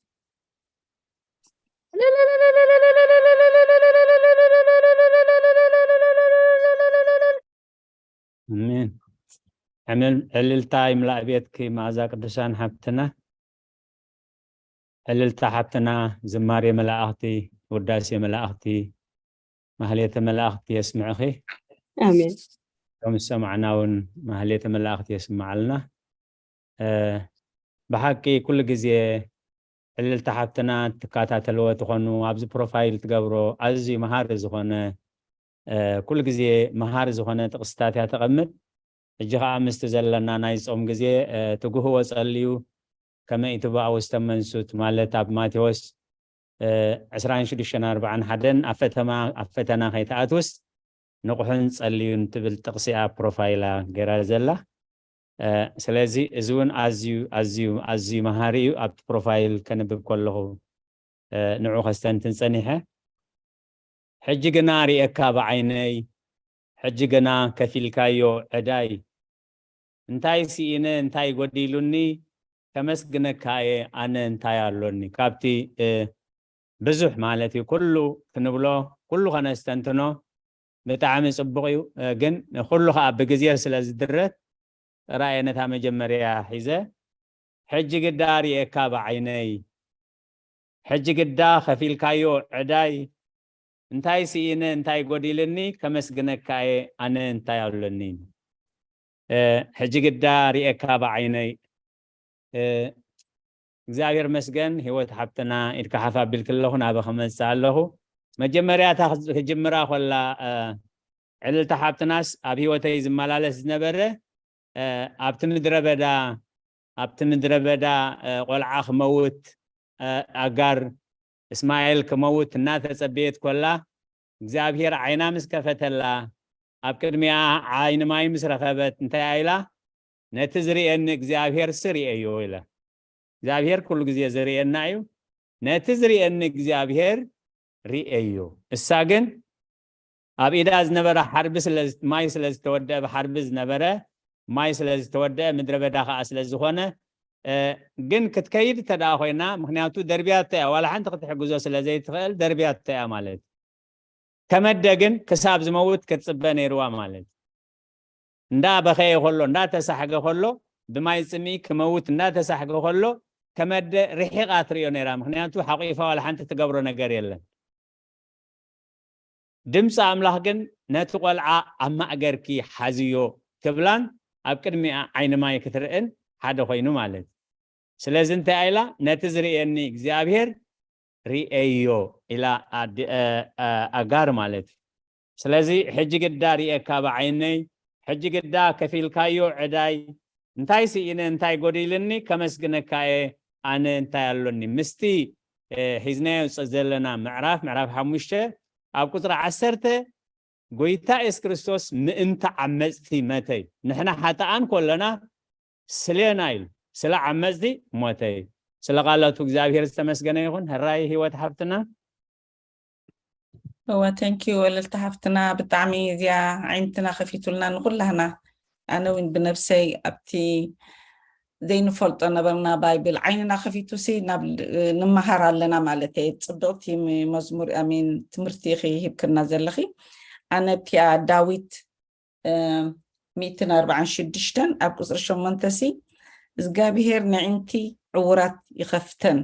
ኣሜን። ዕልልታ ይምላእ ቤትኪ መኣዛ ቅዱሳን ሓብትና። ዕልልታ ሓብትና ዝማሬ መላእኽቲ፣ ውዳሴ መላእኽቲ፣ ማህሌተ መላእኽቲ የስምዕኺ። ኣሜን። ከም ዝሰማዕና እውን ማህሌተ መላእኽቲ የስምዓልና። ብሓቂ ኩሉ ግዜ ዕልልታ ሓብትና ትከታተልዎ ትኾኑ ኣብዚ ፕሮፋይል ትገብሮ ኣዝዩ መሃሪ ዝኾነ ኩሉ ግዜ መሃሪ ዝኾነ ጥቕስታት እያ ተቐምጥ። ሕጂ ከዓ ምስቲ ዘለና ናይ ጾም ግዜ ትጉህዎ ጸልዩ ከመ ኢትባእ ውስተ መንሱት ማለት ኣብ ማቴዎስ ዕስራን ሽዱሽተን ኣርባዓን ሓደን ኣብ ፈተና ኣብ ፈተና ከይትኣትውስ ንቑሕን ጸልዩን ትብል ጥቕሲ ኣብ ፕሮፋይላ ገይራ ዘላ። ስለዚ እዚ እውን ኣዝዩ ኣዝዩ ኣዝዩ መሃሪ እዩ። ኣብቲ ፕሮፋይል ከንብብ ከለኹ ንዑ ከስተንትን ጸኒሐ። ሕጂ ግና ርእየካ ብዓይነይ፣ ሕጂ ግና ከፊልካዮ ዕዳይ። እንታይ ስኢነ እንታይ ጎዲሉኒ ከመስግነካ እየ ኣነ እንታይ ኣሎኒ። ካብቲ ብዙሕ ማለት እዩ ኩሉ ክንብሎ ኩሉ ከነስተንትኖ ብጣዕሚ ጽቡቕ እዩ። ግን ኩሉ ከዓ ብግዜ ስለ ዝድረት ጥራየ ነታ መጀመርያ ሒዘ ሕጂ ግዳ ርእየካ ብዓይነይ ሕጂ ግዳ ከፊልካዮ ዕዳይ እንታይ ስኢነ እንታይ ጎዲልኒ ከመስግነካ እየ ኣነ እንታይ ኣሎኒ። ሕጂ ግዳ ርእየካ ብዓይነይ እግዚኣብሔር መስገን ህይወት ሓብትና ኢድካ ሓፍ ኣቢልክ ኣለኹ ናበ ክመፅእ ኣለኹ። መጀመርያ እታ ክጅምራ ኮላ ዕልልታ ሓብትናስ ኣብ ህይወተይ ዝመላለስ ዝነበረ ኣብቲ ምድረ በዳ ኣብቲ ምድረ በዳ ቆልዓ ክመውት ኣጋር እስማኤል ክመውት እናተጸበየት ኮላ እግዚኣብሔር ዓይና ምስ ከፈተላ ኣብ ቅድሚኣ ዓይኒ ማይ ምስ ረኸበት እንታይ ኢላ? ነቲ ዝርእየኒ እግዚኣብሔር ሲ ርእየዮ ኢለ። እግዚኣብሔር ኩሉ ግዜ ዝርእየና እዩ። ነቲ ዝርእየኒ እግዚኣብሔር ርእየዮ። እሳ ግን ኣብ ኢዳ ዝነበረ ሓርቢ ማይ ስለ ዝተወደአ ብሓርቢ ዝነበረ ማይ ስለ ዝተወደአ ምድረ በዳ ከዓ ስለ ዝኾነ ግን ክትከይድ እተደኣ ኮይና ምክንያቱ ደርብያቶ እያ ዋላ ሓንቲ ክትሕግዞ ስለ ዘይትኽእል ደርብያቶ እያ ማለት ከመደ ግን ክሳብ ዝመውት ክትፅበ ነይርዋ ማለት እንዳ በኸየ ከሎ እንዳ ተሳሕገ ከሎ ብማይ ፅምኢ ክመውት እንዳ ተሳሕገ ከሎ ከመደ ርሒቓ ትሪኦ ነይራ ምክንያቱ ሓቂፋ ዋላ ሓንቲ ትገብሮ ነገር የለን ድምፂ ኣምላኽ ግን ነቲ ቆልዓ ኣብ ማእገርኪ ሓዝዮ ክብላን ኣብ ቅድሚኣ ዓይኒ ማይ ክትርእን ሓደ ኮይኑ ማለት እዩ። ስለዚ እንታይ ኢላ? ነቲ ዝርእየኒ እግዚኣብሔር ርእየዮ ኢላ ኣድ- እ- እ- ኣጋር ማለት እዩ። ስለዚ ሕጂ ግዳ ርእየካ ብዓይነይ፣ ሕጂ ግዳ ከፊልካዮ ዕዳይ፣ እንታይ ስኢነ እንታይ ጎዲልኒ ከመስግነካ እየ፣ ኣነ እንታይ ኣሎኒ? ምስቲ እ፣ ሒዝናዮ ዘለና ምዕራፍ ምዕራፍ ሓሙሽተ ኣብ ቁፅሪ ዓሰርተ ጎይታ የሱስ ክርስቶስ ምእንቲ ዓመፅቲ መተ እዩ። ንሕና ሓጥኣን ከለና ስሌና ኢሉ፣ ስለ ዓመፅቲ ሞተ እዩ። ስለ ቃላቱ እግዚኣብሔር ዝተመስገነ ይኹን። ሕራይ ህይወት ሓፍትና። እወ፣ thank you ወለልቲ ሓፍትና፣ ብጣዕሚ እዚኣ ዓይንትና ከፊቱልና ንኩላህና። ኣነ እውን ብነብሰይ ኣብቲ ዘይንፈልጦ ነበርና። ባይብል ዓይንና ከፊቱ ሲ ናብ ንምሃር ኣለና ማለት እየ። ጽብቕቲ ም- መዝሙር ኣሜን ትምህርቲ ኢኺ ሂብክና ዘለኺ። ኣነ እቲኣ ዳዊት ሚእትን ኣርባዓን ሽዱሽተን ኣብ ቁፅሪ ሸሞንተ ሲ እግዚኣብሄር ንዕንቲ ዕውራት ይኸፍተን፣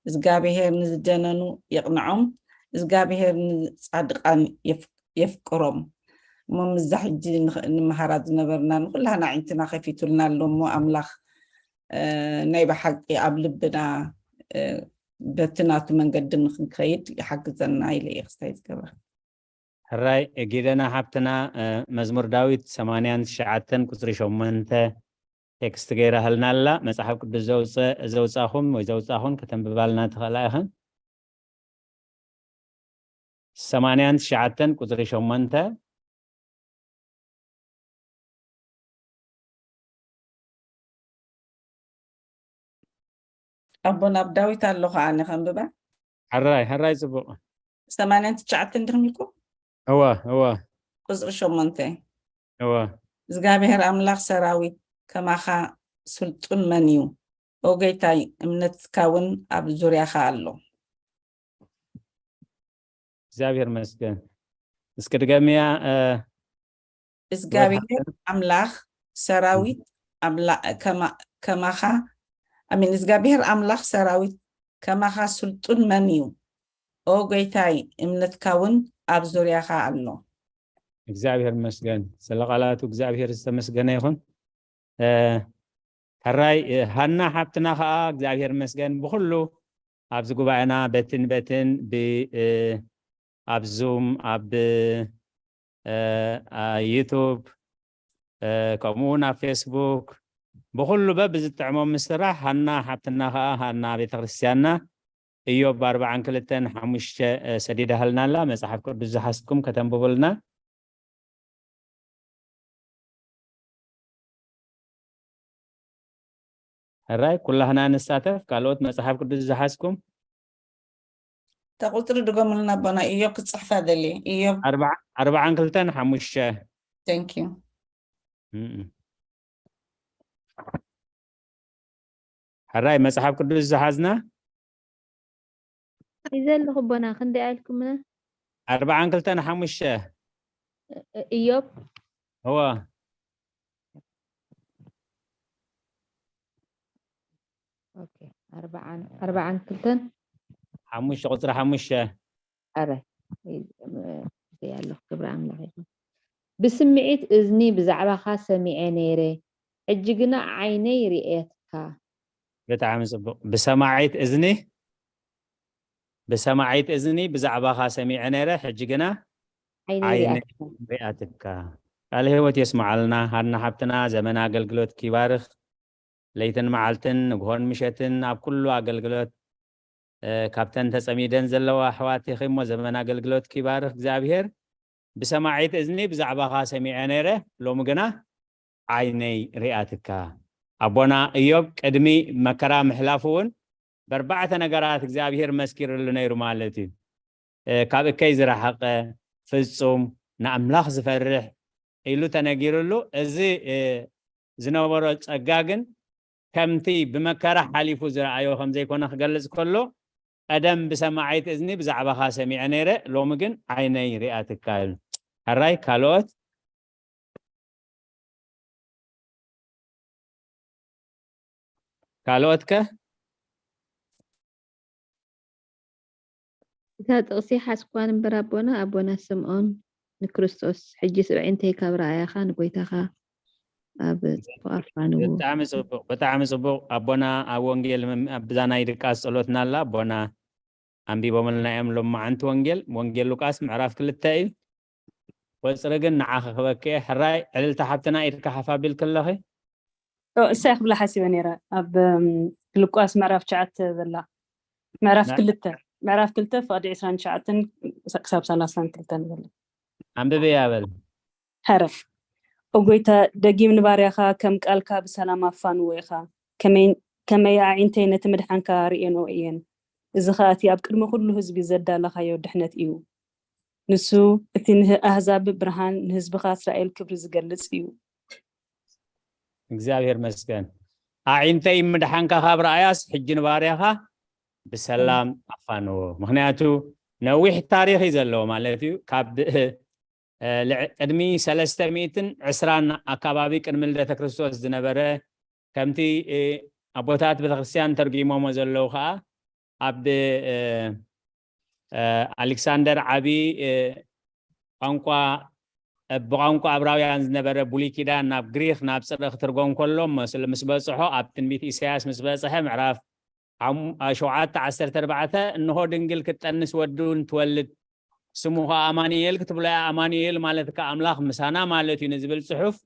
እግዚኣብሄር ንዝደነኑ የቕንዖም፣ እግዚኣብሄር ንፃድቃን የፍቅሮም። እሞ ምዛ ሕጂ ንምሃራ ዝነበርና ንኩላህና ዕንትና ከፊቱልና ኣሎ እሞ ኣምላኽ ናይ ብሓቂ ኣብ ልብና በቲ ናቱ መንገዲ ንክንከይድ ይሓግዘና ኢለ እየ ክስታይ ዝገብራ። ሕራይ ጊደና ሓብትና፣ መዝሙር ዳዊት ሰማንያን ትሽዓተን ቁፅሪ ሸሞንተ ቴክስት ገይራ ህልና ኣላ። መፅሓፍ ቅዱስ ዘውፃኹም ወይ ዘውፃኹን ከተንብባልና ትኽእላ ኢኽን። ሰማንያን ትሽዓተን ቁፅሪ ሸሞንተ። ኣቦ ናብ ዳዊት ኣሎ ከዓ ኣነ ከንብባ። ሕራይ ሕራይ ፅቡቕ። ሰማንያን ትሽዓተን ድኽም ኢልኩም? እወ እወ። ቁፅሪ ሸሞንተ። እወ። እግዚኣብሔር ኣምላኽ ሰራዊት ከማኻ ስልጡን መን እዩ? ኦ ጎይታይ እምነትካ እውን ኣብ ዙርያኻ ኣሎ። እግዚኣብሔር መስገን። እስኪ ድገምያ። እግዚኣብሔር ኣምላኽ ሰራዊት ከማኻ ኣሚን እግዚኣብሔር ኣምላኽ ሰራዊት ከማኻ ስልጡን መን እዩ? ኦ ጎይታይ እምነትካ እውን ኣብ ዙርያኻ ኣሎ። እግዚኣብሔር መስገን። ስለ ቃላቱ እግዚኣብሔር ዝተመስገነ ይኹን። ሕራይ ሃና ሓብትና ከዓ እግዚኣብሔር መስገን ብኩሉ ኣብዚ ጉባኤና በትን በትን ብ ኣብ ዙም ኣብ ዩቱብ ከምኡ እውን ኣብ ፌስቡክ ብኩሉ በብዝጥዕሞም ምስራሕ ሃና ሓብትና ከዓ ሃና ቤተክርስትያንና እዮብ ኣርባዓን ክልተን ሓሙሽተ ሰዲዳ ሃልና ኣላ። መፅሓፍ ቅዱስ ዝሓዝኩም ከተንብቡልና። ሕራይ ኩላህና ንሳተፍ። ካልኦት መፅሓፍ ቅዱስ ዝሓዝኩም ተቁፅሪ ድገሙልና ኣቦና። እዮብ ክፅሕፋ ደልየ። እዮብ ኣርባዓን ክልተን ሓሙሽተ። Thank you። ሕራይ መፅሓፍ ቅዱስ ዝሓዝና ሒዘ ኣለኹ ኣቦና። ክንደይ ኣልኩምና? ኣርባዓን ክልተን ሓሙሽተ። እዮብ እወ። ኦኬ። ኣርባዓን ኣርባዓን ክልተን ሓሙሽተ ቁፅሪ ሓሙሽተ። ኣረ ኣለኹ። ክብሪ ኣምላኽ ይኹን። ብስምዒት እዝኒ ብዛዕባኻ ሰሚዐ ነይረ፣ ሕጂ ግና ዓይነይ ርእየትካ። ብጣዕሚ ፅቡቕ። ብሰማዒት እዝኒ ብሰማዒት እዝኒ ብዛዕባኻ ሰሚዐ ነይረ፣ ሕጂ ግና ዓይነይ ሪኣትካ። ቃለ ህይወት የስምዓልና። ሃና ሓብትና ዘመን ኣገልግሎት ኪባርኽ። ለይትን መዓልትን ንግሆን ምሸትን ኣብ ኩሉ ኣገልግሎት ካብተን ተፀሚደን ዘለዋ ኣሕዋት ኢኺ እሞ ዘመን ኣገልግሎት ኪባርኽ እግዚኣብሔር። ብሰማዒት እዝኒ ብዛዕባኻ ሰሚዐ ነይረ፣ ሎሚ ግና ዓይነይ ሪኣትካ። ኣቦና እዮብ ቅድሚ መከራ ምሕላፉ እውን በርባዕተ ነገራት እግዚኣብሔር መስኪርሉ ነይሩ ማለት እዩ። ካብ እከይ ዝረሓቐ፣ ፍፁም፣ ንኣምላኽ ዝፈርሕ ኢሉ ተነጊርሉ። እዚ ዝነበሮ ጸጋ ግን ከምቲ ብመከራ ሓሊፉ ዝረኣዮ ከም ዘይኮነ ክገልጽ ከሎ፣ ቀደም ብሰማዒት እዝኒ ብዛዕባኻ ሰሚዐ ነይረ፣ ሎሚ ግን ዓይነይ ሪኣትካ ኢሉ። ሕራይ ካልኦት ካልኦት ከ? እታ ጥቕሲ ሓስኳን እምበር ኣቦና፣ ኣቦና ስምዖን ንክርስቶስ፣ ሕጂ ስብዒ እንተይ ካብ ረኣያኻ ንጎይታኻ ኣብ ጽቡቕ ኣፋንዎ። ብጣዕሚ ጽቡቕ፣ ብጣዕሚ ጽቡቕ። ኣቦና ኣብ ወንጌል መም-፣ ኣብ ብዛ ናይ ድቃስ ጸሎትና ኣላ። ኣቦና ኣንቢቦምልና እዮም ሎማዓንቲ ወንጌል፣ ወንጌል ሉቃስ ምዕራፍ ክልተ እዩ። ቆጽሪ ግን ንዓኺ ክበክየ። ሕራይ ዕልልታ ሓብትና ኢድካ ሓፍ ኣቢልኪ ኣለኺ። ኦ፣ እሳይ ክብላ ሓሲበ ነይረ። ኣብ፣ እም፣ ሉቃስ ምዕራፍ ትሽዓተ ዘላ። ምዕራፍ ምዕ- ክልተ፣ ምዕራፍ ክልተ ፍቕዲ ዕስራን ትሽዓተን ክሳብ ሰላሳን ክልተን ዘላ። ኣንብቢ እያ በል። ሕረፍ። ኦ ጎይታ፣ ደጊም ንባርያኻ ከም ቃልካ ብሰላም ኣፋንዎ ኢኻ። ከመይ፣ ከመይ ኣዒንተይ ነቲ ምድሓንካ ርእየንኦ እየን። እዚ ኸኣ እቲ ኣብ ቅድሚ ኩሉ ህዝቢ ዘዳለኻዮ ድሕነት እዩ። ንሱ እቲ ንህ-፣ ኣህዛብ ብርሃን፣ ንህዝብኻ እስራኤል ክብሪ ዝገልጽ እዩ። እግዚኣብሔር መስገን። ኣዒንተይ ምድሓንካ ካብ ረኣያስ፣ ሕጂ ንባርያኻ ብሰላም ኣፋንዎ። ምኽንያቱ ነዊሕ ታሪኽ እዩ ዘለዎ ማለት እዩ። ካብ፣ እ፣ ልዕ-፣ ቅድሚ ሰለስተ ሚእትን ዕስራን ኣካባቢ ቅድሚ ልደተ ክርስቶስ ዝነበረ፣ ከምቲ፣ እ፣ ኣቦታት ቤተክርስትያን ተርጒሞሞ ዘለዉ ኸኣ፣ ኣብ፣ እ፣ እ፣ ኣሌክሳንደር ዓቢ፣ እ፣ ቋንቋ፣ እ፣ ብቋንቋ ዕብራውያን ዝነበረ ብሉይ ኪዳን ናብ ግሪኽ፣ ናብ ጽረ ክትርጎም ከሎ፣ ምስ፣ ምስ በጽሖ፣ ኣብ ትንቢት ኢሳያስ ምስ በጽሐ፣ ምዕራፍ ሓሙ-፣ ሸውዓተ ዓሰርተ ኣርባዕተ፣ እንሆ ድንግል ክትጠንስ ወዲ እውን ትወልድ፣ ስሙ ኸዓ ኣማኑኤል ክትብሎ እያ። ኣማኑኤል ማለት ከኣ ኣምላኽ ምሳና ማለት እዩ ንዝብል ጽሑፍ፣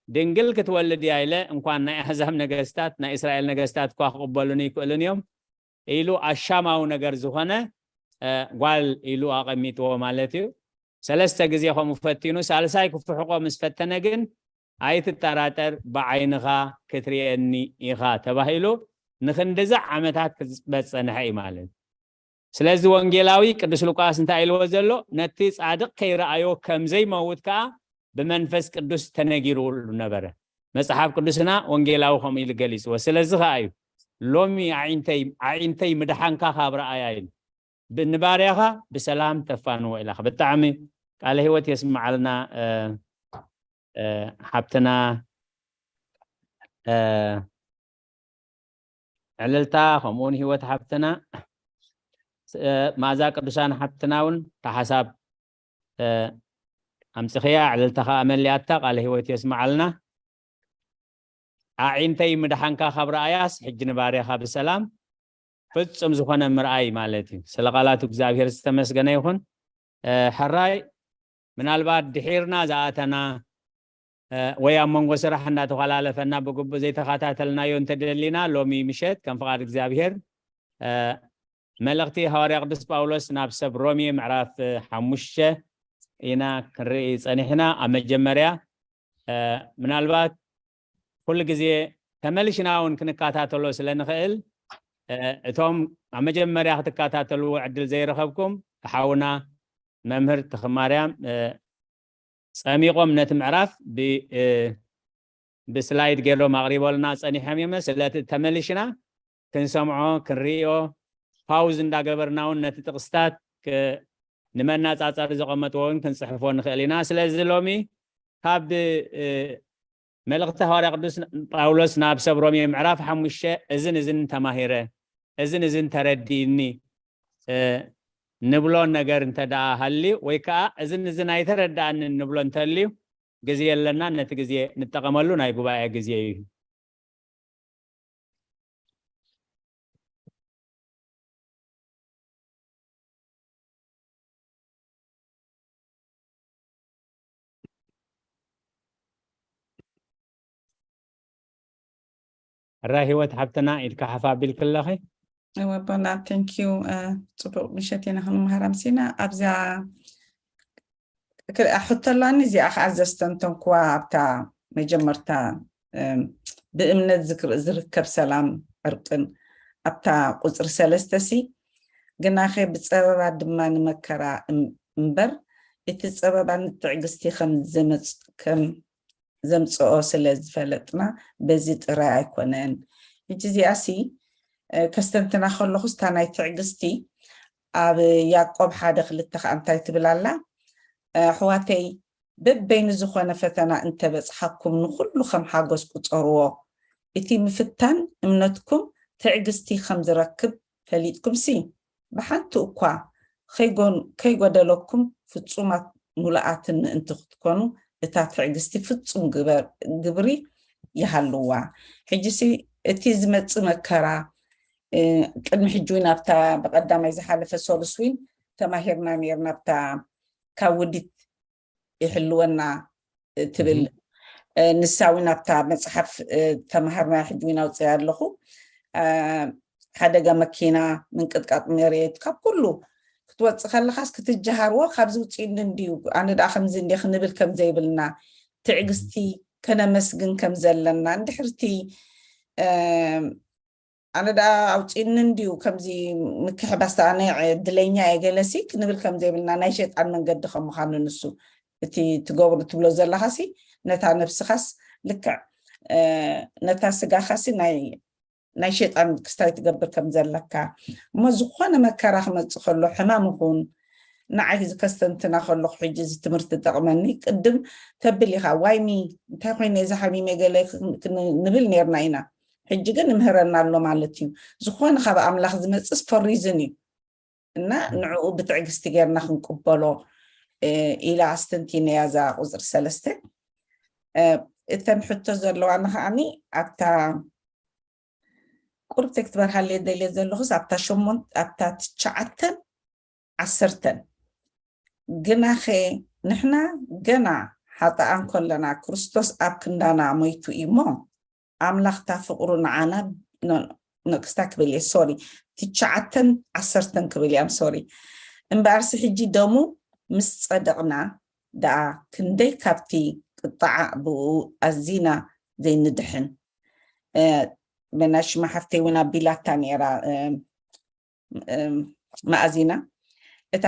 ድንግል ክትወልድ እያ ኢለ፣ እንኳን ናይ ኣህዛብ ነገስታት፣ ናይ እስራኤል ነገስታት እኳ ክቕበሉኒ ኣይክእሉን እዮም ኢሉ ኣሻማዊ ነገር ዝኾነ፣ እ፣ ጓል ኢሉ ኣቐሚጥዎ ማለት እዩ። ሰለስተ ግዜ ከምኡ ፈቲኑ፣ ሳልሳይ ክፍሕቆ ምስ ፈተነ ግን፣ ኣይትጠራጠር፣ ብዓይንኻ ክትርእየኒ ኢኻ ተባሂሉ ንኽንድዚ ዓመታት ክጽበ ዝጸንሐ እዩ ማለት። ስለዚ ወንጌላዊ ቅዱስ ሉቃስ እንታይ ኢልዎ ዘሎ? ነቲ ጻድቕ ከይረኣዮ ከም ዘይመውት ከኣ ብመንፈስ ቅዱስ ተነጊሩሉ ነበረ። መጽሓፍ ቅዱስና ወንጌላዊ ከምኡ ኢሉ ገሊጽዎ። ስለዚ ከኣ እዩ ሎሚ ኣዒንተይ፣ ኣዒንተይ ምድሓንካ ካብ ረኣያ ኢሉ። ብ-፣ ንባርያኻ ብሰላም ተፋንዎ ኢላኻ። ብጣዕሚ ቃለ ህይወት የስምዓልና፣ እ፣ እ፣ ሓብትና፣ እ፣ ዕልልታ፣ ከምኡ እውን ህይወት ሓብትና፣ እ፣ መኣዛ ቅዱሳን ሓብትና እውን ተሓሳብ፣ እ፣ ኣምጽኽያ፣ ዕልልታ ኸኣ መሊኣታ። ቃለ ህይወት የስምዓልና። ኣዒንተይ ምድሓንካ ካብ ረኣያስ፣ ሕጂ ንባርያኻ ብሰላም ፍጹም ዝኾነ ምርኣይ ማለት እዩ። ስለ ቃላቱ እግዚኣብሔር ዝተመስገነ ይኹን። እ፣ ሕራይ ምናልባት ድሒርና ዝኣተና፣ እ፣ ወይ ኣብ መንጎ ስራሕ እናተኸላለፈና ብግቡእ ዘይተኸታተልናዮ እንተደሊና፣ ሎሚ ምሸት ከም ፍቓድ እግዚኣብሔር፣ እ፣ መልእኽቲ ሃዋርያ ቅዱስ ጳውሎስ ናብ ሰብ ሮሜ ምዕራፍ፣ እ፣ ሓሙሽተ ኢና ክንርኢ ጸኒሕና። ኣብ መጀመርያ፣ እ፣ ምናልባት ኩሉ ግዜ ተመሊሽና እውን ክንከታተሎ ስለ ንኽእል፣ እ፣ እቶም ኣብ መጀመርያ ክትከታተልዎ ዕድል ዘይረኸብኩም፣ ሓውና መምህር ተኽማርያም፣ እ፣ ጸሚቖም ነቲ ምዕራፍ ብ-፣ እ፣ ብስላይድ ገይሮም ኣቕሪቦልና ጸኒሖም እዮም። ስለቲ ተመሊሽና ክንሰምዖ፣ ክንርእዮ፣ ፓውዝ እንዳገበርና እውን ነቲ ጥቕስታት ክ-፣ ንመናጻጸሪ ዘቐመጥዎ እውን ክንጽሕፎ ንኽእል ኢና። ስለዚ ሎሚ ካብ፣ እ፣ መልእኽቲ ሃዋርያ ቅዱስ ጳውሎስ ናብ ሰብ ሮሜ ምዕራፍ ሓሙሽተ፣ እዝን እዝን ተማሂረ፣ እዝን እዝን ተረዲእኒ፣ እ፣ ንብሎ ነገር እንተ ደኣ ሃልዩ፣ ወይ ከኣ እዝን እዝን ኣይተረድኣንን ንብሎ እንተልዩ፣ ግዜ ኣለና፣ ነቲ ግዜ ንጠቐመሉ፣ ናይ ጉባኤ ግዜ እዩ። ሕራይ ህይወት ሓብትና፣ ኢድካ ሓፍ ኣቢልኪ ኣለኺ። እወ ኣቦና፣ thank you። እ፣ ጽቡቕ ምሸት ኢና ክንመሃር ኣምሲና። ኣብዛ ክልኣ ሕቶ ኣላኒ፣ እዚኣ ኸዓ ዘስተንተንኩዋ ኣብታ መጀመርታ፣ እም፣ ብእምነት ዝክር-፣ ዝርከብ ሰላም ዕርቅን ኣብታ ቁጽሪ ሰለስተ ሲ፣ ግናኸ ብጸበባ ድማ ንመከራ እም-፣ እምበር፣ እቲ ጸበባ ንትዕግስቲ ከም ዘመጽ-፣ ከም ዘምጽኦ ስለ ዝፈለጥና፣ በዚ ጥራይ ኣይኮነን። ሕጂ እዚኣሲ፣ እ፣ ከስተንትና ከለኹስ፣ እታ ናይ ትዕግስቲ ኣብ ያዕቆብ ሓደ ክልተ ኸኣ እንታይ ትብል ኣላ? እ፣ ኣሕዋተይ፣ በበይኑ ዝኾነ ፈተና እንተበጽሓኩም፣ ንኹሉ ከም ሓጎስ ቁጸርዎ። እቲ ምፍታን እምነትኩም ትዕግስቲ ከም ዝረክብ ፈሊጥኩምሲ፣ ብሓንቲ እኳ ከይጎን- ከይጎደለኩም ፍጹማት ምሉኣትን ምእንቲ ክትኮኑ እታ ትዕግስቲ ፍጹም ግበር- ግብሪ ይሃልዋ። ሕጂሲ እቲ ዝመጽእ መከራ እ፣ ቅድሚ ሕጂ እውን ኣብታ ብቐዳማይ ዝሓለፈ ሰሉስ እውን ተማሂርና ነርና ኣብታ ካብ ውዲት ይሕልወና ትብል ንሳ እውን ኣብታ መፅሓፍ ተማሃርና ሕጂ እውን ኣውፅያ ኣለኹ። ሓደጋ መኪና፣ ምንቅጥቃጥ መሬት፣ ካብ ኩሉ ክትወፅእ ከለካስ ክትጀሃርዎ ካብዚ ውፅእኒ እንድዩ፣ ኣነ ደኣ ከምዚ እንደ ክንብል ከም ዘይብልና፣ ትዕግስቲ ከነመስግን ከም ዘለና እንድሕርቲ ኣነ ደኣ ኣውፅእኒ እንድዩ ከምዚ ምክሕባስ ኣነ ዕድለኛ እየ ገለሲ ክንብል ከም ዘይብልና ናይ ሸይጣን መንገዲ ከም ምዃኑ ንሱ እቲ ትገብሩ ትብሎ ዘለኻሲ ነታ ነብስኻስ ልክዕ ነታ ስጋኻሲ ናይ ናይ ሸይጣን ክስታይ ትገብር ከም ዘለካ እሞ ዝኾነ መከራ ክመፅእ ከሎ ሕማም ይኹን ንዓይ ዝከስተንትና ከለኹ ሕጂ እዚ ትምህርቲ ጠቕመኒ ቅድም ተብል ኢኻ ዋይሚ እንታይ ኮይነ እዚ ሓሚመ ገለ ንብል ነርና ኢና ሕጂ ግን ይምህረና ኣሎ ማለት እዩ። ዝኾነ ካብ ኣምላኽ ዝመፅስ ፈሪዝን እዩ እና ንዕኡ ብትዕግስቲ ጌርና ክንቅበሎ ኢላ ኣስተንቲነያ እዛ ቁፅሪ ሰለስተ። እተን ሕቶ ዘለዋና ከዓኒ ኣብታ ቁርብተይ ክትበርሃለየ ደልየ ዘለኹስ ኣብታ ሸሞንተ ኣብታ ትሽዓተን ዓሰርተን ግናኸ ንሕና ገና ሓጥኣን ከለና ክርስቶስ ኣብ ክንዳና ሞይቱ እዩ እሞ ኣምላኽታ ፍቕሩ ንዓና ነቅስታ ክብል እየ ሶሪ ትሽዓተን ዓሰርተን ክብል እየ ኣም ሶሪ እምበኣርሲ ሕጂ ደሙ ምስ ጸደቕና ደኣ ክንደይ ካብቲ ቅጣዓ ብኡ ኣዚና ዘይንድሕን መናሽማ ሓፍተይ እውን ኣቢላታ ነራ መኣዚና እታ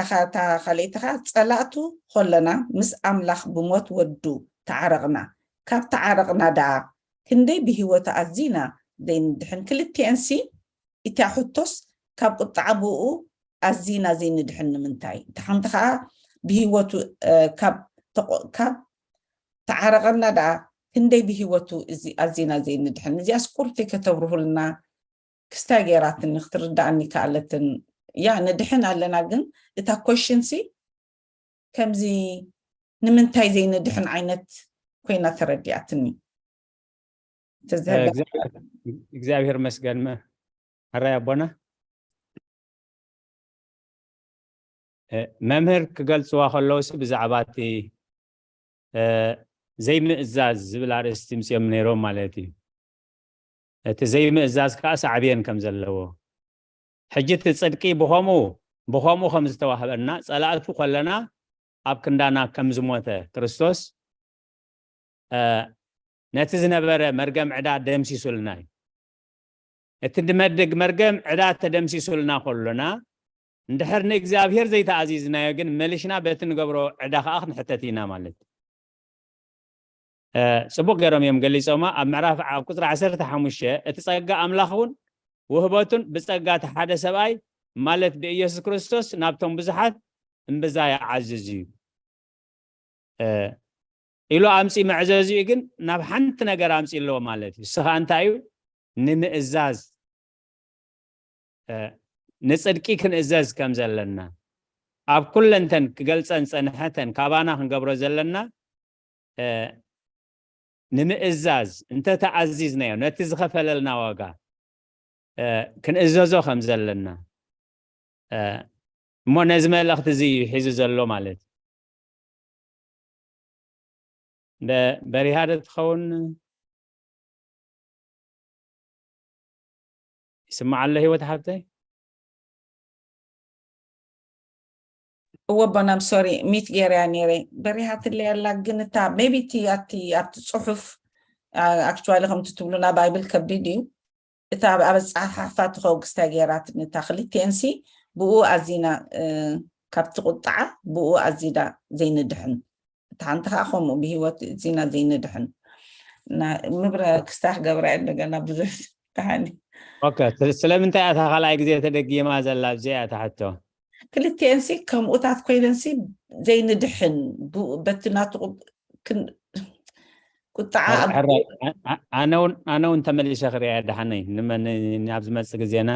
ካልኣይቲ ከዓ ጸላእቱ ከለና ምስ ኣምላኽ ብሞት ወዱ ተዓረቕና ካብ ተዓረቕና ደኣ ክንደይ ብህይወቱ ኣዚና ዘይንድሕን ክልቲአንሲ እቲያ ሕቶስ ካብ ቁጣዓ ብኡ ኣዚና ዘይንድሕን ንምንታይ እታ ሓንቲ ከዓ ብህይወቱ ካብ ተዓረቐና ደኣ ክንደይ ብህይወቱ ኣዚና ዘይንድሕን እዚኣስ ቁርቲ ከተብርሁልና ክስታይ ገይራትኒ ክትርዳእኒ ከኣለትን ያ ንድሕን ኣለና ግን እታ ኮሽንሲ ከምዚ ንምንታይ ዘይንድሕን ዓይነት ኮይና ተረዲኣትኒ እግዚኣብሔር መስገን ሕራይ ኣቦና መምህር ክገልፅዋ ከለውስ ብዛዕባ እቲ ዘይምእዛዝ ዝብል ኣርእስቲ ምፅኦም ነይሮም ማለት እዩ። እቲ ዘይምእዛዝ ከዓ ሳዕብየን ከም ዘለዎ ሕጂ እቲ ፅድቂ ብኸምኡ ብኸምኡ ከም ዝተዋህበና ፀላእቱ ከለና ኣብ ክንዳና ከም ዝሞተ ክርስቶስ ነቲ ዝነበረ መርገም ዕዳ ደምሲሱልና እዩ። እቲ ድመድግ መርገም ዕዳ ተደምሲሱልና ከሎና እንድሕር ንእግዚኣብሔር ዘይተኣዚዝናዮ ግን መሊሽና በቲ ንገብሮ ዕዳ ከዓ ክንሕተት ኢና ማለት ጽቡቅ ገይሮም እዮም ገሊጾማ ኣብ ምዕራፍ ኣብ ቁፅሪ ዓሰርተ ሓሙሽተ እቲ ጸጋ ኣምላኽ እውን ውህበቱን ብጸጋ እቲ ሓደ ሰብኣይ ማለት ብኢየሱስ ክርስቶስ ናብቶም ብዙሓት እምብዛ ይዓዝዝ እዩ ኢሉ ኣምፂ መዕዘዚኡ ግን ናብ ሓንቲ ነገር ኣምፂ ኣለዎ ማለት እዩ። ንስኻ እንታይ እዩ ንምእዛዝ ንፅድቂ ክንእዘዝ ከም ዘለና ኣብ ኩለንተን ክገልፀን ፀንሐተን ካባና ክንገብሮ ዘለና ንምእዛዝ እንተተኣዚዝናዮ ነቲ ዝኸፈለልና ዋጋ ክንእዘዞ ከም ዘለና እሞ ነዚ መልእኽቲ እዚ እዩ ሒዙ ዘሎ ማለት እዩ። በሪሃ ዶ ትኸውን? ይስማዕ ኣሎ ህይወት ሓብተይ? እወ ቦናም ሶሪ ሚት ገይረያ ነይረ በሪሃትለይ ኣላ ግን እታ ሜቢ እቲ ኣብቲ ኣብቲ ፅሑፍ ኣክቹዋሊ ከምቲ ትብሉና ባይብል ከቢድ እዩ እታ ኣብ ኣበፃሓሕፋ ትኸው ክስታይ ገይራትኒ እታ ክልቲኤንሲ ብኡ ኣዚና ካብቲ ቁጣዓ ብኡ ኣዚና ዘይንድሕን እታ ሓንቲ ከዓ ከምኡ ብሂወት እዚና ዘይንድሕን ምብረ ክስታይ ክገብራ እየ እንደገና ብዙሕ ተሃኒ ስለምንታይ እታ ካልኣይ ግዜ ተደጊማ ዘላ ኣብዚኣ እታ ሕቶ ክልቲኤንሲ ከምኡታት ኮይነንሲ ዘይንድሕን በቲ ናቱ ቁጣዓ ኣነ እውን ተመሊሸ ክሪያ ደሓነይ ኣብ ዝመፅእ ግዜና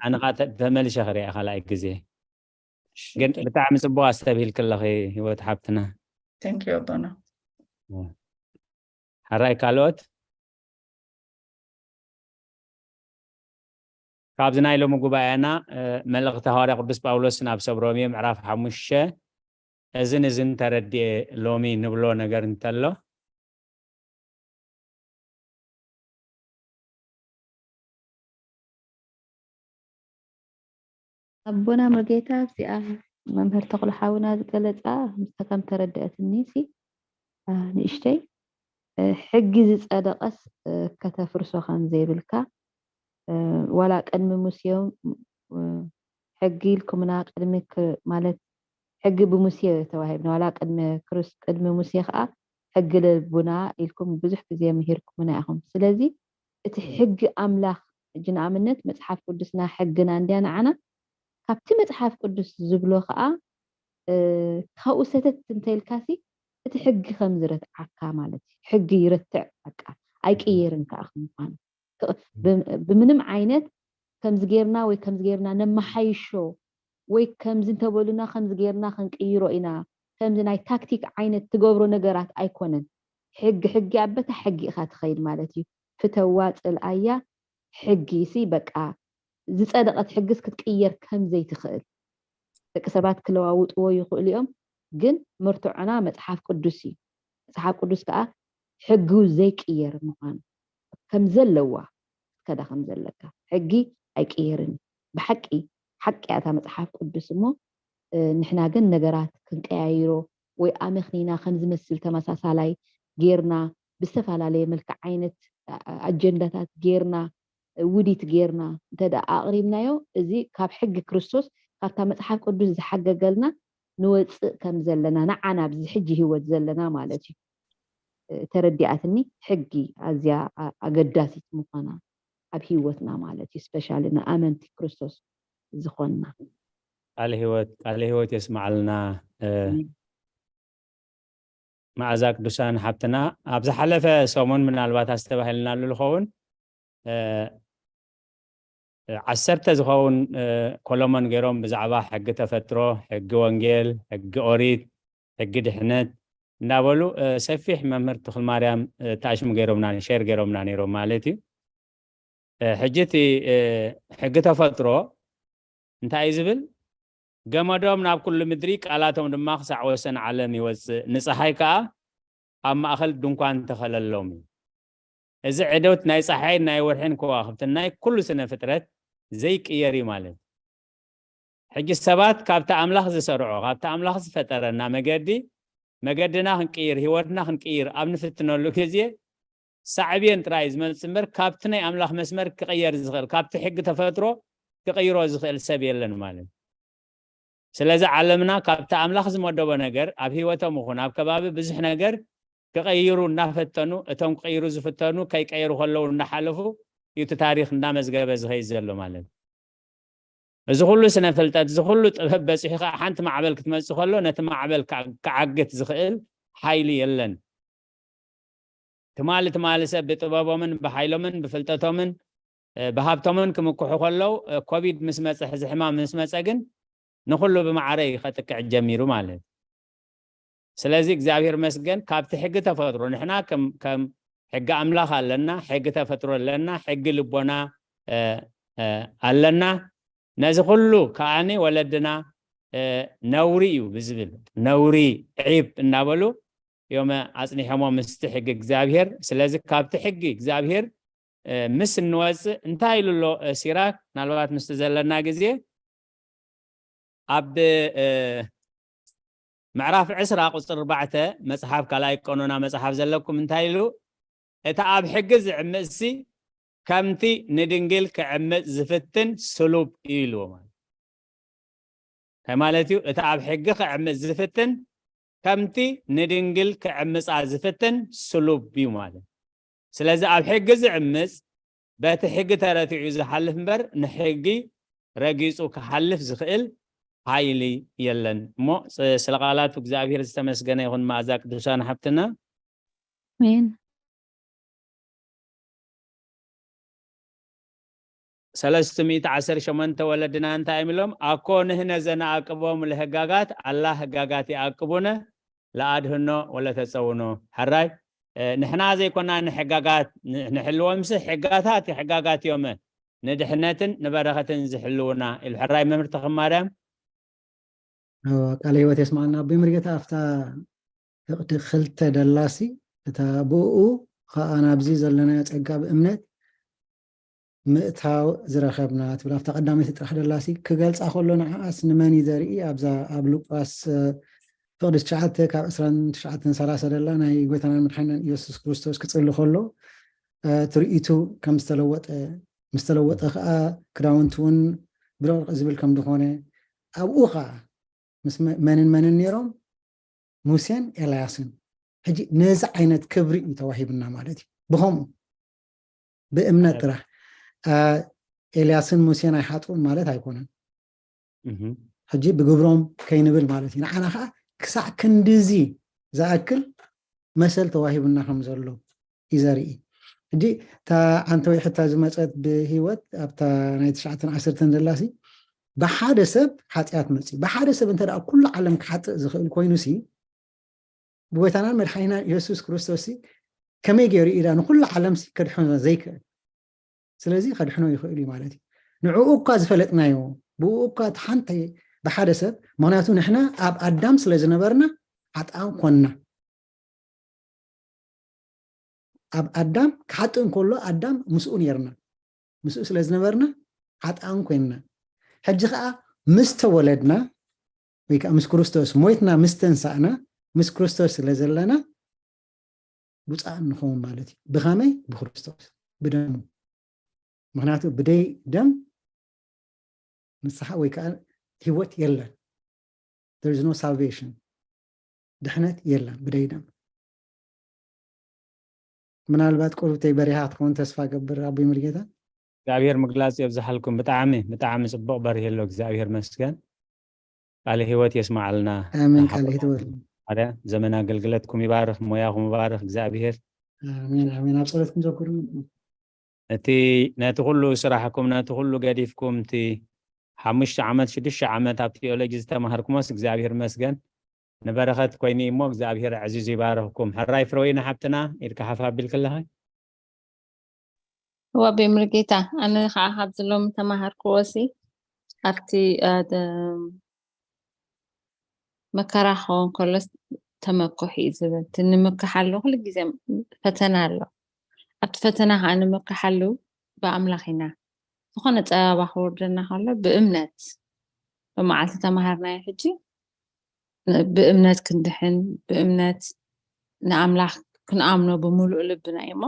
ኣነ ተመሊሸ ክሪያ ካልኣይ ግዜ ግን ብጣዕሚ ጽቡቕ ኣስተብሂልኪ ኣለኺ ህይወት ሓብትና። Thank you ኣቦና። ሕራይ ካልኦት? ካብዚ ናይ ሎሚ ጉባኤና መልእኽቲ ሃዋርያ ቅዱስ ጳውሎስ ናብ ሰብ ሮሜ ምዕራፍ ሓሙሽተ እዝን እዝን ተረድኤ ሎሚ ንብሎ ነገር እንተሎ? ኣቦና ሙሉጌታ፣ ኣብዚኣ መምህር ተኽሉ ሓውና ዝገለፃ ምስታ ከም ተረድአትኒ ሲ ንእሽተይ ሕጊ ዝፀደቐስ ከተፍርሶ ከም ዘይብልካ፣ ዋላ ቅድሚ ሙሴ ሕጊ ኢልኩምና ቅድሚ ማለት ሕጊ ብሙሴ ተዋሂብና፣ ዋላ ቅድሚ ክርስ ቅድሚ ሙሴ ከዓ ሕጊ ልቡና ኢልኩም ብዙሕ ግዜ ምሂርኩምና ኢኹም። ስለዚ እቲ ሕጊ ኣምላኽ ሕጂ ንኣብነት መፅሓፍ ቅዱስና ሕግና እንድያ ንዓና፣ ካብቲ መፅሓፍ ቅዱስ ዝብሎ ከዓ ካብኡ ሰተት እንተኢልካሲ እቲ ሕጊ ከም ዝረትዓካ ማለት እዩ። ሕጊ ይረትዕ፣ በቃ ኣይቅየርን ከዓ ከም ምኳኑ ብምንም ዓይነት ከምዚ ጌርና ወይ ከምዚ ጌርና ነመሓይሾ ወይ ከምዚ እንተበሉና ከምዚ ጌርና ክንቅይሮ ኢና፣ ከምዚ ናይ ታክቲክ ዓይነት ትገብሮ ነገራት ኣይኮነን። ሕጊ ሕጊ ኣበታ ሕጊ ኢኻ ትኸይድ ማለት እዩ። ፍተዋ፣ ጽልኣያ፣ ሕጊ ሲ በቃ ዝጸደቐት ሕግስ ክትቅየር ከም ዘይትኽእል ደቂ ሰባት ክለዋውጥዎ ይኽእሉ እዮም። ግን መርትዖና መጽሓፍ ቅዱስ እዩ። መጽሓፍ ቅዱስ ከዓ ሕጊ ዘይቅየር ምዃኑ ከም ዘለዋ ክትከዳ ከም ዘለካ። ሕጊ ኣይቅየርን እዩ። ብሓቂ ሓቂ እያ እታ መጽሓፍ ቅዱስ። እሞ ንሕና ግን ነገራት ክንቀያይሮ ወይ ኣመኽኒና ከም ዝመስል ተመሳሳላይ ጌርና ብዝተፈላለየ መልክዕ ዓይነት ኣጀንዳታት ጌርና ውዲት ጌርና እንተ ኣቕሪብናዮ፣ እዚ ካብ ሕጊ ክርስቶስ ካብታ መጽሓፍ ቅዱስ ዝሓገገልና ንወፅእ ከም ዘለና ንዓና ኣብዚ ሕጂ ህይወት ዘለና ማለት እዩ። ተረዲኣትኒ። ሕጊ ኣዝያ ኣገዳሲት ምዃና ኣብ ህይወትና ማለት እዩ፣ ስፔሻሊ ንኣመንቲ ክርስቶስ ዝኾንና። ቃለ ህይወት ቃለ ህይወት የስማዓልና። መዓዛ ቅዱሳን ሓብትና፣ ኣብ ዝሓለፈ ሰሙን ምናልባት ኣስተባሂልናሉ ዝኸውን ዓሰርተ ዝኸውን ኮሎሞን ገይሮም ብዛዕባ ሕጊ ተፈጥሮ፣ ሕጊ ወንጌል፣ ሕጊ ኦሪት፣ ሕጊ ድሕነት እንዳበሉ ሰፊሕ መምህር ተኽልማርያም ታሽሙ ገይሮምና፣ ሼር ገይሮምና ነይሮም ማለት እዩ። ሕጂ እቲ ሕጊ ተፈጥሮ እንታይ እዩ ዝብል? ገመዶም ናብ ኩሉ ምድሪ፣ ቃላቶም ድማ ክሳዕ ወሰን ዓለም ይወፅእ፣ ንፀሓይ ከዓ ኣብ ማእኸል ድንኳን ተኸለሎም እዩ። እዚ ዕደውት ናይ ፀሓይን ናይ ወርሕን ከዋኽብትን ናይ ኩሉ ስነ ፍጥረት ዘይቅየር እዩ ማለት። ሕጂ ሰባት ካብቲ ኣምላኽ ዝሰርዖ፣ ካብቲ ኣምላኽ ዝፈጠረና መገዲ፣ መገድና ክንቅይር፣ ህይወትና ክንቅይር ኣብ ንፍትነሉ ግዜ ሳዕብየን ጥራይ ዝመፅእ እምበር ካብቲ ናይ ኣምላኽ መስመር ክቕየር ዝኽእል፣ ካብቲ ሕጊ ተፈጥሮ ክቕይሮ ዝኽእል ሰብ የለን ማለት። ስለዚ ዓለምና ካብቲ ኣምላኽ ዝመደቦ ነገር ኣብ ህይወቶም ይኹን ኣብ ከባቢ ብዙሕ ነገር ክቐይሩ እናፈተኑ፣ እቶም ክቕይሩ ዝፍተኑ ከይቀየሩ ከለዉ እናሓለፉ እዩ እቲ ታሪኽ እናመዝገበ ዝኸይድ ዘሎ ማለት። እዚ ኩሉ ስነ ፍልጠት፣ እዚ ኩሉ ጥበብ በፂሑ ከዓ ሓንቲ ማዕበል ክትመፅእ ከሎ ነቲ ማዕበል ክዓግት ዝኽእል ሓይሊ የለን። ትማሊ ትማሊ ሰብ ብጥበቦምን ብሓይሎምን ብፍልጠቶምን ብሃብቶምን ክምክሑ ከለዉ ኮቪድ ምስ መፀ፣ እዚ ሕማም ምስ መፀ ግን ንኹሉ ብማዕረ እዩ ከጥቅዕ ጀሚሩ ማለት። ስለዚ እግዚኣብሔር መስገን ካብቲ ሕጊ ተፈጥሮ ንሕና ከም ሕጊ ኣምላኽ ኣለና፣ ሕጊ ተፈጥሮ ኣለና፣ ሕጊ ልቦና ኣለና። ነዚ ኩሉ ከዓኒ ወለድና ነውሪ እዩ ብዝብል ነውሪ ዒብ እናበሉ እዮም ኣፅኒሖሞ ምስቲ ሕጊ እግዚኣብሔር። ስለዚ ካብቲ ሕጊ እግዚኣብሔር ምስ እንወፅእ እንታይ ኢሉ ኣሎ ሲራክ? ምናልባት ምስቲ ዘለና ግዜ ኣብ ምዕራፍ ዕስራ ቁፅሪ ኣርባዕተ መፅሓፍ ካልኣይ ቀኖና መፅሓፍ ዘለኩም እንታይ ኢሉ? እቲ ኣብ ሕጊ ዝዕምፅሲ ከምቲ ንድንግል ክዕምፅ ዝፍትን ስሉብ እዩ ኢልዎ። ማለት እንታይ ማለት እዩ? እቲ ኣብ ሕጊ ክዕምፅ ዝፍትን ከምቲ ንድንግል ክዕምፃ ዝፍትን ስሉብ እዩ ማለት። ስለዚ ኣብ ሕጊ ዝዕምፅ በቲ ሕጊ ተረቲዑ ዝሓልፍ እምበር ንሕጊ ረጊፁ ክሓልፍ ዝኽእል ሓይሊ የለን። እሞ ስለ ቃላቱ እግዚኣብሔር ዝተመስገነ ይኹን። መዓዛ ቅዱሳን ሓብትና ኣሜን። ሰለስተ ሚእቲ ዓሰርተ ሸሞንተ ወለድና እንታይ እዮም ኢሎም? ኣኮ ንህነ ዘነኣቅቦም ለህጋጋት ኣላ ህጋጋት ይኣቅቡነ ለኣድህኖ ወለተጸውኖ። ሕራይ ንሕና ዘይኮና ንሕጋጋት ንሕልዎም ስ ሕጋታት ሕጋጋት እዮም ንድሕነትን ንበረኸትን ዝሕልውና ኢሉ ሕራይ መምህር ተኽማርያም። ቃለ ህይወት የስማዕና ኣቦይ ምርጌታ። ኣብታ ፍቕዲ ክልተ ደላሲ እታ ብኡ ከዓ ናብዚ ዘለናዮ ጸጋ ብእምነት ምእታው ዝረኸብና ትብል ኣብታ ቀዳመይቲ ጥራሕ ደላሲ ክገልጻ ከሎ ንዓኣስ ንመን እዩ ዘርኢ ኣብዛ ኣብ ሉቃስ ፍቕዲ ትሽዓተ ካብ ዕስራን ትሽዓተን ሰላሳ ደላ ናይ ጎይታናን መድሓናን ኢየሱስ ክርስቶስ ክጽሊ ከሎ ትርኢቱ ከም ዝተለወጠ ምስ ተለወጠ ከዓ ክዳውንቲ እውን ብርቕርቕ ዝብል ከም ዝኾነ ኣብኡ ከዓ ምስ መንን መንን ነይሮም ሙሴን ኤልያስን ሕጂ ነዚ ዓይነት ክብሪ እዩ ተዋሂብና ማለት እዩ ብኸምኡ ብእምነት ጥራሕ ኤልያስን ሙሴን ኣይሓጥኡን ማለት ኣይኮነን ሕጂ ብግብሮም ከይንብል ማለት እዩ ንዓና ከዓ ክሳዕ ክንድዚ ዝኣክል መሰል ተዋሂቡና ከም ዘሎ እዩ ዘርኢ ሕጂ እታ ዓንተወይ ሕታ ዝመፀት ብሂወት ኣብታ ናይ ትሽዓተን ዓሰርተን ዘላሲ ብሓደ ሰብ ሓጢኣት መፅዩ ብሓደ ሰብ እንተ ኩሉ ዓለም ክሓጥእ ዝኽእል ኮይኑ ሲ ብጎይታናን መድሓኒናን ኢየሱስ ክርስቶስ ከመይ ገይሩ ኢዳ ንኩሉ ዓለም ከድሕኖ ዘይክእል ስለዚ ከድሕኖ ይኽእል እዩ ማለት እዩ ንዕኡ እኳ ዝፈለጥናዮ ብኡ እኳ ሓንቲ ብሓደ ሰብ ምክንያቱ ንሕና ኣብ ኣዳም ስለ ዝነበርና ሓጥኣን ኮንና ኣብ ኣዳም ክሓጥእ እንከሎ ኣዳም ምስኡ ነርና ምስኡ ስለ ዝነበርና ሓጥኣን ኮይንና ሕጂ ከዓ ምስ ተወለድና ወይ ከዓ ምስ ክርስቶስ ሞይትና ምስ ተንሳእና ምስ ክርስቶስ ስለ ዘለና ብፁዓን ንኸውን ማለት እዩ ብኸመይ ብክርስቶስ ብደሙ ምክንያቱ ብደይ ደም ንስሓ ወይ ከዓ ህይወት የለን there is no salvation ድሕነት የለን ብደይ ደም ምናልባት ቁርብተይ በሪሃ ክትከውን ተስፋ ገብር ኣቦይ ሙሉጌታ እግዚኣብሔር ምግላፅ የብዝሓልኩም ብጣዕሚ ብጣዕሚ ፅቡቅ በሪህ ኣሎ እግዚኣብሔር መስገን ቃለ ህይወት የስማዓልና ኣሜን ቃለ ህይወት ዘመን ኣገልግለትኩም ይባርክ ሞያኩም ይባርክ እግዚኣብሔር ኣሜን ኣሜን ኣብ ፀሎትኩም ዘክሩ እቲ ነቲ ኩሉ ስራሕኩም ነቲ ኩሉ ገዲፍኩም እቲ ሓሙሽተ ዓመት ሽዱሽተ ዓመት ኣብ ቴኦሎጂ ዝተማሃርኩሞስ እግዚኣብሔር መስገን ንበረኸት ኮይኑ እሞ እግዚኣብሔር ዕዚዙ ይባርኽኩም ሕራይ ፍረወይኒ ሓብትና ኢድካ ሓፍ ኣቢልክለኸ ወቤ ምርጌታ ኣነ ከዓ ካብዚ ሎም ተማሃርክዎ ሲ ኣብቲ መከራ ክኸውን ከሎስ ተመክሑ እዩ ዝብል እቲ ንምክሕ ኣሎ ኩሉ ግዜ ፈተና ኣሎ ኣብቲ ፈተና ከዓ ንምክሕ ኣለዉ ብኣምላኽ ኢና ዝኾነ ፀባባ ክወርደና ከሎ ብእምነት ብመዓልቲ ተማሃርናዮ ሕጂ ብእምነት ክንድሕን ብእምነት ንኣምላኽ ክንኣምኖ ብምሉእ ልብና እዩ እሞ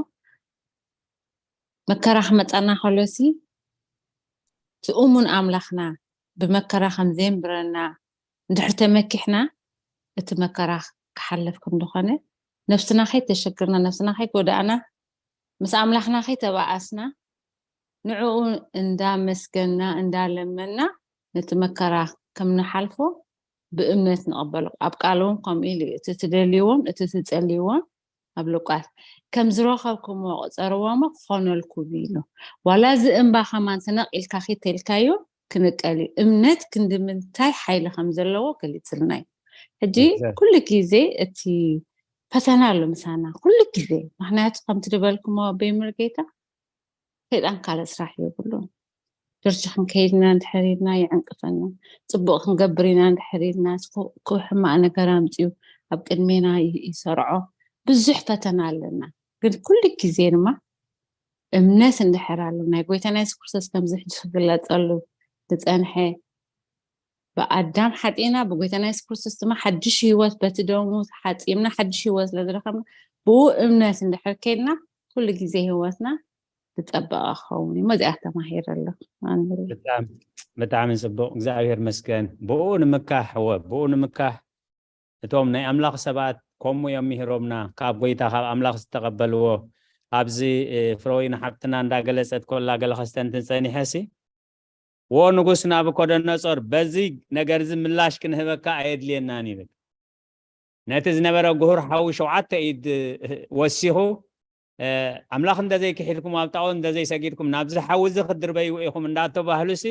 መከራ ክመፃና ከሎሲ እቲ እሙን ኣምላኽና ብመከራ ከም ዘየንብረና እንድሕር ተመኪሕና እቲ መከራ ክሓልፍ ከም ዝኾነ ነብስና ከይተሸግርና ነብስና ከይጎዳእና ምስ ኣምላኽና ከይተባኣስና ንዕኡ እንዳመስገንና እንዳለመንና ነቲ መከራ ከም ንሓልፎ ብእምነት ንቐበሎ ኣብ ቃል እውን ከምኡ ኢሉ እዩ እቲ ትደልይዎን እቲ ትፀልይዎን ኣብ ሉቃስ ከም ዝረኸብኩምዎ ቁፀርዎሞ ክኾነልኩም ኢሉ ዋላ እዚ እምባ ከማን ስነቕ ኢልካ ኺተልካዮ ክንቀል እዩ እምነት ክንዲ ምንታይ ሓይሊ ከም ዘለዎ ገሊፅልና እዩ ሕጂ ኩሉ ግዜ እቲ ፈተና ኣሎ ምሳና ኩሉ ግዜ ምክንያቱ ከምቲ ዝበልኩሞ በይምር ጌታ ሰይጣን ካልእ ስራሕ የብሉን ቸርች ክንከይድና እንድሕር ኢልና ይዕንቅፈና ፅቡቅ ክንገብር ኢና እንድሕር ኢልና ክሕማቅ ነገር ኣምፅኡ ኣብ ቅድሜና ይሰርዖ ብዙሕ ፈተና ኣለና ግን ኩሉ ግዜ ድማ እምነት እንድሕር ኣሎ ናይ ጎይታና የሱስ ክርስቶስ ከምዚ ሕጂ ክግለፀሉ ዝፀንሐ ብኣዳም ሓጢእና ብጎይታና የሱስ ክርስቶስ ድማ ሓድሽ ህይወት በቲ ደሙ ተሓፂምና ሓድሽ ህይወት ስለዝረከብና ብኡ እምነት እንድሕር ከይድና ኩሉ ግዜ ህይወትና ዝፀበቐ ክኸውን እዩ መዚኣ ተማሂረ ኣለኹ ብጣዕሚ ፅቡቅ እግዚኣብሔር መስገን ብኡ ንምካሕ ወ ብኡ ንምካሕ እቶም ናይ ኣምላኽ ሰባት ከምኡ እዮም ምሂሮምና ካብ ጎይታ ካብ ኣምላኽ ዝተቐበልዎ ኣብዚ ፍረወይኒ ሓብትና እንዳገለፀት ኮላ ገለ ከስተንትን ፀኒሐ ሲ ዎ ንጉስ ናቡኮደነጾር በዚ ነገር እዚ ምላሽ ክንህበካ ኣየድልየናን ይብል ነቲ ዝነበረ ጉሁር ሓዊ ሸውዓተ ኢድ ወሲኹ ኣምላኽ እንተዘይክሒድኩም፣ ኣብ ጣዖት እንተዘይሰጊድኩም፣ ናብዚ ሓዊ እዚ ክትድርበይዎ ኢኹም እንዳተባህሉሲ፣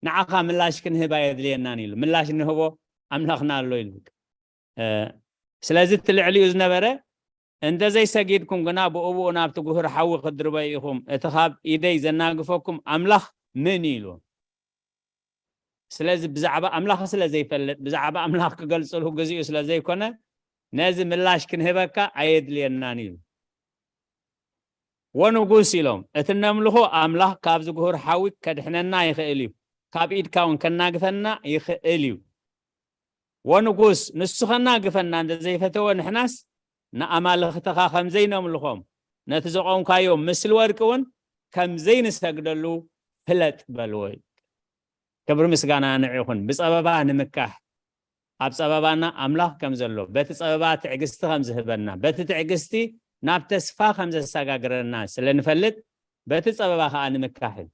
ንዓኻ ምላሽ ክንህብ ኣየድልየናን ኢሉ። ምላሽ እንህቦ ኣምላኽና ኣሎ ኢሉ። ስለዚ እቲ ልዕሊኡ ዝነበረ፣ እንተዘይሰጊድኩም ግና ብእብኡ ናብቲ ጉህር ሓዊ ክትድርበዩ ኢኹም፣ እቲ ካብ ኢደይ ዘናግፈኩም ኣምላኽ ምን ኢሉ። ስለዚ ብዛዕባ ኣምላኽ ስለ ዘይፈልጥ፣ ብዛዕባ ኣምላኽ ክገልጽሉ ግዜኡ ስለ ዘይኮነ፣ ነዚ ምላሽ ክንህበካ ኣየድልየናን ኢሉ። ወንጉስ ኢሎም፣ እቲ እነምልኾ ኣምላኽ ካብዚ ጉህር ሓዊ ከድሕነና ይኽእል እዩ፣ ካብ ኢድካ እውን ከናግፈና ይኽእል እዩ። ወንጉስ፣ ንሱ ከናግፈና እንተዘይፈተወ፣ ንሕናስ ንኣማልኽትኻ ከም ዘይነምልኾም፣ ነቲ ዘቖምካዮ ምስሊ ወርቂ እውን ከም ዘይንሰግደሉ ፍለጥ በልዎ። ክብሪ ምስጋና ንዑ ይኹን። ብጸበባ ንምካሕ፣ ኣብ ጸበባና ኣምላኽ ከም ዘሎ፣ በቲ ጸበባ ትዕግስቲ ከም ዝህበና፣ በቲ ትዕግስቲ ናብ ተስፋ ከም ዘሰጋግረና ስለ ንፈልጥ፣ በቲ ጸበባ ከኣ ንምካሕ እዩ።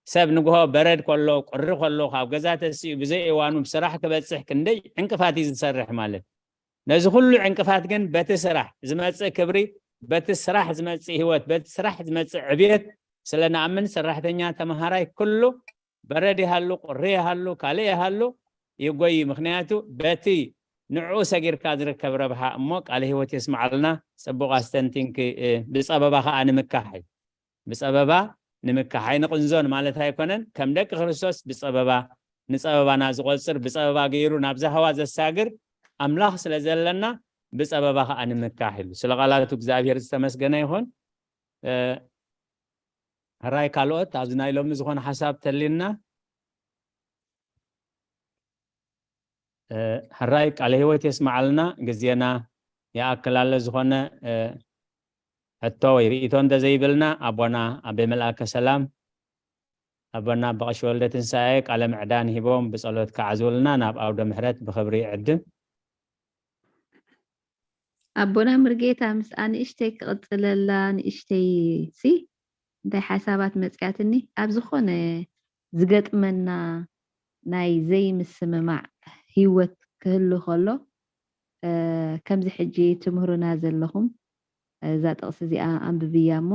ሰብ ንግሆ በረድ ከሎ፣ ቁሪ ከሎ፣ ካብ ገዛ ተሲኡ ብዘይ እዋኑ ብስራሕ ክበጽሕ ክንደይ ዕንቅፋት እዩ ዝሰርሕ ማለት። ነዚ ኩሉ ዕንቅፋት ግን በቲ ስራሕ ዝመጽእ ክብሪ፣ በቲ ስራሕ ዝመጽእ ህይወት፣ በቲ ስራሕ ዝመጽእ ዕብየት ስለ ንኣምን፣ ሰራሕተኛ፣ ተመሃራይ፣ ኩሉ በረድ ይሃሉ፣ ቁሪ ይሃሉ፣ ካልእ ይሃሉ ይጎይ። ምኽንያቱ በቲ ንዕኡ ሰጊርካ ዝርከብ ረብሓ እሞ። ቃለ ህይወት የስምዓልና። ጽቡቕ ኣስተንቲንኪ፣ እ፣ ብጸበባ ከኣ ንምካሕ እዩ። ብጸበባ ንምካሕ ኣይንቕንዞን ማለት ኣይኮነን። ከም ደቂ ክርስቶስ ብጸበባ፣ ንጸበባና ዝቖጽር፣ ብጸበባ ገይሩ ናብ ዛህዋ ዘሳግር ኣምላኽ ስለ ዘለና፣ ብጸበባ ከኣ ንምካሕ ኢሉ። ስለ ቃላቱ እግዚኣብሔር ዝተመስገነ ይኹን። እ፣ ሕራይ ካልኦት ኣብዚ ናይ ሎሚ ዝኾነ ሓሳብ ተልዩና? እ፣ ሕራይ ቃለ ህይወት የስምዓልና፣ ግዜና ይኣክል ኣሎ። ዝኾነ፣ እ፣ ሕቶ ወይ ርእይቶ እንተዘይብልና፣ ኣቦና ኣቤ መልኣከ ሰላም፣ ኣቦና ኣባ ቀሺ ወልደ ትንሳኤ ቃለ ምዕዳን ሂቦም ብጸሎት ክዓዝውልና ናብ ኣውደ ምሕረት ብኽብሪ ይዕድም። ኣቦና ምርጌታ፣ ምስኣ ንእሽተይ ክቕጽለላ፣ ንእሽተይ ሲ እንታይ ሓሳባት መጽያትኒ፣ ኣብ ዝኾነ ዝገጥመና ናይ ዘይምስምማዕ ህይወት ክህሉ ከሎ፣ እ፣ ከምዚ ሕጂ ትምህሩና ዘለኹም፣ እዛ ጥቕሲ እዚኣ ኣንብብያ እሞ፣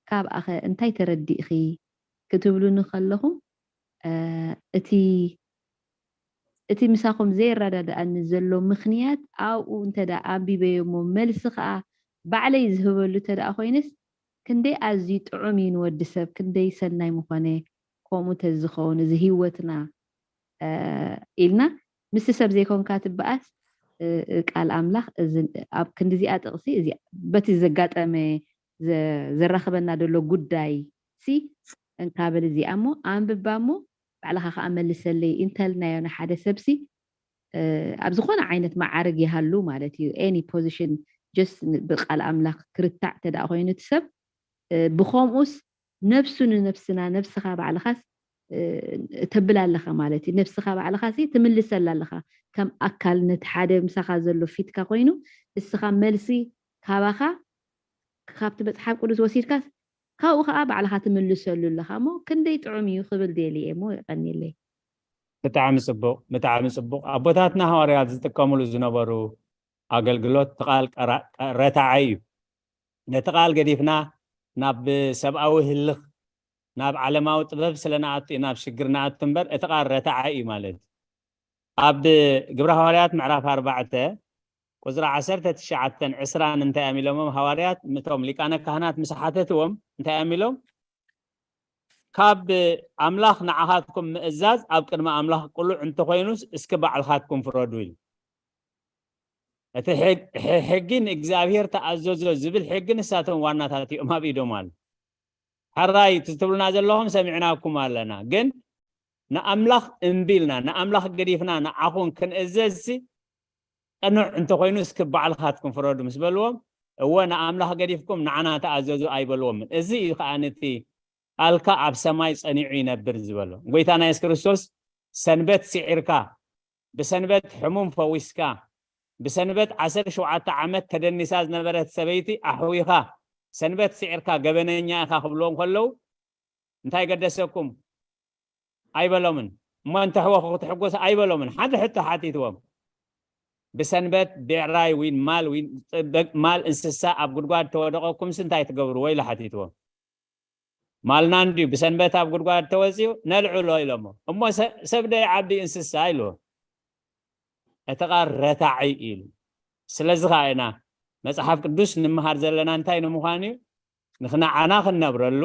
ካብኣኸ እንታይ ተረዲእኺ ክትብሉኒ ከለኹም፣ እ፣ እቲ እቲ ምሳኹም ዘይረዳድኣኒ ዘሎ ምኽንያት ኣብኡ እንተ ደኣ ኣንቢበዮ እሞ፣ መልሲ ኸኣ ባዕለይ ዝህበሉ እንተ ደኣ ኮይነስ፣ ክንደይ ኣዝዩ ጥዑም እዩ ንወዲ ሰብ፣ ክንደይ ሰናይ ምኾነ፣ ከምኡ ተዝኸውን እዚ ህይወትና፣ እ፣ ኢልና ምስቲ ሰብ ዘይኮንካ ትበኣስ፣ እ፣ እ፣ ቃል ኣምላኽ እዚ ኣብ ክንዲዚኣ ጥቕሲ እዚኣ በቲ ዘጋጠመ ዘ-፣ ዘራኽበና ዘሎ ጉዳይ ሲ እንካብል እዚኣ እሞ ኣንብባ እሞ ባዕልኻ ከኣ መልሰለይ እንተልናዮ ንሓደ ሰብሲ፣ እ፣ ኣብ ዝኾነ ዓይነት መዓርግ ይሃሉ ማለት እዩ። ኤኒ ፖዚሽን ጀስት ን-፣ ብቃል ኣምላኽ ክርታዕ እንተ ደኣ ኮይኑ እቲ ሰብ፣ እ፣ ብኸምኡስ ነብሱ ንነብስና፣ ነብስኻ ባዕልኻስ፣ እ፣ ተብላ ኣለኻ ማለት እዩ። ነብስኻ ባዕልኻሲ ትምልሰላ ኣለኻ። ከም ኣካል ነቲ ሓደ ምሳኻ ዘሎ ፊትካ ኮይኑ እስኻ መልሲ ካባኻ ካብቲ መጽሓፍ ቅዱስ ወሲድካስ ካብኡ ኸዓ ባዕልኻ ትምልሰሉ ኣለኻ እሞ ክንደይ ጥዑም እዩ ክብል ደልየ እሞ የቐንየለይ። ብጣዕሚ ጽቡቕ፣ ብጣዕሚ ጽቡቕ። ኣቦታትና ሃዋርያት ዝጥቀምሉ ዝነበሩ ኣገልግሎት፣ እቲ ቃል ቀራ-፣ ቀ-፣ ረታዐ እዩ። ነቲ ቃል ገዲፍና ናብ ሰብኣዊ ህልኽ፣ ናብ ዓለማዊ ጥበብ ስለ ንኣቱ እዩ ናብ ሽግር ንኣቱ እምበር፣ እቲ ቃል ረታዐ እዩ ማለት እዩ። ኣብ ግብረ ሃዋርያት ምዕራፍ ኣርባዕተ ቁጽሪ ዓሰርተ ትሽዓተን ዕስራን እንታይ እዮም ኢሎሞም ሃዋርያት? እቶም ሊቃነ ካህናት ምስ ሓተትዎም እንታይ እዮም ኢሎም? ካብ ኣምላኽ ንዓኻትኩም ምእዛዝ ኣብ ቅድሚ ኣምላኽ ቅሉዕ እንተኾይኑስ፣ እስኪ ባዕልኻትኩም ፍረዱ ኢሉ። እቲ ሕግ-፣ ሕ-፣ ሕጊ ንእግዚኣብሔር ተኣዘዞ ዝብል ሕጊ ንሳቶም ዋናታት እዮም ኣብ ኢዶም ኣሎ። ሕራይ እቲ ትብሉና ዘለኹም ሰሚዕናኩም ኣለና፣ ግን ንኣምላኽ እምቢ ኢልና፣ ንኣምላኽ ገዲፍና ንዓኹም ክንእዘዝሲ ቅኑዕ እንተኾይኑ እስኪ ባዕልኻትኩም ፍረዱ ምስ በልዎም፣ እወ ንኣምላኽ ገዲፍኩም ንዓና ተኣዘዙ ኣይበልዎምን። እዚ እዩ ከኣ ነቲ ቃልካ ኣብ ሰማይ ጸኒዑ ይነብር ዝበሎ። ጎይታና የሱስ ክርስቶስ ሰንበት ስዒርካ፣ ብሰንበት ሕሙም ፈዊስካ፣ ብሰንበት ዓሰርተ ሸውዓተ ዓመት ተደኒሳ ዝነበረት ሰበይቲ ኣሕዊኻ፣ ሰንበት ስዒርካ ገበነኛ ኢኻ ክብልዎ እንከለዉ፣ እንታይ ገደሰኩም? ኣይበሎምን። እሞ እንተሕወኹ ክትሕጎሱ ኣይበሎምን። ሓደ ሕቶ ሓቲትዎም። ብሰንበት ብዕራይ ወይ ማል ወይ በግ- ማል እንስሳ ኣብ ጉድጓድ ተወደቐኩምስ እንታይ ትገብሩ? ወይ ኢሉ ሓቲትዎም። ማልና እንድዩ ብሰንበት ኣብ ጉድጓድ ተወፂኡ ነልዕሎ ኢሎሞ። እሞ ሰ- ሰብ ዶ ይዓቢ እንስሳ ኢልዎ። እቲ ቃል ረታዒ ኢሉ። ስለዚ ከዓ ኢና መፅሓፍ ቅዱስ ንምሃር ዘለና እንታይ ንምዃኑ እዩ። ንኽንዓና ክንነብረሉ፣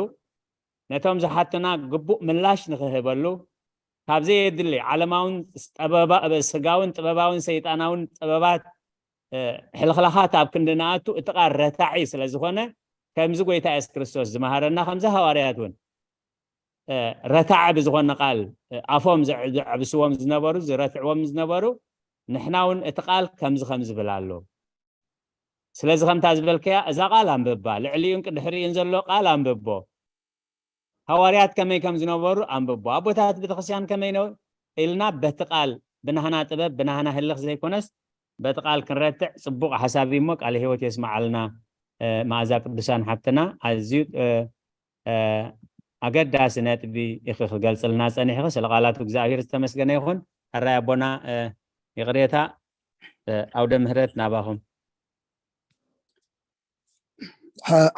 ነቶም ዝሓትና ግቡእ ምላሽ ንኽህበሉ፣ ካብ ዘየድሊ ዓለማውን ጥበባ- ስጋውን ጥበባውን ሰይጣናውን ጥበባት ሕልኽላኻት ኣብ ክንዲ ንኣቱ እቲ ቃል ረታዒ ስለ ዝኾነ ከምዚ ጎይታ የሱስ ክርስቶስ ዝመሃረና ከምዚ ሃዋርያት እውን ረታዒ ብዝኾነ ቃል ኣፎም ዘዕብስዎም ዝነበሩ ዝረትዕዎም ዝነበሩ ንሕና እውን እቲ ቃል ከምዚ ከም ዝብል ኣሎ። ስለዚ ከምታ ዝበልከያ እዛ ቃል ኣንብባ፣ ልዕሊኡን ቅድሕሪኡን ዘሎ ቃል ኣንብቦ። ሃዋርያት ከመይ ከም ዝነበሩ ኣንብቦ። ኣቦታት ቤተክርስትያን ከመይ ነው ኢልና በቲ ቃል ብናህና ጥበብ ብናህና ህልኽ ዘይኮነስ በቲ ቃል ክንረትዕ ጽቡቕ ሓሳብ እዩ እሞ ቃለ ህይወት የስምዓልና። መኣዛ ቅዱሳን ሓብትና ኣዝዩ ኣገዳሲ ነጥቢ ኢኺ ክገልጽልና ጸኒሕኺ። ስለ ቃላቱ እግዚኣብሔር ዝተመስገነ ይኹን። ሕራይ ኣቦና ይቕሬታ ኣውደ ምህረት ናባኹም።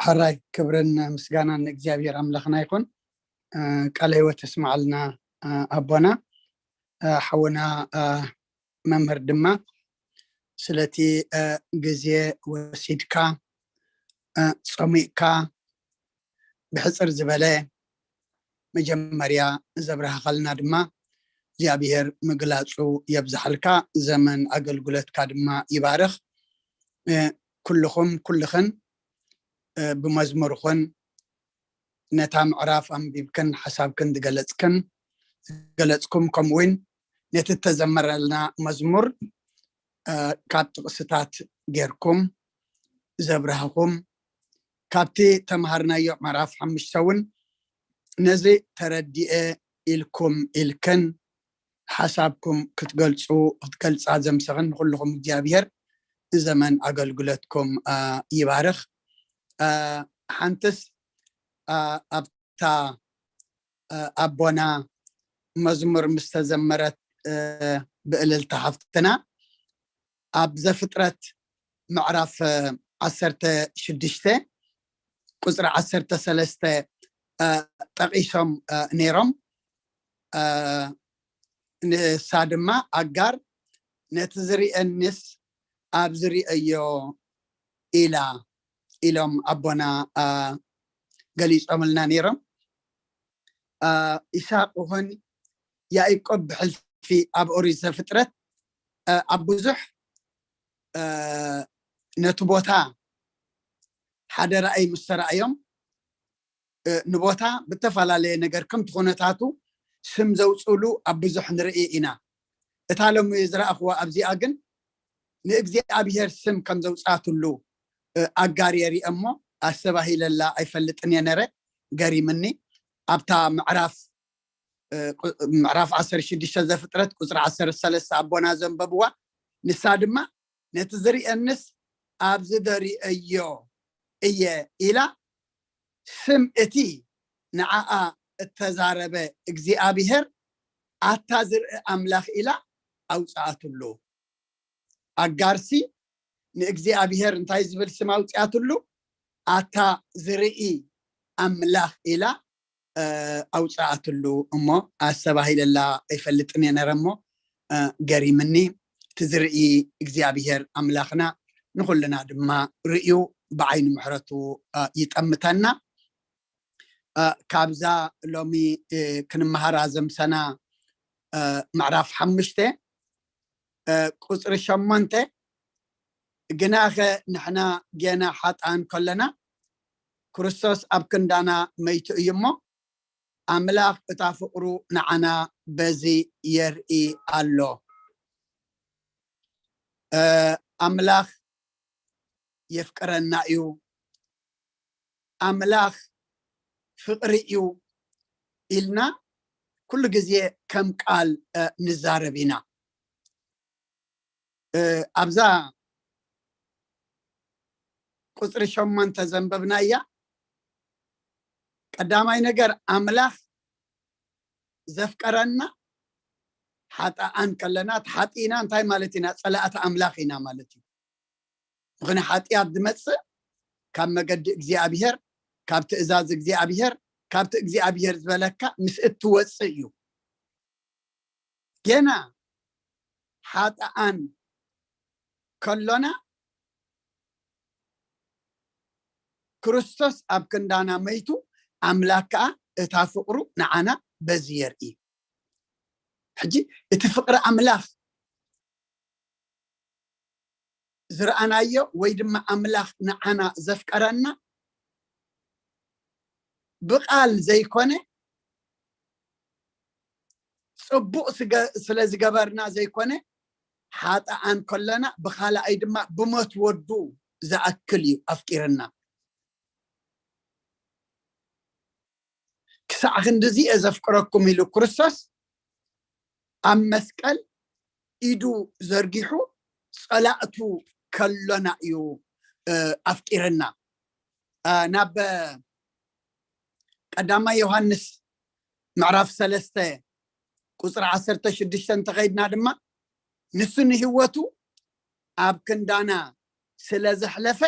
ሕራይ ክብርን ምስጋናን ንእግዚኣብሔር ኣምላኽና ይኹን። ቃለ ህይወት የስምዓልና ኣቦና። ሓውና መምህር ድማ ስለቲ ግዜ ወሲድካ ጸሚቕካ ብሕፅር ዝበለ መጀመርያ ዘብርሃኸልና ድማ እግዚኣብሔር ምግላፁ የብዝሓልካ፣ ዘመን ኣገልግሎትካ ድማ ይባርኽ። ኩልኹም ኩልኽን ብመዝሙርኽን ነታ ምዕራፍ ኣንቢብክን ሓሳብክን ዝገለፅክን ዝገለፅኩም ከምኡውን ነቲ እተዘመረልና መዝሙር ካብ ጥቕስታት ጌርኩም ዘብራህኹም ካብቲ ተምሃርናዮ ምዕራፍ ሓሙሽተ እውን ነዚ ተረዲኤ ኢልኩም ኢልክን ሓሳብኩም ክትገልፁ ክትገልፃ ዘምሰኽን ንኩልኹም እግዚኣብሔር ንዘመን ኣገልግሎትኩም ይባርኽ። ሓንትስ ኣብታ ኣቦና መዝሙር ምስ ተዘመረት ብእልልታ ሓፍትና ኣብ ዘፍጥረት ምዕራፍ ዓሰርተ ሽዱሽተ ቁፅሪ ዓሰርተ ሰለስተ ጠቒሶም ነይሮም። ንሳ ድማ ኣጋር ነቲ ዝርእየኒስ ኣብ ዝርእዮ ኢላ ኢሎም ኣቦና ገሊፆምልና ነይሮም። ይስሐቅ ይኹን ያዕቆብ ብሕልፊ ኣብ ኦሪት ዘፍጥረት ኣብ ብዙሕ ነቲ ቦታ ሓደ ራእይ ምስ ተራእዮም ንቦታ ብተፈላለየ ነገር ከምቲ ኩነታቱ ስም ዘውፅእሉ ኣብ ብዙሕ ንርኢ ኢና። እታ ሎሚ ዝረኣኽዋ ኣብዚኣ ግን ንእግዚኣብሔር ስም ከም ዘውፃትሉ ኣጋር የርኢ እሞ ኣስተባሂለላ ኣይፈልጥን እየ ነረ ገሪምኒ። ኣብታ ምዕራፍ ምዕራፍ ዓሰርተ ሽዱሽተ ዘፍጥረት ቁፅሪ ዓሰርተ ሰለስተ ኣቦና ዘንበብዋ ንሳ ድማ ነቲ ዝርእየንስ ኣብዚ ደርእዮ እየ ኢላ ስም እቲ ንዓኣ እተዛረበ እግዚኣብሔር ኣታ ዝርኢ ኣምላኽ ኢላ ኣውፅኣትሉ። ኣጋርሲ ንእግዚኣብሔር እንታይ ዝብል ስም ኣውፅኣትሉ? ኣታ ዝርኢ ኣምላኽ ኢላ ኣውፅኣትሉ እሞ ኣስተባሂለላ ኣይፈልጥን እየ ነረ እሞ ገሪምኒ። እቲ ዝርኢ እግዚኣብሔር ኣምላኽና ንኩልና ድማ ርእዩ ብዓይኒ ምሕረቱ ይጠምተና። ካብዛ ሎሚ ክንመሃራ ዘምሰና ምዕራፍ ሓሙሽተ ቁፅሪ ሸሞንተ ግናኸ ንሕና ጌና ሓጣን ከለና ክርስቶስ ኣብ ክንዳና መይቱ እዩ እሞ ኣምላኽ እታ ፍቕሩ ንዓና በዚ የርኢ ኣሎ። ኣምላኽ የፍቅረና እዩ፣ ኣምላኽ ፍቕሪ እዩ ኢልና ኩሉ ግዜ ከም ቃል ንዛረብ ኢና። ኣብዛ ቁፅሪ ሸሞንተ ዘንበብናያ ቀዳማይ ነገር ኣምላኽ ዘፍቀረና ሓጣኣን ከለና፣ ተሓጢእና እንታይ ማለት ኢና? ጸላእቲ ኣምላኽ ኢና ማለት እዩ። ምኽንያት ሓጢኣት ዝመጽእ ካብ መገዲ እግዚኣብሔር፣ ካብ ትእዛዝ እግዚኣብሔር፣ ካብቲ እግዚኣብሔር ዝበለካ ምስ እትወጽእ እዩ። ገና ሓጣኣን ከሎና ክርስቶስ ኣብ ክንዳና መይቱ፣ ኣምላክ ከኣ እታ ፍቕሩ ንዓና በዚ የርኢ። ሕጂ እቲ ፍቕሪ ኣምላኽ ዝረኣናዮ ወይ ድማ ኣምላኽ ንዓና ዘፍቀረና ብቓል ዘይኮነ፣ ጽቡቕ ስለ ዝገበርና ዘይኮነ፣ ሓጥኣን ከለና ብኻልኣይ ድማ ብሞት ወዱ ዝኣክል እዩ ኣፍቂርና። ክሳዕ ክንድዚ እየ ዘፍቅረኩም ኢሉ ክርስቶስ ኣብ መስቀል ኢዱ ዘርጊሑ ጸላእቱ ከሎና እዩ ኣፍቂርና። ናብ ቀዳማይ ዮሃንስ ምዕራፍ ሰለስተ ቁፅሪ ዓሰርተ ሽዱሽተ እንተኸይድና ድማ፣ ንሱ ንህይወቱ ኣብ ክንዳና ስለ ዘሕለፈ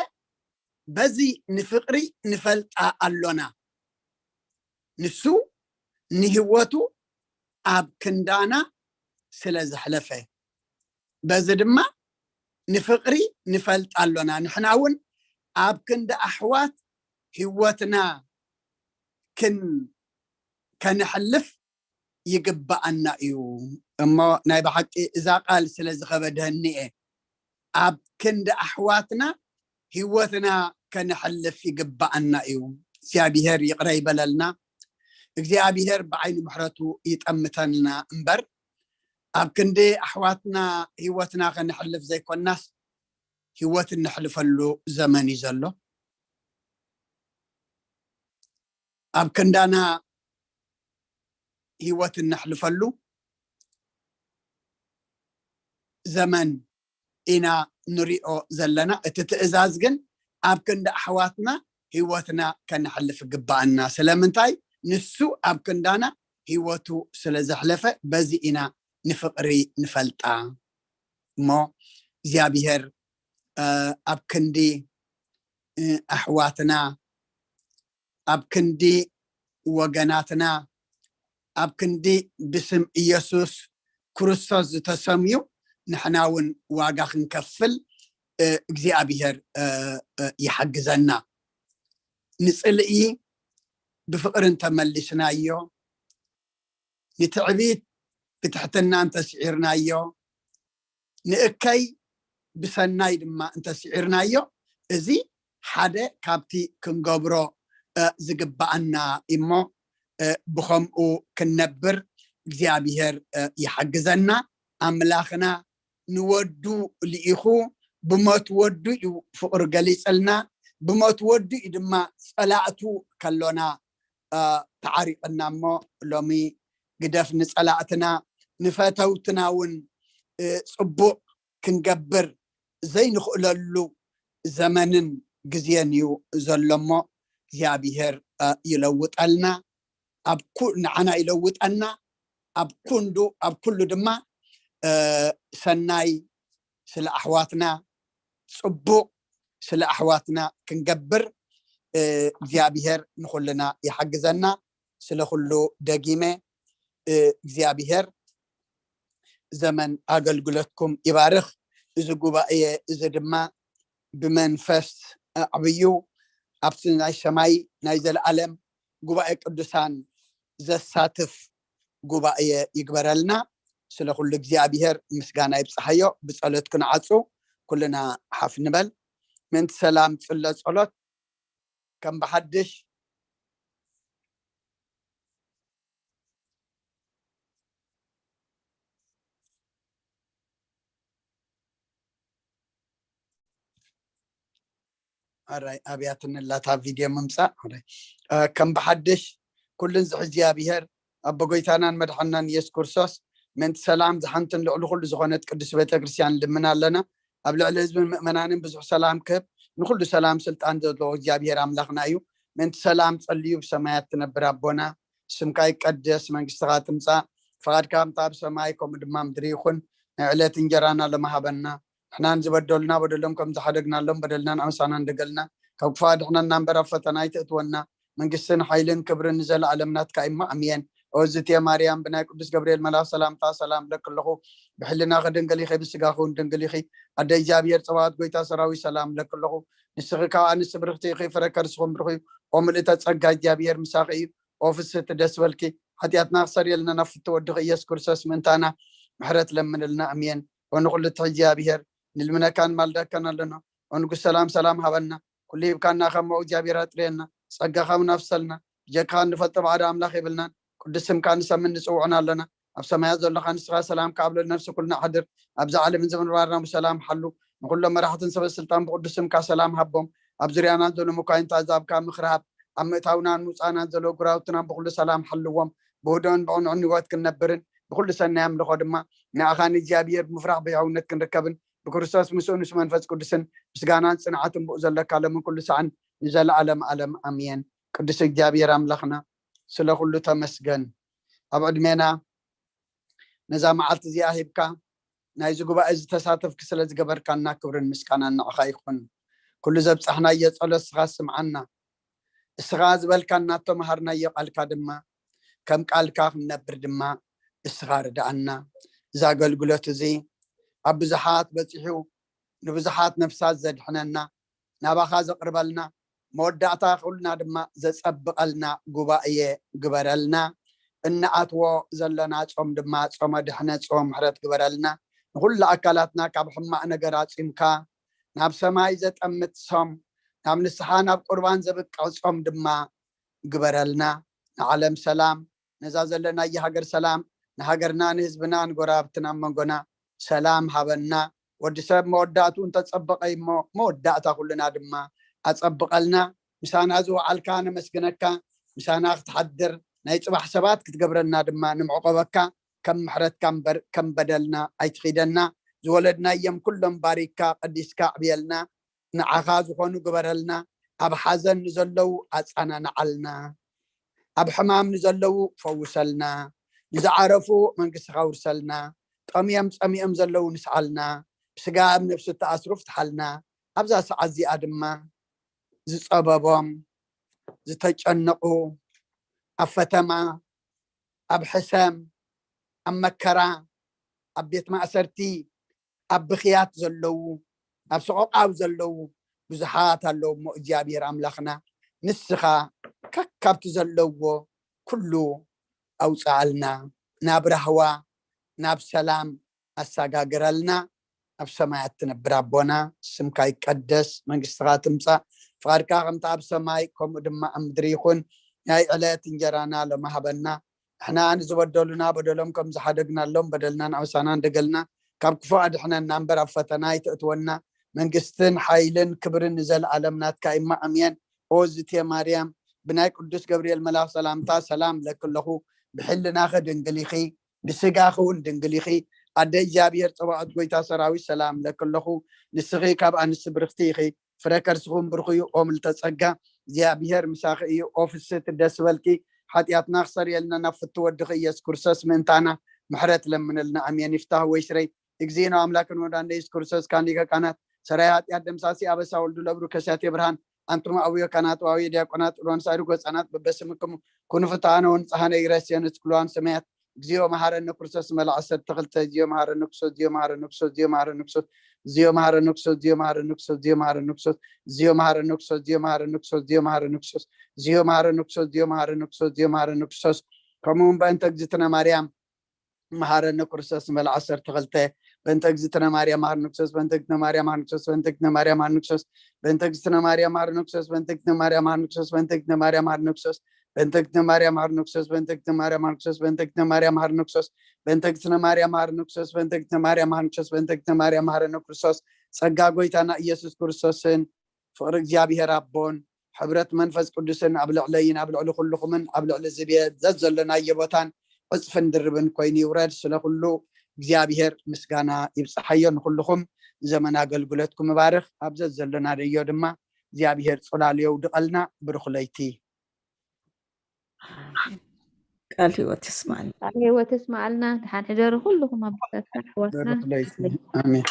በዚ ንፍቕሪ ንፈልጣ ኣሎና። ንሱ ንህይወቱ ኣብ ክንዳና ስለ ዘሕለፈ በዚ ድማ ንፍቕሪ ንፈልጣ ኣሎና። ንሕና እውን ኣብ ክንዲ ኣሕዋት ህይወትና ክን ከነሕልፍ ይግባኣና እዩ። እሞ ናይ ብሓቂ እዛ ቃል ስለ ዝኸበደኒ እየ። ኣብ ክንዲ ኣሕዋትና ህይወትና ከነሕልፍ ይግባኣና እዩ። እግዚኣብሔር ይቕረ ይበለልና። እግዚኣብሔር ብዓይኒ ምሕረቱ ይጠምተልና እምበር፣ ኣብ ክንዲ ኣሕዋትና ህይወትና ከነሕልፍ ዘይኮናስ፣ ህይወት እነሕልፈሉ ዘመን እዩ ዘሎ። ኣብ ክንዳና ህይወት እነሕልፈሉ ዘመን ኢና ንሪኦ ዘለና። እቲ ትእዛዝ ግን ኣብ ክንዲ ኣሕዋትና ህይወትና ከነሕልፍ ይግባኣና። ስለምንታይ? ንሱ ኣብ ክንዳና ህይወቱ ስለ ዘሕለፈ፣ በዚ ኢና ንፍቕሪ ንፈልጣ። እሞ እግዚኣብሔር፣ እ፣ ኣብ ክንዲ፣ እ፣ ኣሕዋትና፣ ኣብ ክንዲ ወገናትና፣ ኣብ ክንዲ ብስም ኢየሱስ ክርስቶስ ዝተሰምዩ ንሕና እውን ዋጋ ክንከፍል፣ እ፣ እግዚኣብሔር፣ እ፣ እ፣ ይሓግዘና። ንጽልኢ ብፍቕሪ እንተመሊስናዮ፣ ንትዕቢት ብትሕትና እንተስዒርናዮ፣ ንእከይ ብሰናይ ድማ እንተስዒርናዮ፣ እዚ ሓደ ካብቲ ክንገብሮ፣ እ፣ ዝግባኣና እሞ፣ እ፣ ብኸምኡ ክንነብር እግዚኣብሔር፣ እ፣ ይሓግዘና። ኣምላኽና ንወዱ ልኢኹ ብሞት ወዱ እዩ ፍቕሩ ገሊጽልና። ብሞት ወዱ እዩ ድማ ጸላእቱ ከሎና፣ እ፣ ተዓሪቕና እሞ ሎሚ ግደፍ ንጸላእትና፣ ንፈተውትና እውን፣ እ፣ ጽቡቕ ክንገብር ዘይንኽእለሉ ዘመንን ግዜን እዩ ዘሎ እሞ እግዚኣብሔር፣ እ፣ ይለውጠልና። ኣብ ኩ-፣ ንዓና ይለውጠና። ኣብ ኩንዱ፣ ኣብ ኩሉ ድማ፣ እ፣ ሰናይ ስለ ኣሕዋትና፣ ጽቡቕ ስለ ኣሕዋትና ክንገብር፣ እ፣ እግዚኣብሔር ንኹልና ይሓግዘና። ስለ ኩሉ ደጊመ፣ እ፣ እግዚኣብሔር ዘመን ኣገልግሎትኩም ይባርኽ። እዚ ጉባኤ እዚ ድማ ብመንፈስ ኣዕብዩ ኣብቲ ናይ ሰማይ ናይ ዘለኣለም ጉባኤ ቅዱሳን ዘሳትፍ ጉባኤ ይግበረልና። ስለ ኩሉ እግዚኣብሔር ምስጋና ይብጽሓዮ። ብጸሎት ክንዓጹ ኩልና ሓፍ ንበል። ምእንቲ ሰላም ጽሎ ጸሎት። ከም ብሓድሽ ኣራይ ኣብያትኒ ላታ ቪድዮ ምምጻእ። ኣራይ፣ እ፣ ከም ብሓድሽ ኩሉን ዝሕዚ እግዚኣብሔር ኣቦ ጎይታናን መድሓናን ኢየሱስ ክርስቶስ፣ ምእንቲ ሰላም ዝሓንትን ልዕሊ ኩሉ ዝኾነት ቅዱስ ቤተክርስትያን ልምና ኣለና። ኣብ ልዕሊ ህዝብን ምእመናንን ብዙሕ ሰላም ክህብ፣ ንኩሉ ሰላም ስልጣን ዘለዎ እግዚኣብሔር ኣምላኽና እዩ። ምእንቲ ሰላም ጸልዩ። ብሰማያት ትነብር ኣቦና፣ ስምካ ይቀደስ፣ መንግስትኻ ትምጻእ፣ ፍቓድካ ከምታ ኣብ ሰማይ ከምኡ ድማ ምድሪ ይኹን። ናይ ዕለት እንጀራና ሎሚ ሃበና። ንሕናን ዝበደሉና በደሎም ከም ዝሓደግናሎም በደልናን ኣምሳናን ደገልና ካብ ክፋ ድሕነና እምበር ኣብ ፈተና ኣይትእትወና። መንግስትን ሓይልን ክብርን ንዘለኣለም ናትካ እሞ ኣምየን። ኦዝቴ ማርያም ብናይ ቅዱስ ገብርኤል መልኣኽ ሰላምታ ሰላም ለክ ኣለኹ። ብሕልና ከድንግል ኢኺ ብስጋ ክውን ድንግል ኢኺ። ኣደ እግዚኣብሔር ጸባኦት ጎይታ ሰራዊት ሰላም ለክ ኣለኹ። ንስኺ ካብ ኣንስቲ ብርኽቲ ኢኺ፣ ፍረ ከርስኹም ብሩኽ እዩ። ኦ ምልእተ ጸጋ እግዚኣብሔር ምሳኺ እዩ። ኦ ፍስህቲ ደስ በልኪ። ሓጢኣትና ክሰርየልና ናብ ፍትወድኺ ኢየሱስ ክርስቶስ ምእንታና ምሕረት ለምንልና። ኣሜን። ኦ ንኹሉ ትሕዚ እግዚኣብሔር ንልምነካን ማልዳካን ኣለና። ኦ ንጉስ ሰላም ሰላም ሃበና። ኩሉ ሂብካና ካብ መኡ እግዚኣብሔር ኣጥርየና። ጸጋኻ እውን ኣፍሰልና። ብጀካኻ እንፈልጦ ባዕዳ ኣምላኽ የብልናን። ቅዱስ ስምካ ንሰምን ንጽውዖን ኣለና። ኣብ ሰማያት ዘለኻ ንስኻ ሰላም ከኣብሎ ነፍሲ ኩልና ሓድር። ኣብዛ ዓለምን ዘመን ባርና ብሰላም ሓሉ። ንኩሎም መራሕትን ሰበ ስልጣን ብቅዱስ ስምካ ሰላም ሃቦም። ኣብ ዙርያና ዘሎ መኳይንታ ዛብካ ምኽራብ ኣብ ምእታውናን ምውፃእናን ዘሎ ጉራውትና ብኩሉ ሰላም ሓልዎም። ብህዶን ብቕንዕን ህይወት ክንነብርን ብኩሉ ሰናይ ኣምልኾ ድማ ንኣኻ ንእግዚኣብሔር ብምፍራሕ ብሕያውነት ክንርከብን ብክርስቶስ ምስኡ ምስ መንፈስ ቅዱስን ምስጋናን ጽንዓትን ብኡ ዘለካ ለምን ኩሉ ሰዓን ንዘለኣለም ኣለም ኣሜን። ቅዱስ እግዚኣብሔር ኣምላኽና ስለ ኩሉ ተመስገን። ኣብ ዕድሜና ነዛ መዓልቲ እዚኣ ሂብካ ናይዚ ጉባኤ ዝተሳተፍኪ ስለ ዝገበርካና ክብርን ምስጋናን ንዕኻ ይኹን። ኩሉ ዘብጻሕናዮ ጸሎት እስኻ ስምዓና። እስኻ ዝበልካና ተመሃርናዮ ቃልካ ድማ ከም ቃልካ ክንነብር ድማ እስኻ ርድኣና። እዚ ኣገልግሎት እዚ ኣብ ብዙሓት በጺሑ ንብዙሓት ነፍሳት ዘድሕነና ናባኻ ዘቕርበልና መወዳእታ ኩልና ድማ ዘጸብቐልና ጉባኤ ግበረልና። እንኣትዎ ዘለና ጾም ድማ ጾመ ድሕነት ጾመ ምሕረት ግበረልና። ንኹሉ ኣካላትና ካብ ሕማቕ ነገር ኣጺምካ ናብ ሰማይ ዘጠምት ጾም፣ ናብ ንስሓ ናብ ቁርባን ዘብቅዕ ጾም ድማ ግበረልና። ንዓለም ሰላም፣ ነዛ ዘለናያ ሃገር ሰላም፣ ንሃገርና ንህዝብና ንጎረባብትና ኣብ መንጎና ሰላም ሃበና። ወዲ ሰብ መወዳእትኡ እንተጸበቐ እሞ መወዳእታ ኩልና ድማ ኣጸብቐልና። ምሳና ዝወዓልካ ነመስግነካ። ምሳና ክትሓድር ናይ ጽባሕ ሰባት ክትገብረና ድማ ንምዕቆበካ። ከም ምሕረትካ እምበር ከም በደልና ኣይትኺደና። ዝወለድናዮም ኩሎም ባሪካ ቀዲስካ ኣዕብየልና። ንዓኻ ዝኾኑ ግበረልና። ኣብ ሓዘን ንዘለዉ ኣጻናንዓልና። ኣብ ሕማም ንዘለዉ ፈውሰልና። ንዝዓረፉ መንግስትኻ ውርሰልና። ጠምዮም ጸሚኦም ዘለዉ ንስዓልና። ብስጋ ኣብ ነፍሲ እተኣስሩ ፍትሓልና። ኣብዛ ሰዓት እዚኣ ድማ ዝጸበቦም ዝተጨነቑ ኣብ ፈተማ ኣብ ሕሰም ኣብ መከራ ኣብ ቤት ማእሰርቲ ኣብ ብኽያት ዘለዉ ኣብ ሰቆቃው ዘለዉ ብዙሓት ኣለዉ እሞ እግዚኣብሔር ኣምላኽና ንስኻ ከካብቲ ዘለዎ ኩሉ ኣውፅኣልና ናብ ራህዋ ናብ ሰላም ኣሳጋግረልና። ኣብ ሰማያት ትነብር ኣቦና ስምካ ይቀደስ መንግስትኻ ትምፃእ ፍቃድካ ከምቲ ኣብ ሰማይ ከምኡ ድማ ኣብ ምድሪ ይኹን። ናይ ዕለት እንጀራና ሎሚ ሃበና። ንሕና ንዝበደሉና በደሎም ከም ዝሓደግናሎም በደልናን ኣውሳናን ደገልና ካብ ክፉ ኣድሕነና እምበር ኣብ ፈተና ኣይተእትወና። መንግስትን ሓይልን ክብርን ንዘለኣለም ናትካ እማ ኣሜን። ኦዝቴ ማርያም ብናይ ቅዱስ ገብርኤል መልኣኽ ሰላምታ ሰላም ለክለኹ ብሕልናኺ ድንግል ኢኺ ብስጋኺ እውን ድንግል ኢኺ። ኣደ እግዚኣብሔር ጸባኦት ጎይታ ሰራዊት ሰላም ለክለኹ ንስኺ ካብ ኣንስቲ ብርኽቲ ኢኺ። ፍረ ከርስኹም ብርኹ እዩ ኦም ልተጸጋ እግዚኣብሔር ምሳኺ እዩ። ኦ ፍስህቲ ደስ በልኪ ሓጢኣትና ክሰርየልና ናብ ፍቱ ወድኺ ኢየሱስ ክርስቶስ ምእንታና ምሕረት ለምንልና ኣሜን። ይፍታህ ወይ ስረይ እግዚእነ ኣምላክን ወዳንደ ኢየሱስ ክርስቶስ ካኒከ ካናት ሰራይ ሓጢኣት ደምሳሲ ኣበሳ ወልዱ ለብሩ ከሲያት የብርሃን ኣንቱም ኣውዮ ካናት ዋውዮ ዲያቆናት ጥሎን ሳይሩ ጎፃናት በበስምክሙ ኩኑ ፍትሃነ ወንፅሃነ ይረስየን እስክልዋን ሰማያት እግዚኦ መሐረነ ክርስቶስ መልዓ ዓሰርተ ክልተ እግዚኦ መሐረነ ክርስቶስ እግዚኦ መሐረነ ክርስቶስ እግዚኦ መሐረነ ክርስቶስ እግዚኦ መሐረነ ክርስቶስ እግዚኦ መሐረነ ክርስቶስ እግዚኦ መሐረነ ክርስቶስ እግዚኦ መሐረነ ክርስቶስ እግዚኦ መሐረነ ክርስቶስ እግዚኦ መሐረነ ክርስቶስ እግዚኦ መሐረነ ክርስቶስ እግዚኦ መሐረነ ክርስቶስ ከምኡ እውን በእንተ እግዝእትነ ማርያም መሐረነ ክርስቶስ ንበል ዓሰርተ ክልተ በእንተ እግዝእትነ ማርያም መሐረነ ክርስቶስ በእንተ እግዝእትነ ማርያም መሐረነ ክርስቶስ በእንተ እግዝእትነ ማርያም መሐረነ ክርስቶስ በእንተ እግዝእትነ ማርያም መሐረነ ክርስቶስ በእንተ እግዝእትነ ማርያም መሐረነ ክርስቶስ በእንተ እግዝእትነ ማርያም መሐረነ ክርስቶስ በእንተ እግዝእትነ ማርያም መሐረነ ክርስቶስ በእንተ እግዝእትነ ማርያም መሐረነ ክርስቶስ በእንተ እግዝእትነ ማርያም መሐረነ ክርስቶስ በእንተ እግዝእትነ ማርያም መሐረነ ክርስቶስ በእንተ እግዝእትነ ማርያም መሐረነ ክርስቶስ ጸጋ ጎይታና ኢየሱስ ክርስቶስን ፍቕሪ እግዚኣብሔር ኣቦን ሕብረት መንፈስ ቅዱስን ኣብ ልዕለይን ኣብ ልዕሊ ኩልኹምን ኣብ ልዕሊ ዝብየ ዘዘለናዮ ቦታን ዕፅፍን ድርብን ኮይኑ ይውረድ። ስለ ኩሉ እግዚኣብሔር ምስጋና ይብፅሓዮ። ንኩልኹም ዘመን ኣገልግሎትኩም ይባርኽ። ኣብ ዘዘለናዮ ድማ እግዚኣብሔር ፅላሉ የውድቐልና። ብሩኽ ለይቲ። ቃል ህይወት ይስማል። ቃል ህይወት ይስማልና። ደሓን ሕደሩ ኩልኹም ኣቦታትና ኣሕዋትና። ኣሜን።